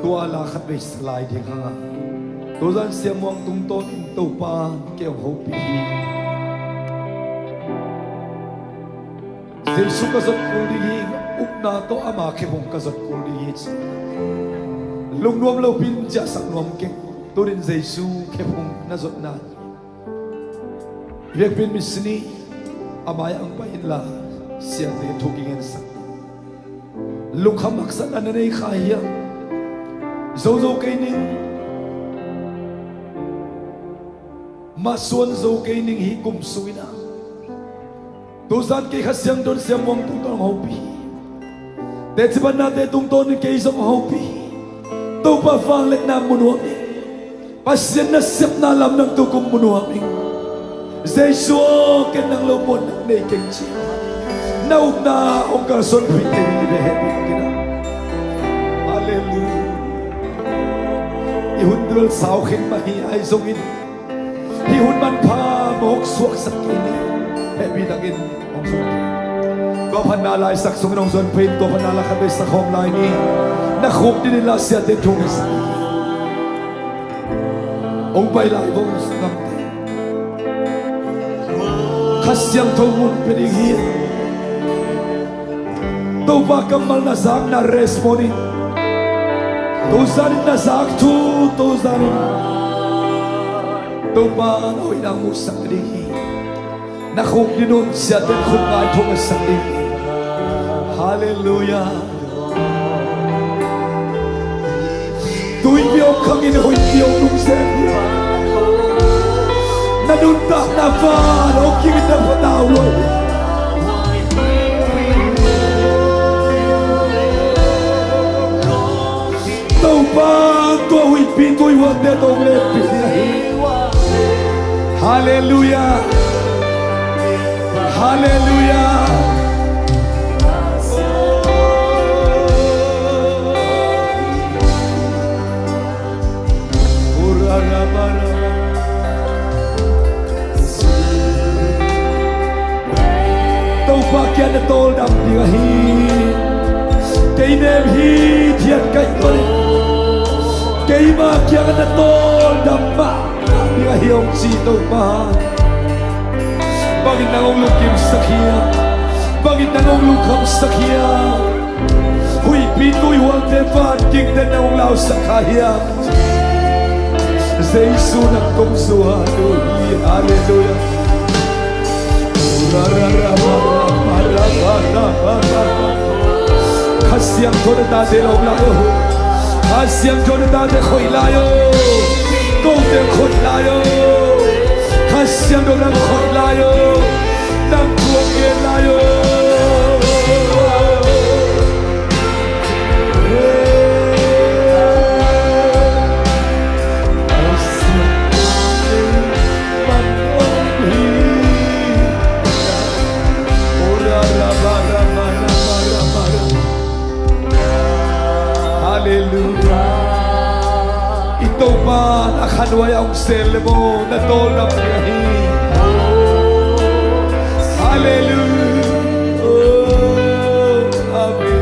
tua la khat vei sa lai ding hang a, tuzan siammuang tungtawnin Topa kei hong hopih hi. Jesu ka zot kul ding hi, upna tawh ama khephung ka zot kul ding hi ci. Lungnuam lopi in ciahsak nuam keng. Tunin Jesu khephung na zotna hi. Biakpiin misi nih a mai-ah hong pai inla, siate thu kigensak. Lungkham haksatna na nei kha hiam? Zo zo kei ning. Masuan zo kei ning, hih kum sung in ah. Tuzan kei Kha Siangtho in siammuang tungtawn hong hopih hi. Teci phatnate tungtawnin kei zong hong hopih hi. Topa vangliatna mu nuam ing. Pasian nasepna lamdang tukum mu nuam ing. Jesu aw, ken nang lo muanna nei keng ci. Na upna hong kalsuanpih kei ning, i biak hehpih kei ning. Halleluiah. I hun bel sau khin mah hi, ahi zongin hih hun manpha mawk suaksak kei ni. Hehpih takin hong zui kei. Tua phatna laisak sungin hong zuan phei in, tua phatna la khat vei sa khawm lai ni. Na khuk dinin la siate thu ngetsak. Hong pai lai vo, gamte. Kha Siangtho mun pia ding hi. Topa kammal na zakna response in, tuzanin na zak thu, tuzanin Topa na hoihna musak ding hi. Na khuk dinin siate khut ngai thu ngetsak ding hi. Halleluiah. Tuipi hong khangin huipi hong nungzen hi. Na nuntakna van hong kingin na patau lua hi. Topa tua huipi tuihualte tawh hong lenpih ding hi. Halleluiah. Halleluiah. Topa kiang na tawldam ding ahi. Kei nem hithiat ka hih manin keima kiangah na tawldam mah ding ahi hong ci Topa. Bangin nang hong lungkimsak hiam? Bangin nang hong lungkhamsak hiam? Huipi tuihualte van kingte nang hong lausak kha hiam? Jesu nang kong zuan uh hi. Halleluiah. Kha Siangtho na tate lawm lai uh. Kha Siangtho na tate khoih lai uh. Kote khoih lai uh. Kha Siangtho nang khoih lai uh. Nang thu hong gen lai uh. Halleluiah. I Topa na khanuai a hong sel le maw, na tawldam ding ahi. Halleluiah. Oh, amen.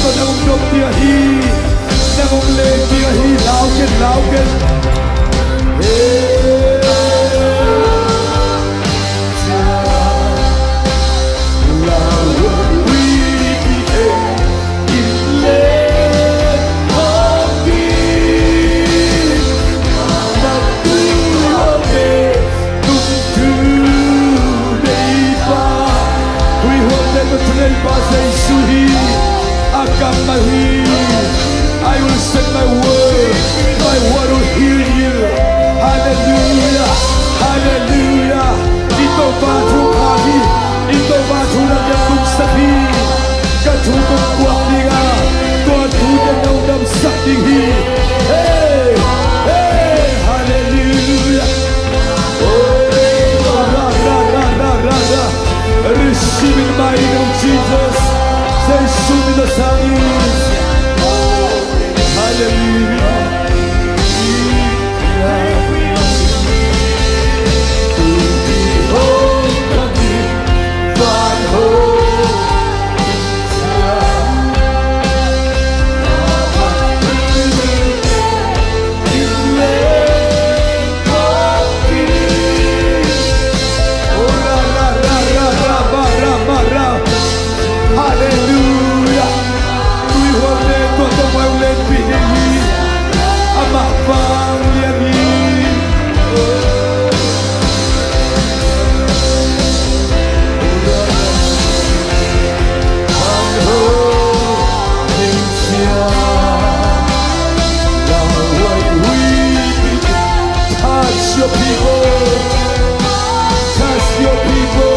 Nang hong dom ding ahi, nang hong len ding ahi, lau ken, lau ken. Hey. Tui huamte tawh thuneipa Jesu hi, a kammal hi. I will send my word, my word will heal you. Hallelujah, hallelujah. I Topa thu kham hi, i Topa thu na kiang tungsak hi. Ka thu kong puak ding a, tua thu na nong damsak ding hi. Hey, hey, hallelujah. Oh, ra, ra, ra, ra, ra, ra. Receive in the mighty name of Jesus. Jesu min tawh sang in. Hallelujah. Hallelujah. Tui huamte tua tawh hong lenpih ding hi. Amah vanglian hi. Touch your people. Touch your people.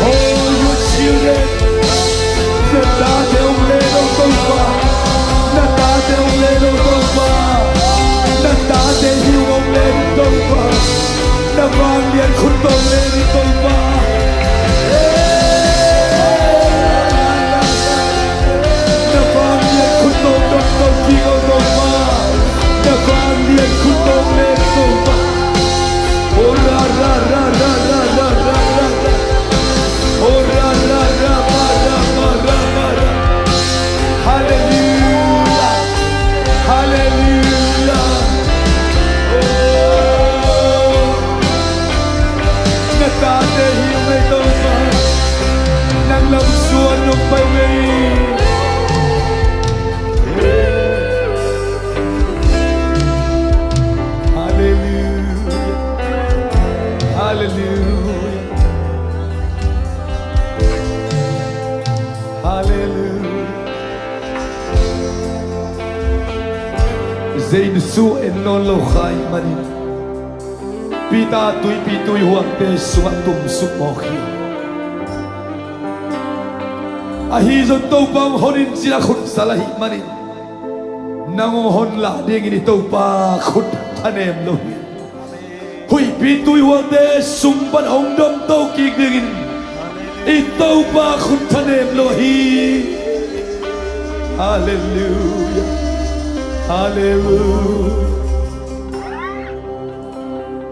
Oh, your children. Na tate hong len o Topa. Na tate hong len o Topa. Na tate hih hong len Topa. Na vanglian khut tawh len Topa. Na vanglian khut tawh dong to kik o Topa. Na vanglian khut tawh len Topa. Oh, ra, ra, ra. Oh, ra, ra, ra, ba, ra, ba, ra, ba, ra. Hallelujah. Hallelujah. Oh. Na tate hi ung ei Topa. Nang lam suan nong pai ung ei. Hallelujah. Hallelujah. Hallelujah. Jesu en nawn lo kha ahih manin Peter tuipi tuihuamte sungah tumsuk mawk hi. Ahi zong Topa hong hon in ci-in a khut zal ahih manin nang hong hon lah dingin i Topa khut thanem lo hi. Huihpi tuihuamte sung pan hong domto kik dingin i Topa khut thanem lo hi. Halleluia. Halleluia.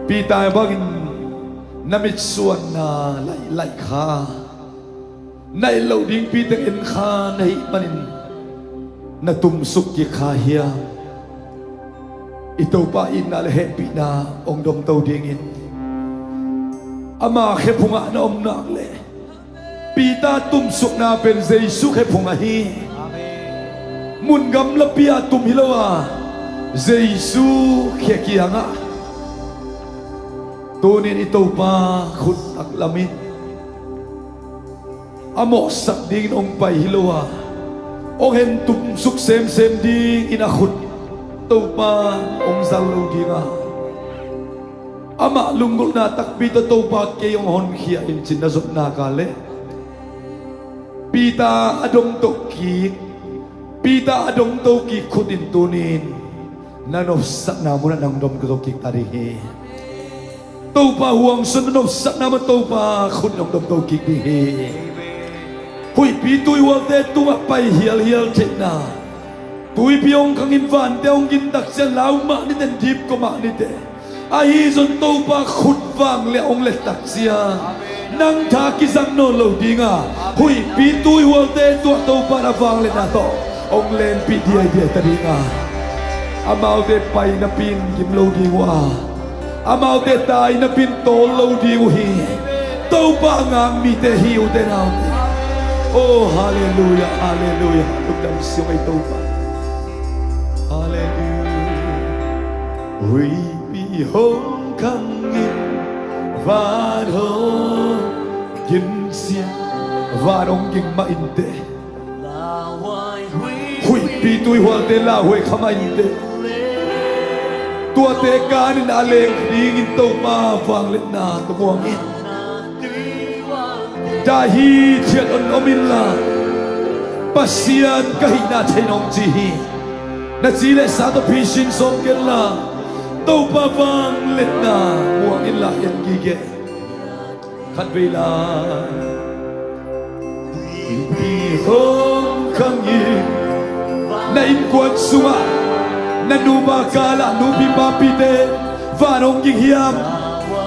Peter bangin na mitsuanna laih, laih kha, na et loh dingpi teng en kha na hih manin na tumsuk kik kha hiam? I Topa itna le hehpihna hong domto dingin ama khephungah na om nak leh Peter tumsukna pen Jesu khephung ahi. Mun gamlapi-ah tum hi lo a, Jesu khe kiangah. Tunin i Topa khut taklam in a mawhsak dingin hong pai hi lo a, hong hen tumsuk semsem dingin a khut Topa hong zal lo ding a, amah lunggulhna takpi tawh Topa kei hong honkhia in ci-in na zot nak leh Peter a domto kik, Peter a domto kik khut in tunin na nopsakna munah nang domto kik ta ding hi. Topa huang sung na nopsakna mah Topa khut in hong domto kik ding hi. Huihpi tuihuamte tungah pai hialhial theihna, tuipi hong khangin vante hong gintak ciang lau mah nite, dipkua mah nite, ahi zong Topa khut vanglian hong lettak ciang Nang tha kizang nawn lo dinga, huihpi tuihualte tua Topa na vangliatna tawh hong lenpih diaidiai ta dinga, amaute pai napi in gim lo ding uh a, amaute tai napi in tawl lo ding uh hi. Topa ngak mite hi, ute naute. Oh, halleluiah, halleluiah. Lungdam siang ei Topa. Halleluiah. Huihpi hong khang in, van hong ging sia. Van hong ging mah inteh. Huihpi tuihualte lauhuai kha mah inteh. Tuate kanin a leng dingin Topa vangliatna tawh muang in. Dah hithiat on om inla, Pasian ka hihna thei in hong ci hi. Na ci le sa tawh phisin sawm kenla, Topa vangliatna muang inla en gige. Khatvei la. Huihpi hong khang in, na innkuan sungah, na nupa kalah, nupi papite van hong ging hiam?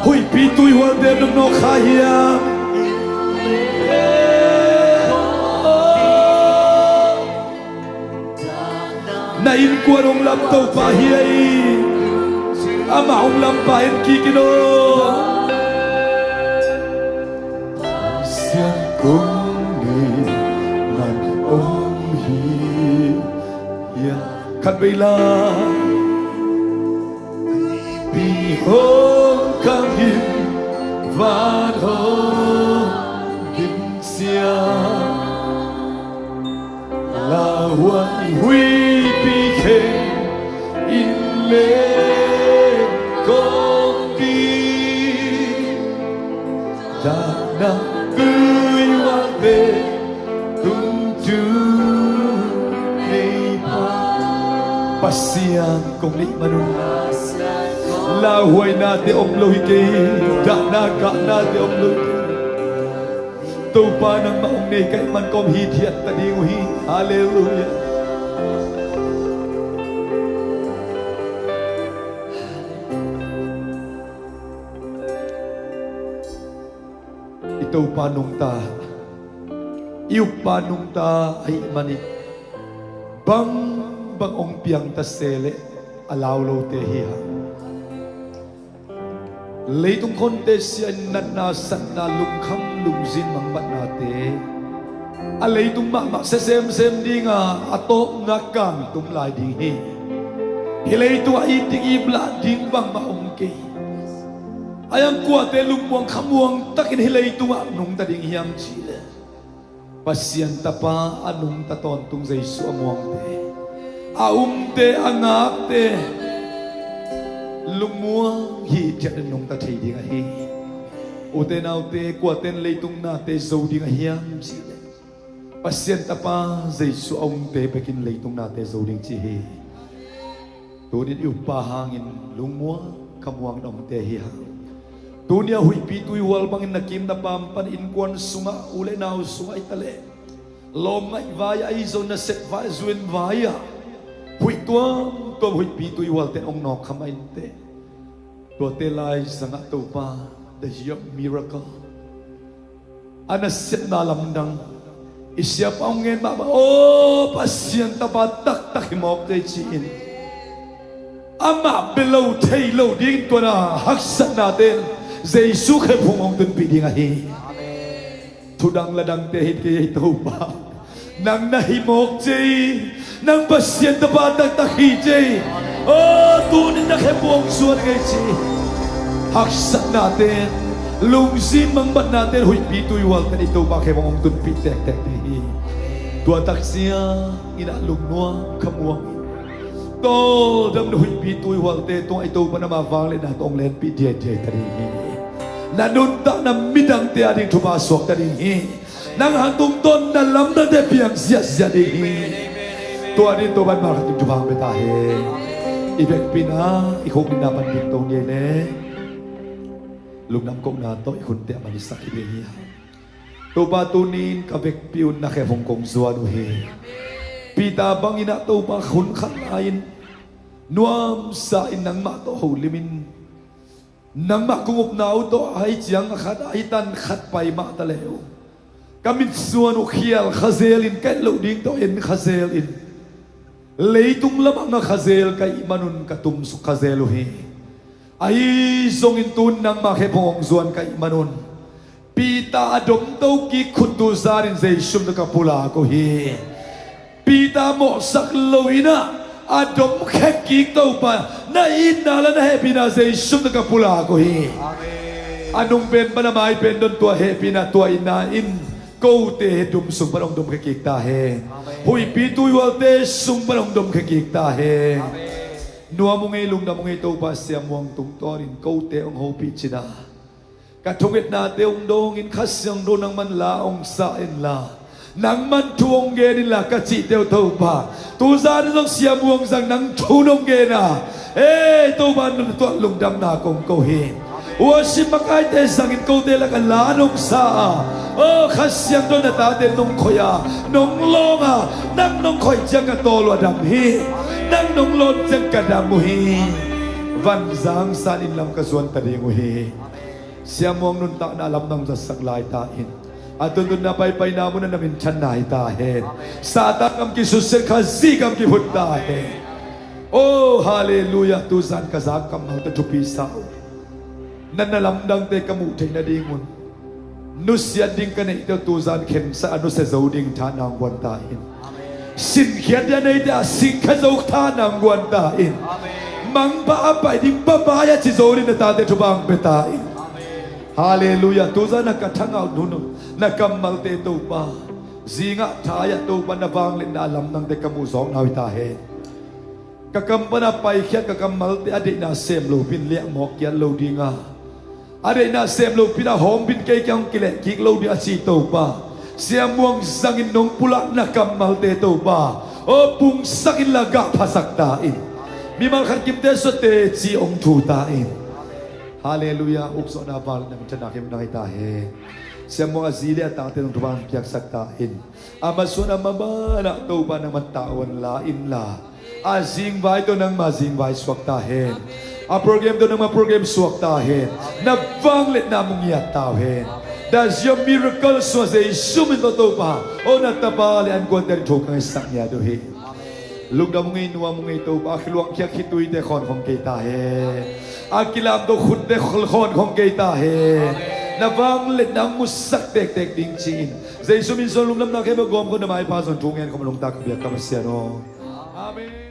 Huihpi tuihualte nopnop kha hiam? Na innkuan hong lam Topa hi a, amah hong lam pa en kik in aw. Pasian kong nei man om hi. Khatvei la. Huihpi hong khang in, van hong ging sia. Lauhuai huihpi kheng in leng kong ding. Dahna tuihualte tung tung nei pa. Pasian kong neih man un, lauhuainate om lo hi kei, dahna kahnate om lo hi kei. Topa nangmah hong nei ka hih man kong hithiat ta ding uh hi. Halleluiah. I Topa nungta, i Uppa nungta ahih manin bangbang hong piangta se leh a lau lote hi hang. Leitung khonte sia in natna satna, lungkham lungzin mangbatnate a leitung mahmah sia semsem dinga a tawpna kangtum lai ding hi. Hih leitungah it ding iplah ding bangmah om kei. Ahi hang kuate lungmuang khamuang takin hih leitungah nungta ding hiam cihleh, Pasian Tapa a nungta tawntung Jesuh a muangte, a umte, a ngakte lungmuang hithiat in nungta thei ding ahi. Ute naute, kuate in leitung nate zo ding ahi hiam cihleh, Pasian Tapa Jesuh a umte bekin leitung nate zo ding ci hi. Tunin i Uppa hangin lungmuang khamuang in omte hi hang. Tuni a huihpi tuihual bangin na kim na pam pan innkuan sungah, u le nau sungah hi taleh, lawm ngaih vai-ah, ahi zong nasep vai, zuin vai-ah huih tuamtuam huihpi tuihualte in hong nawk kha mah inteh. Tuate lai zangah Topa, the year of miracle, a nasepna lamdang i siapa hong ngen mahmah, aw Pasian Tapa taktak hi mawk tei ci-in, amah bia lo thei lo ding tuana haksatnate in Jesuh khephung hong tunpih ding ahi. Thudang ladangte hi kei, Topa. Nang na hi mawk cei, nang Pasian Tapa taktak hi cei. Aw, tunin na khephung hong suan ngei ci. Haksatnate, lungzin mangbatnate, huihpi tuihualte in i Topa khephung hong tunpih tektek ding hi. Tua tak ciangin ah lungnuam khamuang in, tawldamna huihpi tuihualte tungah i Topa in ama vangliatna tawh hong lenpih diaidiai ta ding hi. Na nuntakna midangte ading thupha suak ta ding hi. Nang hang tungtawn na lamdangte piang ziahziah ding hi. Tua ding Topa in mah khat in thupha hong pia ta hen. I vekpi-in ah i khukdinna pan dingto ni ei le, lungdam kohna tawh i khunte a man i sak hi ding hi hang. Topa, tuni-in ka vekpi un na khephung kong zuan uh hi. Peter bangin ah Topa, hun khat lai-in nuamsa-in nangmah tawh holimin Nangmah kong upna uh tawh ahih ciang a khat, a hi tan khat pai mah ta le uh. Ka mitsuan uh khial kha zel in, ka et loh ding tawh en kha zel in, leitung lamah nga kha zel ka hih manun ka tumsuk kha zel uh hi. Ahi zongin tun nangmah khe phawng hong zuan ka hih manun Peter a domto kik khut tu zanin Jesu min tawh ka pulak uh hi. Peter mawhsak lo in ah, a domkhia kik Topa na itna le na hehpihna Jesu min tawh ka pulak uh hi. Amen. A nung pen pan a mai pen don tua hehpihna tua itna in kote he dum sung pan hong domkhia kik ta hen. Amen. Huihpi tuihualte sung pan hong domkhia kik ta hen. Amen. Nuam ung ei, lungdam ung ei, Topa Sia Muang tungtawnin kote hong hopih cin a, ka thungetnate hong dawngin Kha Siangtho nangman la hong sa inla, nangman thu hong gen inla ka cihte uh Topa, tuzan zong Sia Muang zang nang thu hong gen a, ei Topa, nang tuah lungdamna kong ko hi. Worship makaite zangin kote lakah la nong sa a, o Kha Siangtho na tate nong khoih a, nong lawng a, nang nong khoih ciang ka tawl uh a dam hi. Nang nong lawng ciang ka dam uh hi. Vanzang san inn lam ka zuan ta ding uh hi. Sia Muang nuntakna lamdang zatsak lai ta in, a tuntun na paipaina mun a na minthanna hi ta hen. Satan gam kisusia, Khazih gam kiphut ta hen. O halleluiah, tuzan ka zak kammalte thupi sa uh. Na na lamdangte ka muh theih nadingun nusiat ding ka neihte uh tuzan khensat a nusia zo ding tha nang guan ta in. Sinkhiat ding a neite a singkhia zo tha nang guan ta in. Mangpa a pai ding pa pai a ci zo ding na tate thupha hong pia ta in. Halleluiah. Tuzan a ka thangau nun uh na kammalte Topa, zingah thai-ah Topa na vangliatna a lamdangte ka muh zawkna uh hi ta hen. Ka kam pana paikhia ka kammalte a deihna sem lopin liahmawk kiat lo dinga, a deihna sem lopin a hawmpin kei kiang hong kileh kik lo ding a ci Topa, Sia Muang zangin nong pulakna kammalte Topa, o pungsak inla gah phasak ta in. Mimal khat kimte sua teci hong thu ta in. Halleluiah. Ukzawhna val na minthanna khempeuh nang hi ta hen. Sia Muang a zi le a tate nong thupha hong piaksak ta in. A masuan a maban ah Topa nangman tavuan la inla, a zingvai tawh nangma zingvai suak ta hen. A program tawh nangma program suak ta hen. Na vangliatna mu ngiat ta uh hen. That's your miracle, sua Jesu min tawh Topa, o na tapa le ankuante a ding thu ka ngaihsak ngiat uh hi. Lungdam ung ei, nuam ung ei Topa, a kiluangkhia khituite khawnkhong kei ta hen. A kilamto khutte khawnkhong kei ta hen. Na vangliatna hong musak tektek ding ci-in Jesu min suang lungdamna khempeuh gawmkhawm na maipa zong thu ngen khawm a lungtak ka biak ka Pasian aw. Amen.